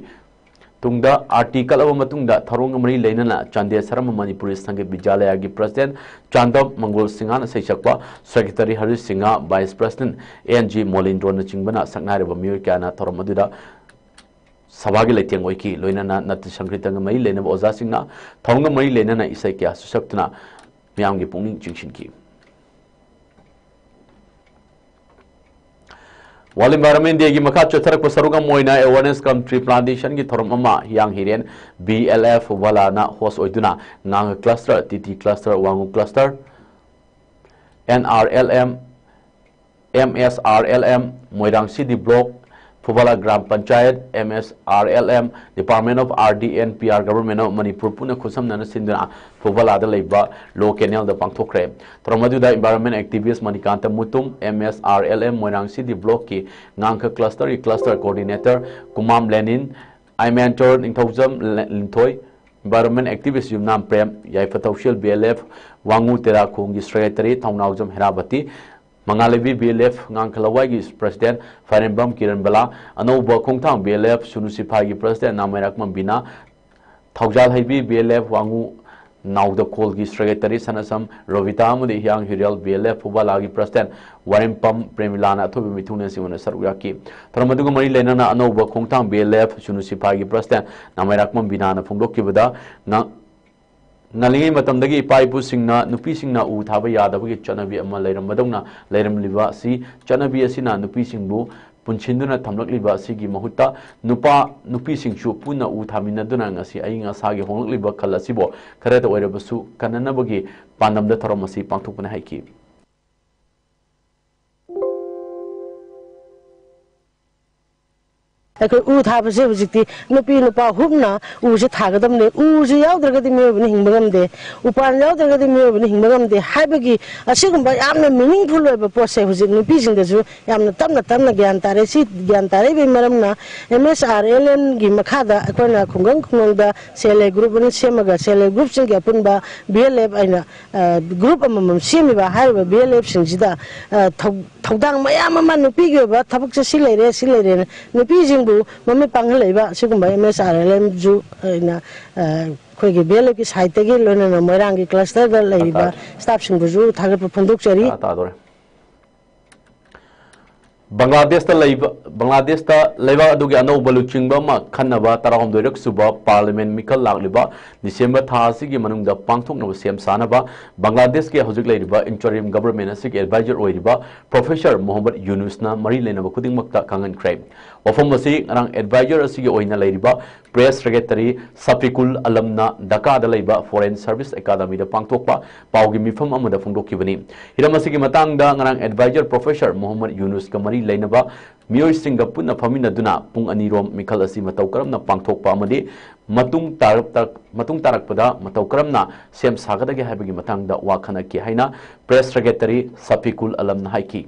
ꯇꯨꯡꯗ ꯑꯥꯔꯇꯤ ꯀꯠꯂꯕ ꯃꯇꯨꯡꯗ ꯊꯧꯔꯝꯒ ꯃꯔꯤ ꯂꯩꯅꯅ ꯆꯥꯟꯗꯦ ꯁꯔꯃ ꯃꯅꯤꯄꯨꯔꯤ ꯁꯪꯒꯤꯠ ꯕꯤꯗ꯭ꯌꯥꯂꯌꯒꯤ ꯄ꯭ꯔꯁꯤꯗꯦꯟꯠ ꯆꯥꯟꯗꯞ ꯃꯪꯒꯣꯜ ꯁꯤꯡꯍꯅ ꯏꯁꯩ ꯁꯛꯄ, secretary Harish Singh, vice president N G ꯃꯣꯂꯤꯟꯗ꯭ꯔꯣꯅꯆꯤꯡꯕꯅ ꯁꯛꯅꯥꯏꯔꯕ ꯃꯤꯑꯣꯏ ꯀꯌꯥꯅ ꯊꯧꯔꯝ ꯑꯗꯨꯗ ꯁꯚꯥꯒꯤ ꯂꯩꯇꯦꯡ ꯑꯣꯏꯈꯤ꯫ ꯂꯣꯏꯅꯅ ꯅꯥꯠꯇ ꯁꯪꯒꯤꯠꯇꯒ ꯃꯔꯤ ꯂꯩꯅꯕ ꯑꯣꯖꯥꯁꯤꯡꯅ ꯊꯧꯔꯝꯒ ꯃꯔꯤ ꯂꯩꯅꯅ ꯏꯁꯩ ꯀꯌꯥꯁꯨ ꯁꯛꯇꯨꯅ ꯃꯤꯌꯥꯝꯒꯤ ꯄꯨꯛꯅꯤꯡ ꯆꯤꯡꯁꯤꯟꯈꯤ꯫ World Environment Day ꯒꯤ ꯃꯈꯥ ꯆꯠꯊꯔꯛꯄ ꯁꯔꯨꯛ ꯑꯃ ꯑꯣꯏꯅ awareness cum tree plantation ꯒꯤ ꯊꯧꯔꯝ ꯑꯃ ꯍꯤꯌꯥꯡ ꯍꯤꯔꯦꯟ ꯕꯤ ꯑꯦꯜ ꯑꯦꯐ ꯐꯨꯕꯥꯂꯥꯅ ꯍꯣꯁ ꯑꯣꯏꯗꯨꯅ Ngangga cluster, T T cluster, Wangu cluster, N R L M, M S R L M, Moirang city block, Phubala gram panchayat, M S R L M, Department of R D and P R, Government of Manipur ꯄꯨꯟꯅ ꯈꯨꯠꯁꯝꯅꯅ ꯁꯤꯟꯗꯨꯅ ꯐꯨꯕꯥꯂꯥꯗ ꯂꯩꯕ ꯂꯣ ꯀꯦꯅꯦꯜꯗ ꯄꯥꯡꯊꯣꯛꯈ꯭ꯔꯦ꯫ ꯊꯧꯔꯝ ꯑꯗꯨꯗ environment activist Manikanta Mutum, M S R L M Moirang city ꯕ꯭ꯂꯣꯛꯀꯤ ꯉꯥꯡꯈ ꯀ꯭ꯂꯁꯇꯔꯒꯤ cluster coordinator Kumam Lenin, Aimenchor Ningthoujam Linthoi, environment activist Yumnam Prem, ꯌꯥꯏꯐ ꯊꯧꯁꯤꯜ B L F Wangu Tera ꯈꯣꯡꯒꯤ ꯁꯦꯀ꯭ꯔꯦꯇꯔꯤ ꯊꯧꯅꯥꯎꯖꯝ ꯍꯦꯔꯥꯕꯇꯤ, ꯃꯉꯥꯂꯩꯕꯤ ꯕꯤ ꯑꯦꯜ ꯑꯦꯐ ꯉꯥꯡꯈ ꯂꯋꯥꯏꯒꯤ ꯄ꯭ꯔꯁꯤꯗꯦꯟꯠ ꯐꯥꯏꯔꯦꯝꯕꯝ ꯀꯤꯔꯟꯕꯂꯥ, ꯑꯅꯧꯕ ꯈꯣꯡꯊꯥꯡ ꯕꯤ ꯑꯦꯜ ꯑꯦꯐ ꯁꯨꯅꯨ ꯁꯤꯐꯥꯏꯒꯤ ꯄ꯭ꯔꯁꯤꯗꯦꯟꯠ ꯅꯥꯃꯩꯔꯥꯛꯄꯝ ꯕꯤꯅꯥ, ꯊꯧꯖꯥꯜ ꯍꯩꯕꯤ ꯕꯤ ꯑꯦꯜ ꯑꯦꯐ ꯋꯥꯉꯨ ꯅꯥꯎꯗꯈꯣꯜꯒꯤ ꯁꯦꯀ꯭ꯔꯦꯇꯔꯤ ꯁꯅꯥꯁꯝ ꯔꯣꯕꯤꯇꯥ ꯑꯃꯗꯤ ꯍꯤꯌꯥꯡ ꯍꯤꯔꯦꯜ ꯕꯤ ꯑꯦꯜ ꯑꯦꯐ ꯐꯨꯕꯥꯂꯥꯒꯤ ꯄ꯭ꯔꯁꯤꯗꯦꯟꯠ ꯋꯥꯔꯦꯝꯄꯝ ꯄ꯭ꯔꯦꯃꯤꯂꯥꯅ ꯑꯊꯣꯏꯕ ꯃꯤꯊꯨꯡꯂꯦꯟꯁꯤꯡ ꯑꯣꯏꯅ ꯁꯔꯨꯛ ꯌꯥꯈꯤ꯫ ꯊꯧꯔꯝ ꯑꯗꯨꯒ ꯃꯔꯤ ꯂꯩꯅꯅ ꯑꯅꯧꯕ ꯈꯣꯡꯊꯥꯡ ꯕꯤ ꯑꯦꯜ ꯑꯦꯐ ꯁꯨꯅꯨ ꯁꯤꯐꯥꯏꯒꯤ ꯄ꯭ꯔꯁꯤꯗꯦꯟꯠ ꯅꯥꯃꯩꯔꯥꯛꯄꯝ ꯕꯤꯅꯥꯅ ꯐꯣꯡꯗꯣꯛꯈꯤꯕꯗ, ꯉ-, ꯉꯜꯂꯤꯉꯩ ꯃꯇꯝꯗꯒꯤ ꯏꯄꯥ ꯏꯄꯨꯁꯤꯡꯅ ꯅꯨꯄꯤꯁꯤꯡꯅ ꯎ ꯊꯥꯕ ꯌꯥꯗꯕꯒꯤ ꯆꯠꯅꯕꯤ ꯑꯃ ꯂꯩꯔꯝꯕꯗꯧꯅ ꯂꯩꯔꯝꯂꯤꯕ ꯑꯁꯤ, ꯆꯠꯅꯕꯤ ꯑꯁꯤꯅ ꯅꯨꯄꯤꯁꯤꯡꯕꯨ ꯄꯨꯟꯁꯤꯟꯗꯨꯅ ꯊꯝꯂꯛꯂꯤꯕ ꯑꯁꯤꯒꯤ ꯃꯍꯨꯠꯇ ꯅꯨꯄꯥ ꯅꯨꯄꯤꯁꯤꯡꯁꯨ ꯄꯨꯟꯅ ꯎ ꯊꯥꯃꯤꯟꯅꯗꯨꯅ ꯉꯁꯤ ꯑꯏꯪ ꯑꯁꯥꯒꯤ ꯍꯣꯡꯂꯛꯂꯤꯕ ꯈꯜ ꯑꯁꯤꯕꯨ ꯈꯔꯇ ꯑꯣꯏꯔꯕꯁꯨ ꯀꯟꯅꯅꯕꯒꯤ ꯄꯥꯟꯗꯝꯗ ꯊꯧꯔꯝ ꯑꯁꯤ ꯄꯥꯡꯊꯣꯛꯄꯅꯤ ꯍꯥꯏꯈꯤ꯫ ꯑꯩꯈꯣꯏ ꯎ ꯊꯥꯕꯁꯦ ꯍꯧꯖꯤꯛꯇꯤ ꯅꯨꯄꯤ ꯅꯨꯄꯥ ꯍꯨꯞꯅ ꯎꯁꯦ ꯊꯥꯒꯗꯕꯅꯦ꯫ ꯎꯁꯦ ꯌꯥꯎꯗ꯭ꯔꯒꯗꯤ ꯃꯤꯑꯣꯏꯕꯅ ꯍꯤꯡꯕ ꯉꯝꯗꯦ, ꯎꯄꯥꯟ ꯌꯥꯎꯗ꯭ꯔꯒꯗꯤ ꯃꯤꯑꯣꯏꯕꯅ ꯍꯤꯡꯕ ꯉꯝꯗꯦ ꯍꯥꯏꯕꯒꯤ ꯑꯁꯤꯒꯨꯝꯕ ꯌꯥꯝꯅ meaningful ꯑꯣꯏꯕ ꯄꯣꯠꯁꯦ ꯍꯧꯖꯤꯛ ꯅꯨꯄꯤꯁꯤꯡꯗꯁꯨ ꯌꯥꯝꯅ ꯇꯞꯅ ꯇꯞꯅ ꯒ꯭ꯌꯥꯟ ꯇꯥꯔꯦ꯫ ꯁꯤ ꯒ꯭ꯌꯥꯟ ꯇꯥꯔꯛꯏꯕꯒꯤ ꯃꯔꯝꯅ ꯑꯦꯝ ꯑꯦꯁ ꯑꯥꯔ ꯑꯦꯜ ꯑꯦꯝꯒꯤ ꯃꯈꯥꯗ ꯑꯩꯈꯣꯏꯅ ꯈꯨꯡꯒꯪ ꯈꯨꯡꯒꯪꯗ ꯁꯦꯜꯐ ꯍꯦꯜꯞ ꯒ꯭ꯔꯨꯞ ꯑꯅ ꯁꯦꯝꯃꯒ ꯁꯦꯜꯐ ꯍꯦꯜꯞ ꯒ꯭ꯔꯨꯞꯁꯤꯡꯒꯤ ꯑꯄꯨꯟꯕ ꯕꯤ ꯑꯦꯜ ꯑꯦꯐ ꯍꯥꯏꯅ ꯒ꯭ꯔꯨꯞ ꯑꯃꯃꯝ ꯁꯦꯝꯃꯤꯕ꯫ ꯍꯥꯏꯔꯤꯕ ꯕꯤ ꯑꯦꯜ ꯑꯦꯐꯁꯤꯡꯁꯤꯗ ꯊꯧꯗꯥꯡ ꯃꯌꯥꯝ ꯑꯃ ꯅꯨꯄꯤꯒꯤ ꯑꯣꯏꯕ ꯊꯕꯛꯁꯦ ꯁꯤ ꯂꯩꯔꯦ, ꯁꯤ ꯂꯩꯔꯦꯅ ꯅꯨꯄꯤꯁꯤꯡꯕꯨ ꯃꯃꯤꯠ ꯄꯥꯡꯍꯜꯂꯛꯏꯕ ꯁꯤꯒꯨꯝꯕ ꯑꯦꯝ ꯑꯦꯁ ꯑꯥꯔ ꯑꯦꯜ ꯑꯦꯝꯁꯨ ꯑꯩꯅ ꯑ, ꯑꯩꯈꯣꯏꯒꯤ ꯕꯤ ꯑꯦꯜ ꯑꯦꯐꯀꯤ ꯁꯥꯏꯠꯇꯒꯤ ꯂꯣꯏꯅꯅ ꯃꯣꯏꯔꯥꯡꯒꯤ ꯀ꯭ꯂꯁꯇꯔꯗ ꯂꯩꯔꯤꯕ ꯁ꯭ꯇꯥꯐꯁꯤꯡꯕꯨꯁꯨ ꯊꯥꯒꯠꯄ ꯐꯣꯡꯗꯣꯛꯆꯔꯤ꯫ ꯇꯥꯗꯣꯔꯦ꯫ ꯕꯪꯒ꯭ꯂꯥꯗꯦꯁꯇ ꯂꯩꯕ, ꯕꯪꯒ꯭ꯂꯥꯗꯦꯁꯇ ꯂꯩꯕꯥꯛ ꯑꯗꯨꯒꯤ ꯑꯅꯧꯕ ꯂꯨꯆꯤꯡꯕ ꯑꯃ ꯈꯟꯅꯕ ꯇꯔꯥꯍꯨꯝꯗꯣꯏꯔꯛ ꯁꯨꯕ ꯄꯥꯔꯂꯤꯌꯥꯃꯦꯟ ꯃꯤꯈꯜ ꯂꯥꯛꯂꯤꯕ ꯗꯤꯁꯦꯝꯕꯔ ꯊꯥ ꯑꯁꯤꯒꯤ ꯃꯅꯨꯡꯗ ꯄꯥꯡꯊꯣꯛꯅꯕ ꯁꯦꯝ ꯁꯥꯅꯕ ꯕꯪꯒ꯭ꯂꯥꯗꯦꯁꯀꯤ ꯍꯧꯖꯤꯛ ꯂꯩꯔꯤꯕ ꯏꯟꯇꯔꯤꯝ ꯒꯕꯔꯃꯦꯟ ꯑꯁꯤꯒꯤ ꯑꯦꯗꯚꯥꯏꯖꯔ ꯑꯣꯏꯔꯤꯕ ꯄ꯭ꯔꯣꯐꯦꯁꯔ ꯃꯣꯍꯝꯃꯗ ꯌꯨꯅꯨꯁꯅ ꯃꯔꯤ ꯂꯩꯅꯕ ꯈꯨꯗꯤꯡꯃꯛꯇ ꯈꯪꯍꯟꯈ꯭ꯔꯦ꯫ ꯋꯥꯐꯝ ꯑꯁꯤ ꯉꯔꯥꯡ ꯑꯦꯗꯚꯥꯏꯖꯔ ꯑꯁꯤꯒꯤ ꯑꯣꯏꯅ ꯂꯩꯔꯤꯕ ꯄ꯭ꯔꯦꯁ ꯁꯦꯀ꯭ꯔꯦꯇꯔꯤ ꯁꯐꯤꯀꯨꯜ ꯑꯂꯝꯅ ꯙꯀꯥꯗ ꯂꯩꯕ ꯐꯣꯔꯦꯟ ꯁꯔꯚꯤꯁ ꯑꯦꯀꯥꯗꯃꯤꯗ ꯄꯥꯡꯊꯣꯛꯄ ꯄꯥꯎꯒꯤ ꯃꯤꯐꯝ ꯑꯃꯗ ꯐꯣꯡꯗꯣꯛꯈꯤꯕꯅꯤ꯫ ꯍꯤꯔꯝ ꯑꯁꯤꯒꯤ ꯃꯇꯥꯡꯗ ꯉꯔꯥꯡ ꯑꯦꯗꯚꯥꯏꯖꯔ ꯄ꯭ꯔꯣꯐꯦꯁꯔ ꯃꯣꯍꯝꯃꯗ ꯌꯨꯅꯨꯁꯀ ꯃꯔꯤ ꯂꯩꯅꯕ ꯃꯤꯑꯣꯏꯁꯤꯡꯒ ꯄꯨꯟꯅ ꯐꯝꯃꯤꯟꯅꯗꯨꯅ ꯄꯨꯡ ꯑꯅꯤ ꯔꯣꯝ ꯃꯤꯈꯜ ꯑꯁꯤ ꯃꯇꯧ ꯀꯔꯝꯅ ꯄꯥꯡꯊꯣꯛꯄ ꯑꯃꯗꯤ ꯃꯇꯨꯡ ꯇꯥꯔꯛ-, ꯃꯇꯨꯡ ꯇꯥꯔꯛꯄꯗ ꯃꯇꯧ ꯀꯔꯝꯅ ꯁꯦꯝ ꯁꯥꯒꯗꯒꯦ ꯍꯥꯏꯕꯒꯤ ꯃꯇꯥꯡꯗ ꯋꯥ ꯈꯟꯅꯈꯤ ꯍꯥꯏꯅ ꯄ꯭ꯔꯦꯁ ꯁꯦꯀ꯭ꯔꯦꯇꯔꯤ ꯁꯐꯤꯀꯨꯜ ꯑꯂꯝꯅ ꯍꯥꯏꯈꯤ꯫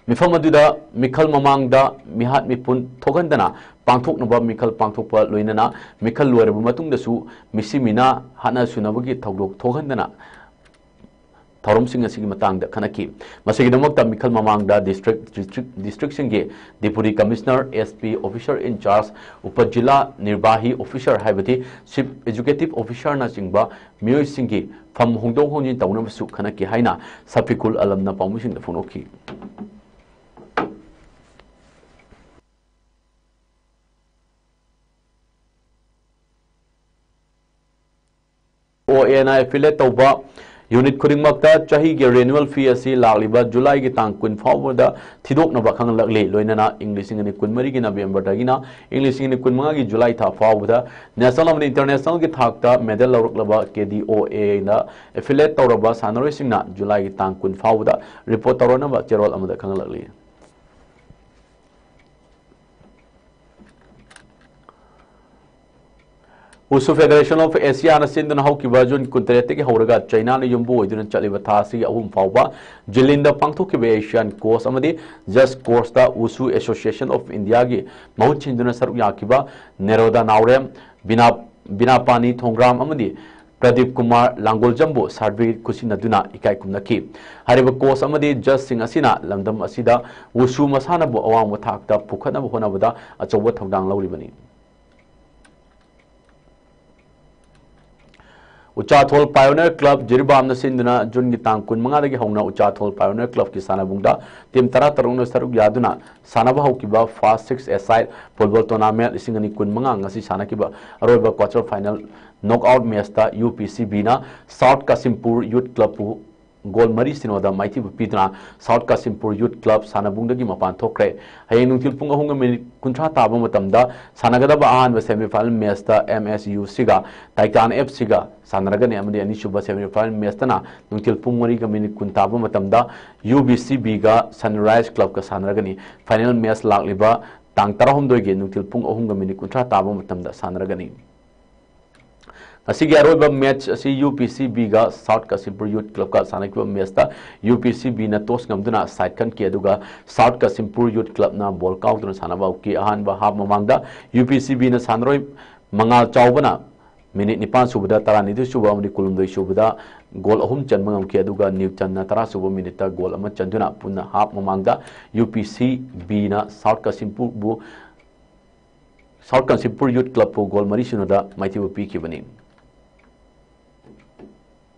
ꯃꯤꯐꯝ ꯑꯗꯨꯗ ꯃꯤꯈꯜ ꯃꯃꯥꯡꯗ ꯃꯤꯍꯥꯠ ꯃꯤꯄꯨꯟ ꯊꯣꯛꯍꯟꯗꯅ ꯄꯥꯡꯊꯣꯛꯅꯕ ꯃꯤꯈꯜ ꯄꯥꯡꯊꯣꯛꯄ ꯂꯣꯏꯅꯅ ꯃꯤꯈꯜ ꯂꯣꯏꯔꯕ ꯃꯇꯨꯡꯗꯁꯨ ꯃꯤꯁꯤ ꯃꯤꯅꯥ ꯍꯥꯠꯅ ꯁꯨꯅꯕꯒꯤ ꯊꯧꯗꯣꯛ ꯊꯣꯛꯍꯟꯗꯅ ꯊꯧꯔꯝꯁꯤꯡ ꯑꯁꯤꯒꯤ ꯃꯇꯥꯡꯗ ꯈꯟꯅꯈꯤ꯫ ꯃꯁꯤꯒꯤꯗꯃꯛꯇ ꯃꯤꯈꯜ ꯃꯃꯥꯡꯗ ꯗꯤꯁꯇ꯭ꯔꯤꯛ, ꯗꯤꯁꯇ꯭ꯔꯤꯛ, ꯗꯤꯁꯇ꯭ꯔꯤꯛꯁꯤꯡꯒꯤ deputy commissioner, S P, officer in charge, ꯎꯄ ꯖꯤꯂꯥ ꯅꯤꯔꯕꯥꯍꯤ ꯑꯣꯐꯤꯁꯔ ꯍꯥꯏꯕꯗꯤ ꯆꯤꯐ ꯑꯦꯖꯨꯀꯦꯇꯤꯚ ꯑꯣꯐꯤꯁꯔꯅꯆꯤꯡꯕ ꯃꯤꯑꯣꯏꯁꯤꯡꯒꯤ ꯐꯝ ꯍꯣꯡꯗꯣꯛ ꯍꯣꯡꯖꯤꯟ ꯇꯧꯅꯕꯁꯨ ꯈꯟꯅꯈꯤ ꯍꯥꯏꯅ ꯁꯐꯤꯀꯨꯜ ꯑꯂꯝꯅ ꯄꯥꯎꯃꯤꯁꯤꯡꯗ ꯐꯣꯡꯗꯣꯛꯈꯤ꯫ ꯑꯣ ꯑꯦꯅ ꯑꯦꯐꯤꯂꯦꯠ ꯇꯧꯕ ꯌꯨꯅꯤꯠ ꯈꯨꯗꯤꯡꯃꯛꯇ ꯆꯍꯤꯒꯤ ꯔꯤꯅ꯭ꯌꯨꯋꯦꯜ ꯐꯤ ꯑꯁꯤ ꯂꯥꯛꯂꯤꯕ ꯖꯨꯂꯥꯏꯒꯤ ꯇꯥꯡ ꯀꯨꯟ ꯐꯥꯎꯕꯗ ꯊꯤꯗꯣꯛꯅꯕ ꯈꯪꯍꯜꯂꯛꯂꯤ꯫ ꯂꯣꯏꯅꯅ ꯏꯪ ꯂꯤꯁꯤꯡ ꯑꯅꯤ ꯀꯨꯟꯃꯔꯤꯒꯤ ꯅꯕꯦꯝꯕꯔꯗꯒꯤꯅ ꯏꯪ ꯂꯤꯁꯤꯡ ꯑꯅꯤ ꯀꯨꯟꯃꯉꯥꯒꯤ ꯖꯨꯂꯥꯏ ꯊꯥ ꯐꯥꯎꯕꯗ ꯅꯦꯁꯅꯦꯜ ꯑꯃꯗꯤ ꯏꯟꯇꯔꯅꯦꯁꯅꯦꯜꯒꯤ ꯊꯥꯛꯇ ꯃꯦꯗꯜ ꯂꯧꯔꯛꯂꯕ ꯀꯦ ꯗꯤ ꯑꯣ ꯑꯦꯅ ꯑꯦꯐꯤꯂꯦꯠ ꯇꯧꯔꯕ ꯁꯥꯟꯅꯔꯣꯏꯁꯤꯡꯅ ꯖꯨꯂꯥꯏꯒꯤ ꯇꯥꯡ ꯀꯨꯟ ꯐꯥꯎꯕꯗ ꯔꯤꯄꯣꯔꯠ ꯇꯧꯔꯛꯅꯕ ꯆꯦꯔꯣꯜ ꯑꯃꯗ ꯈꯪꯍꯜꯂꯛꯂꯤ꯫ ꯋꯨꯁꯨ ꯐꯦꯗꯔꯦꯁꯟ ꯑꯣꯐ ꯑꯦꯁꯤꯌꯥꯅ ꯁꯤꯟꯗꯨꯅ ꯍꯧꯈꯤꯕ ꯖꯨꯟ ꯀꯨꯟꯇꯔꯦꯠꯇꯒꯤ ꯍꯧꯔꯒ ꯆꯩꯅꯥꯅ ꯌꯨꯝꯕꯨ ꯑꯣꯏꯗꯨꯅ ꯆꯠꯂꯤꯕ ꯊꯥ ꯑꯁꯤꯒꯤ ꯑꯍꯨꯝ ꯐꯥꯎꯕ ꯖꯤꯂꯤꯟꯗ ꯄꯥꯡꯊꯣꯛꯈꯤꯕ ꯑꯦꯁꯤꯌꯥꯟ ꯀꯣꯁ ꯑꯃꯗꯤ ꯖꯁ ꯀꯣꯁꯇ ꯋꯨꯁꯨ ꯑꯦꯁꯣꯁꯤꯌꯦꯁꯟ ꯑꯣꯐ ꯏꯟꯗꯤꯌꯥꯒꯤ ꯃꯍꯨꯠ ꯁꯤꯟꯗꯨꯅ ꯁꯔꯨꯛ ꯌꯥꯈꯤꯕ ꯅꯦꯔꯣꯗꯥ ꯅꯥꯎꯔꯦꯝ, ꯕꯤꯅꯥ-, ꯕꯤꯅꯥꯄꯥꯅꯤ ꯊꯣꯡꯒ꯭ꯔꯥꯝ ꯑꯃꯗꯤ ꯄ꯭ꯔꯗꯤꯞ ꯀꯨꯃꯥꯔ ꯂꯥꯡꯒꯣꯜꯖꯝꯕꯨ ꯁꯥꯔꯇꯤꯐꯤꯀꯦꯠ ꯈꯨꯠꯁꯤꯟꯅꯗꯨꯅ ꯏꯀꯥꯏ ꯈꯨꯝꯅꯈꯤ꯫ ꯍꯥꯏꯔꯤꯕ ꯀꯣꯆ ꯑꯃꯗꯤ ꯖꯖꯁꯤꯡ ꯑꯁꯤꯅ ꯂꯝꯗꯝ ꯑꯁꯤꯗ ꯋꯨꯁꯨ ꯃꯁꯥꯟꯅꯕꯨ ꯑꯋꯥꯡꯕ ꯊꯥꯛꯇ ꯄꯨꯈꯠꯅꯕ ꯍꯣꯠꯅꯕꯗ ꯑꯆꯧꯕ ꯊꯧꯗꯥꯡ ꯂꯧꯔꯤꯕꯅꯤ꯫ ꯎꯆꯥꯊꯣꯜ ꯄꯥꯏꯑꯣꯅꯤꯌꯔ ꯀ꯭ꯂꯕ ꯖꯤꯔꯤꯕꯥꯝꯅ ꯁꯤꯟꯗꯨꯅ ꯖꯨꯟꯒꯤ ꯇꯥꯡ ꯀꯨꯟꯃꯉꯥꯗꯒꯤ ꯍꯧꯅ ꯎꯆꯥꯊꯣꯜ ꯄꯥꯏꯑꯣꯅꯤꯌꯔ ꯀ꯭ꯂꯕꯀꯤ ꯁꯥꯟꯅꯕꯨꯡꯗ ꯇꯤꯝ ꯇꯔꯥꯇꯔꯨꯛꯅ ꯁꯔꯨꯛ ꯌꯥꯗꯨꯅ ꯁꯥꯟꯅꯕ ꯍꯧꯈꯤꯕ ꯐꯥꯁ ꯁꯤꯛꯁ ꯑꯦꯁꯥꯏꯠ ꯐꯨꯠꯕꯣꯜ ꯇꯣꯔꯅꯥꯃꯦꯟꯠ ꯂꯤꯁꯤꯡ ꯑꯅꯤ ꯀꯨꯟꯃꯉꯥ ꯉꯁꯤ ꯁꯥꯟꯅꯈꯤꯕ ꯑꯔꯣꯏꯕ ꯀ꯭ꯋꯥꯇꯔ ꯐꯥꯏꯅꯦꯜ ꯅꯣꯛꯑꯥꯎꯠ ꯃꯦꯆꯇ ꯌꯨ ꯄꯤ ꯁꯤ ꯕꯤꯅ ꯁꯥꯎꯠ ꯀꯥꯁꯤꯝꯄꯨꯔ ꯌꯨꯠ ꯀ꯭ꯂꯕꯄꯨ ꯒꯣꯜ ꯃꯔꯤ ꯁꯤꯅꯣꯗ ꯃꯥꯏꯊꯤꯕ ꯄꯤꯗꯨꯅ ꯁꯥꯎꯠ ꯀꯥꯁꯤꯝꯄꯨꯔ ꯌꯨꯠ ꯀ꯭ꯂꯕ ꯁꯥꯟꯅꯕꯨꯡꯗꯒꯤ ꯃꯄꯥꯟ ꯊꯣꯛꯈ꯭ꯔꯦ꯫ ꯍꯌꯦꯡ ꯅꯨꯡꯊꯤꯜ ꯄꯨꯡ ꯑꯍꯨꯝꯒ ꯃꯤꯅꯤꯠ ꯀꯨꯟꯊ꯭ꯔꯥ ꯇꯥꯕ ꯃꯇꯝꯗ ꯁꯥꯟꯅꯒꯗꯕ ꯑꯍꯥꯟꯕ ꯁꯦꯃꯤꯐꯥꯏꯅꯦꯜ ꯃꯦꯆꯇ ꯑꯦꯝ ꯑꯦꯁ ꯌꯨ ꯁꯤꯒ ꯇꯥꯏꯇꯥꯟ ꯑꯦꯐ ꯁꯤꯒ ꯁꯥꯟꯅꯔꯒꯅꯤ ꯑꯃꯗꯤ ꯑꯅꯤꯁꯨꯕ ꯁꯦꯃꯤꯐꯥꯏꯅꯦꯜ ꯃꯦꯆꯇꯅ ꯅꯨꯡꯊꯤꯜ ꯄꯨꯡ ꯃꯔꯤꯒ ꯃꯤꯅꯤꯠ ꯀꯨꯟ ꯇꯥꯕ ꯃꯇꯝꯗ U B C big sunrise ꯀ꯭ꯂꯕꯀ ꯁꯥꯟꯅꯔꯒꯅꯤ꯫ ꯐꯥꯏꯅꯦꯜ ꯃꯦꯆ ꯂꯥꯛꯂꯤꯕ ꯇꯥꯡ ꯇꯔꯥꯍꯨꯝꯗꯣꯏꯒꯤ ꯅꯨꯡꯊꯤꯜ ꯄꯨꯡ ꯑꯍꯨꯝꯒ ꯃꯤꯅꯤꯠ ꯀꯨꯟꯊ꯭ꯔꯥ ꯇꯥꯕ ꯃꯇꯝꯗ ꯁꯥꯟꯅꯔꯒꯅꯤ꯫ ꯉꯁꯤꯒꯤ ꯑꯔꯣꯏꯕ ꯃꯦꯆ ꯑꯁꯤ ꯌꯨ ꯄꯤ ꯁꯤ ꯕꯤꯒ ꯁꯥꯎꯠ ꯀꯥꯁꯤꯝꯄꯨꯔ ꯌꯨꯠ ꯀ꯭ꯂꯕꯀ ꯁꯥꯟꯅꯈꯤꯕ ꯃꯦꯆꯇ ꯌꯨ ꯄꯤ ꯁꯤ ꯕꯤꯅ ꯇꯣꯁ ꯉꯝꯗꯨꯅ ꯁꯥꯏꯠ ꯈꯟꯈꯤ, ꯑꯗꯨꯒ ꯁꯥꯎꯠ ꯀꯥꯁꯤꯝꯄꯨꯔ ꯌꯨꯠ ꯀ꯭ꯂꯕꯅ ꯕꯣꯜ ꯀꯥꯎꯗꯨꯅ ꯁꯥꯟꯅꯕ ꯍꯧꯈꯤ꯫ ꯑꯍꯥꯟꯕ ꯍꯥꯞ ꯃꯃꯥꯡꯗ ꯌꯨ ꯄꯤ ꯁꯤ ꯕꯤꯅ ꯁꯥꯟꯅꯔꯣꯏ ꯃꯉꯥꯜ ꯆꯥꯎꯕꯅ ꯃꯤꯅꯤꯠ ꯅꯤꯄꯥꯟ ꯁꯨꯕꯗ, ꯇꯔꯥꯅꯤꯊꯣꯏ ꯁꯨꯕ ꯑꯃꯗꯤ ꯀꯨꯟꯍꯨꯝꯗꯣꯏ ꯁꯨꯕꯗ ꯒꯣꯜ ꯑꯍꯨꯝ ꯆꯟꯕ ꯉꯝꯈꯤ, ꯑꯗꯨꯒ ꯅ꯭ꯌꯨꯇꯟꯅ ꯇꯔꯥ ꯁꯨꯕ ꯃꯤꯅꯤꯠꯇ ꯒꯣꯜ ꯑꯃ ꯆꯟꯗꯨꯅ ꯄꯨꯟꯅ ꯍꯥꯞ ꯃꯃꯥꯡꯗ ꯌꯨ ꯄꯤ ꯁꯤ ꯕꯤꯅ ꯁꯥꯎꯠ ꯀꯥꯁꯤꯝꯄꯨꯔꯕꯨ ꯁꯥꯎꯠ ꯀꯥꯟꯆꯤꯄꯨꯔ ꯌꯨꯠ ꯀ꯭ꯂꯕꯄꯨ ꯒꯣꯜ ꯃꯔꯤ ꯁꯤꯅꯣꯗ ꯃꯥꯏꯊꯤꯕ ꯄꯤꯈꯤꯕꯅꯤ꯫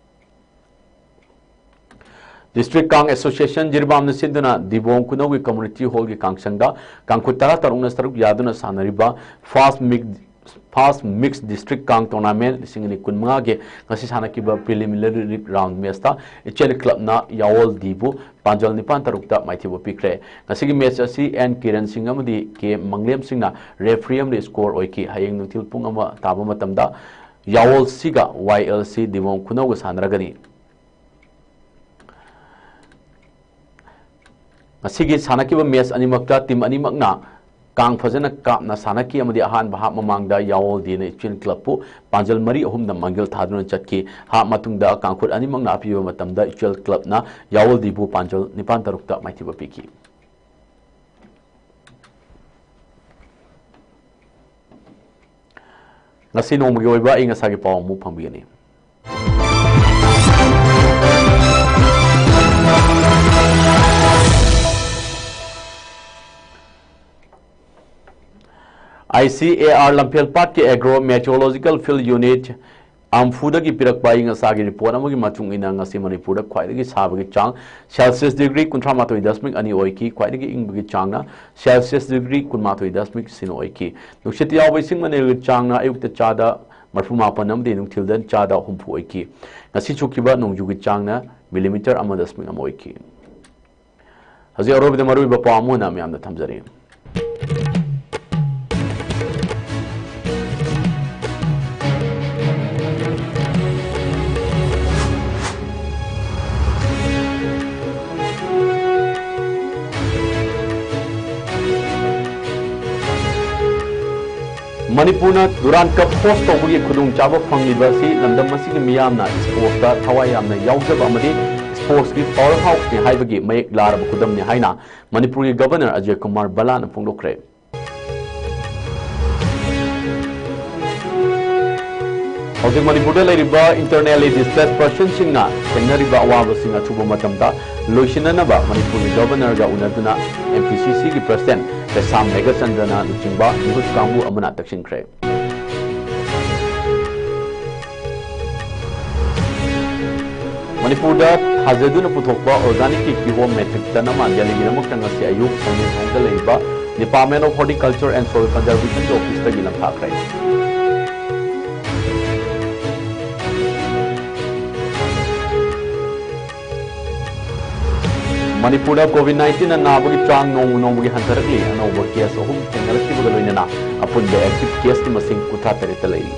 ꯗꯤꯁꯇ꯭ꯔꯤꯛ ꯀꯥꯡ ꯑꯦꯁꯣꯁꯤꯌꯦꯁꯟ ꯖꯤꯔꯤꯕꯥꯝꯅ ꯁꯤꯟꯗꯨꯅ ꯗꯤꯕꯣꯡ ꯈꯨꯅꯧꯒꯤ ꯀꯝꯃ꯭ꯌꯨꯅꯤꯇꯤ ꯍꯣꯜꯒꯤ ꯀꯥꯡꯁꯪꯗ ꯀꯥꯡꯈꯨꯠ ꯇꯔꯥ ꯇꯔꯨꯛꯅ ꯁꯔꯨꯛ ꯌꯥꯗꯨꯅ ꯁꯥꯟꯅꯔꯤꯕ ꯐꯥꯁ ꯃꯤꯛ-, ꯐꯥꯁ ꯃꯤꯛꯁ ꯗꯤꯁꯇ꯭ꯔꯤꯛ ꯀꯥꯡ ꯇꯣꯔꯅꯥꯃꯦꯟ ꯂꯤꯁꯤꯡ ꯑꯅꯤ ꯀꯨꯟꯃꯉꯥꯒꯤ ꯉꯁꯤ ꯁꯥꯟꯅꯈꯤꯕ ꯄ꯭ꯔꯤꯂꯤꯃꯤꯅꯔꯤ ꯔꯥꯎꯟ ꯃꯦꯆꯇ ꯏꯆꯦꯜ ꯀ꯭ꯂꯕꯅ ꯌꯥꯑꯣꯜ ꯗꯤꯕꯨ ꯄꯥꯟꯖꯜ ꯅꯤꯄꯥꯟ ꯇꯔꯨꯛꯇ ꯃꯥꯏꯊꯤꯕ ꯄꯤꯈ꯭ꯔꯦ꯫ ꯉꯁꯤꯒꯤ ꯃꯦꯆ ꯑꯁꯤ ꯑꯦꯟ ꯀꯤꯔꯟ ꯁꯤꯡ ꯑꯃꯗꯤ ꯀꯦ ꯃꯪꯂꯦꯝ ꯁꯤꯡꯅ ꯔꯦꯐ꯭ꯔꯤ ꯑꯃꯗꯤ ꯁ꯭ꯀꯣꯔ ꯑꯣꯏꯈꯤ꯫ ꯍꯌꯦꯡ ꯅꯨꯡꯊꯤꯜ ꯄꯨꯡ ꯑꯃ ꯇꯥꯕ ꯃꯇꯝꯗ ꯌꯥꯑꯣꯜ ꯁꯤꯒ ꯋꯥꯏ ꯑꯦꯜ ꯁꯤ ꯗꯤꯕꯣꯡ ꯈꯨꯅꯧꯒ ꯁꯥꯟꯅꯔꯒꯅꯤ꯫ ꯉꯁꯤꯒꯤ ꯁꯥꯟꯅꯈꯤꯕ ꯃꯦꯆ ꯑꯅꯤꯃꯛꯇ ꯇꯤꯝ ꯑꯅꯤꯃꯛꯅ ꯀꯥꯡ ꯐꯖꯅ ꯀꯥꯞꯅ ꯁꯥꯟꯅꯈꯤ ꯑꯃꯗꯤ ꯑꯍꯥꯟꯕ ꯍꯥꯞ ꯃꯃꯥꯡꯗ ꯌꯥꯑꯣꯜ ꯗꯤꯅ ꯏꯆꯦꯜ ꯀ꯭ꯂꯕꯄꯨ ꯄꯥꯟꯖꯜ ꯃꯔꯤ ꯑꯍꯨꯝꯗ ꯃꯥꯡꯖꯤꯜ ꯊꯥꯗꯨꯅ ꯆꯠꯈꯤ꯫ ꯍꯥꯞ ꯃꯇꯨꯡꯗ ꯀꯥꯡꯈꯨꯠ ꯑꯅꯤꯃꯛꯅ ꯑꯄꯤꯕ ꯃꯇꯝꯗ ꯏꯆꯦꯜ ꯀ꯭ꯂꯕꯅ ꯌꯥꯑꯣꯜ ꯗꯤꯕꯨ ꯄꯥꯟꯖꯜ ꯅꯤꯄꯥꯟ ꯇꯔꯨꯛꯇ ꯃꯥꯏꯊꯤꯕ ꯄꯤꯈꯤ꯫ ꯉꯁꯤ ꯅꯣꯡꯃꯒꯤ ꯑꯣꯏꯕ ꯑꯏꯪ ꯑꯁꯥꯒꯤ ꯄꯥꯎ ꯑꯃꯨꯛ ꯐꯪꯕꯤꯒꯅꯤ꯫ ꯑꯥꯏ ꯁꯤ ꯑꯦ ꯑꯥꯔ ꯂꯝꯐꯦꯜꯄꯥꯠꯀꯤ Agro Meteorological Field Unit ꯑꯝꯐꯨꯗꯒꯤ ꯄꯤꯔꯛꯄ ꯑꯏꯪ ꯑꯁꯥꯒꯤ ꯔꯤꯄꯣꯔꯠ ꯑꯃꯒꯤ ꯃꯇꯨꯡ ꯏꯟꯅ, ꯉꯁꯤ ꯃꯅꯤꯄꯨꯔꯗ ꯈ꯭ꯋꯥꯏꯗꯒꯤ ꯁꯥꯕꯒꯤ ꯆꯥꯡ ꯁꯦꯜꯁꯤꯌꯁ ꯗꯤꯒ꯭ꯔꯤ ꯀꯨꯟꯊ꯭ꯔꯥ ꯃꯥꯊꯣꯏ ꯗꯁꯃꯤꯛ ꯑꯅꯤ ꯑꯣꯏꯈꯤ꯫ ꯈ꯭ꯋꯥꯏꯗꯒꯤ ꯏꯪꯕꯒꯤ ꯆꯥꯡꯅ ꯁꯦꯜꯁꯤꯌꯁ ꯗꯤꯒ꯭ꯔꯤ ꯀꯨꯟꯃꯥꯊꯣꯏ ꯗꯁꯃꯤꯛ ꯁꯤꯅꯣ ꯑꯣꯏꯈꯤ꯫ ꯅꯨꯡꯁꯤꯠꯇ ꯌꯥꯎꯕ ꯏꯁꯤꯡ ꯃꯅꯤꯜꯒꯤ ꯆꯥꯡꯅ ꯑꯌꯨꯛꯇ ꯆꯥꯗ ꯃꯔꯐꯨ ꯃꯥꯄꯟ ꯑꯃꯗꯤ ꯅꯨꯡꯊꯤꯜꯗ ꯆꯥꯗ ꯍꯨꯝꯐꯨ ꯑꯣꯏꯈꯤ꯫ ꯉꯁꯤ ꯆꯨꯈꯤꯕ ꯅꯣꯡꯖꯨꯒꯤ ꯆꯥꯡꯅ ꯃꯤꯂꯤꯃꯤꯇꯔ ꯑꯃ ꯗꯁꯃꯤꯛ ꯑꯃ ꯑꯣꯏꯈꯤ꯫ ꯍꯧꯖꯤꯛ ꯑꯔꯣꯏꯕꯗ ꯃꯔꯨꯑꯣꯏꯕ ꯄꯥꯎ ꯑꯃ ꯑꯣꯏꯅ ꯃꯌꯥꯝꯗ ꯊꯝꯖꯔꯤ꯫ ꯃꯅꯤꯄꯨꯔꯅ ꯗꯨꯔꯥꯟ ꯀꯞ ꯍꯣꯁ ꯇꯧꯕꯒꯤ ꯈꯨꯗꯣꯡꯆꯥꯕ ꯐꯪꯂꯤꯕ ꯑꯁꯤ ꯂꯝꯗꯝ ꯑꯁꯤꯒꯤ ꯃꯤꯌꯥꯝꯅ ꯁ꯭ꯄꯣꯔꯠꯁꯇ ꯊꯋꯥꯏ ꯌꯥꯝꯅ ꯌꯥꯎꯖꯕ ꯑꯃꯗꯤ ꯁ꯭ꯄꯣꯔꯠꯁꯀꯤ ꯄꯥꯋꯔ ꯍꯥꯎꯁꯅꯤ ꯍꯥꯏꯕꯒꯤ ꯃꯌꯦꯛ ꯂꯥꯔꯕ ꯈꯨꯗꯝꯅꯤ ꯍꯥꯏꯅ ꯃꯅꯤꯄꯨꯔꯒꯤ ꯒꯚꯔꯅꯔ ꯑꯖꯌ ꯀꯨꯃꯥꯔ ꯕꯂꯥꯅ ꯐꯣꯡꯗꯣꯛꯈ꯭ꯔꯦ꯫ ꯍꯧꯖꯤꯛ ꯃꯅꯤꯄꯨꯔꯗ ꯂꯩꯔꯤꯕ internally displaced personꯁꯤꯡꯅ ꯊꯦꯡꯅꯔꯤꯕ ꯑꯋꯥꯕꯁꯤꯡ ꯑꯊꯨꯕ ꯃꯇꯝꯗ ꯂꯣꯏꯁꯤꯟꯅꯅꯕ ꯃꯅꯤꯄꯨꯔꯒꯤ ꯒꯚꯔꯅꯔꯒ ꯎꯅꯗꯨꯅ M P C Cꯒꯤ president ꯀꯩꯁꯥꯝ ꯃꯦꯘꯆꯟꯗ꯭ꯔꯅ ꯂꯨꯆꯤꯡꯕ ꯃꯤꯍꯨꯠ ꯀꯥꯡꯕꯨ ꯑꯃꯅ ꯇꯛꯁꯤꯟꯈ꯭ꯔꯦ꯫ ꯃꯅꯤꯄꯨꯔꯗ ꯊꯥꯖꯗꯨꯅ ꯄꯨꯊꯣꯛꯄ organicꯀꯤ ꯀꯤꯍꯣꯝ metric ton ꯑꯃ ꯗꯦꯜꯂꯤꯒꯤꯗꯃꯛꯇ ꯉꯁꯤ ꯑꯌꯨꯛ ꯁꯟꯖꯦꯟꯊꯣꯡꯗ ꯂꯩꯔꯤꯕ Department of Horticulture and Soil Conservationꯒꯤ officeꯇꯒꯤ ꯂꯝꯊꯥꯈ꯭ꯔꯦ꯫ ꯃꯅꯤꯄꯨꯔꯗ COVID nineteen ꯅꯥꯕꯒꯤ ꯆꯥꯡ ꯅꯣꯡꯃ ꯅꯣꯡꯃꯒꯤ ꯍꯟꯊꯔꯛꯂꯤ꯫ ꯑꯅꯧꯕ case ꯑꯍꯨꯝ ꯊꯦꯡꯅꯔꯛꯈꯤꯕꯒ ꯂꯣꯏꯅꯅ ꯑꯄꯨꯟꯕ active caseꯀꯤ ꯃꯁꯤꯡ ꯀꯨꯟꯊ꯭ꯔꯥ ꯇꯔꯦꯠꯇ ꯂꯩꯔꯤ꯫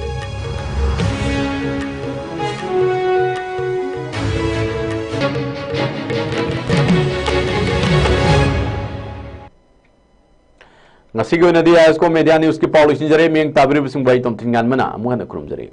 ꯉꯁꯤꯒꯤ ꯑꯣꯏꯅꯗꯤ ꯑꯥꯏ ꯑꯦꯁ ꯀꯣ Media Newsꯀꯤ ꯄꯥꯎ ꯂꯣꯏꯁꯤꯟꯖꯔꯦ꯫ ꯃꯤꯠꯌꯦꯡ ꯇꯥꯕꯤꯔꯤꯕꯁꯤꯡꯕꯨ ꯑꯩ ꯇꯣꯝꯊꯤꯟ ꯉꯥꯟꯕꯅ ꯑꯃꯨꯛ ꯍꯟꯅ ꯈꯨꯔꯨꯝꯖꯔꯤ꯫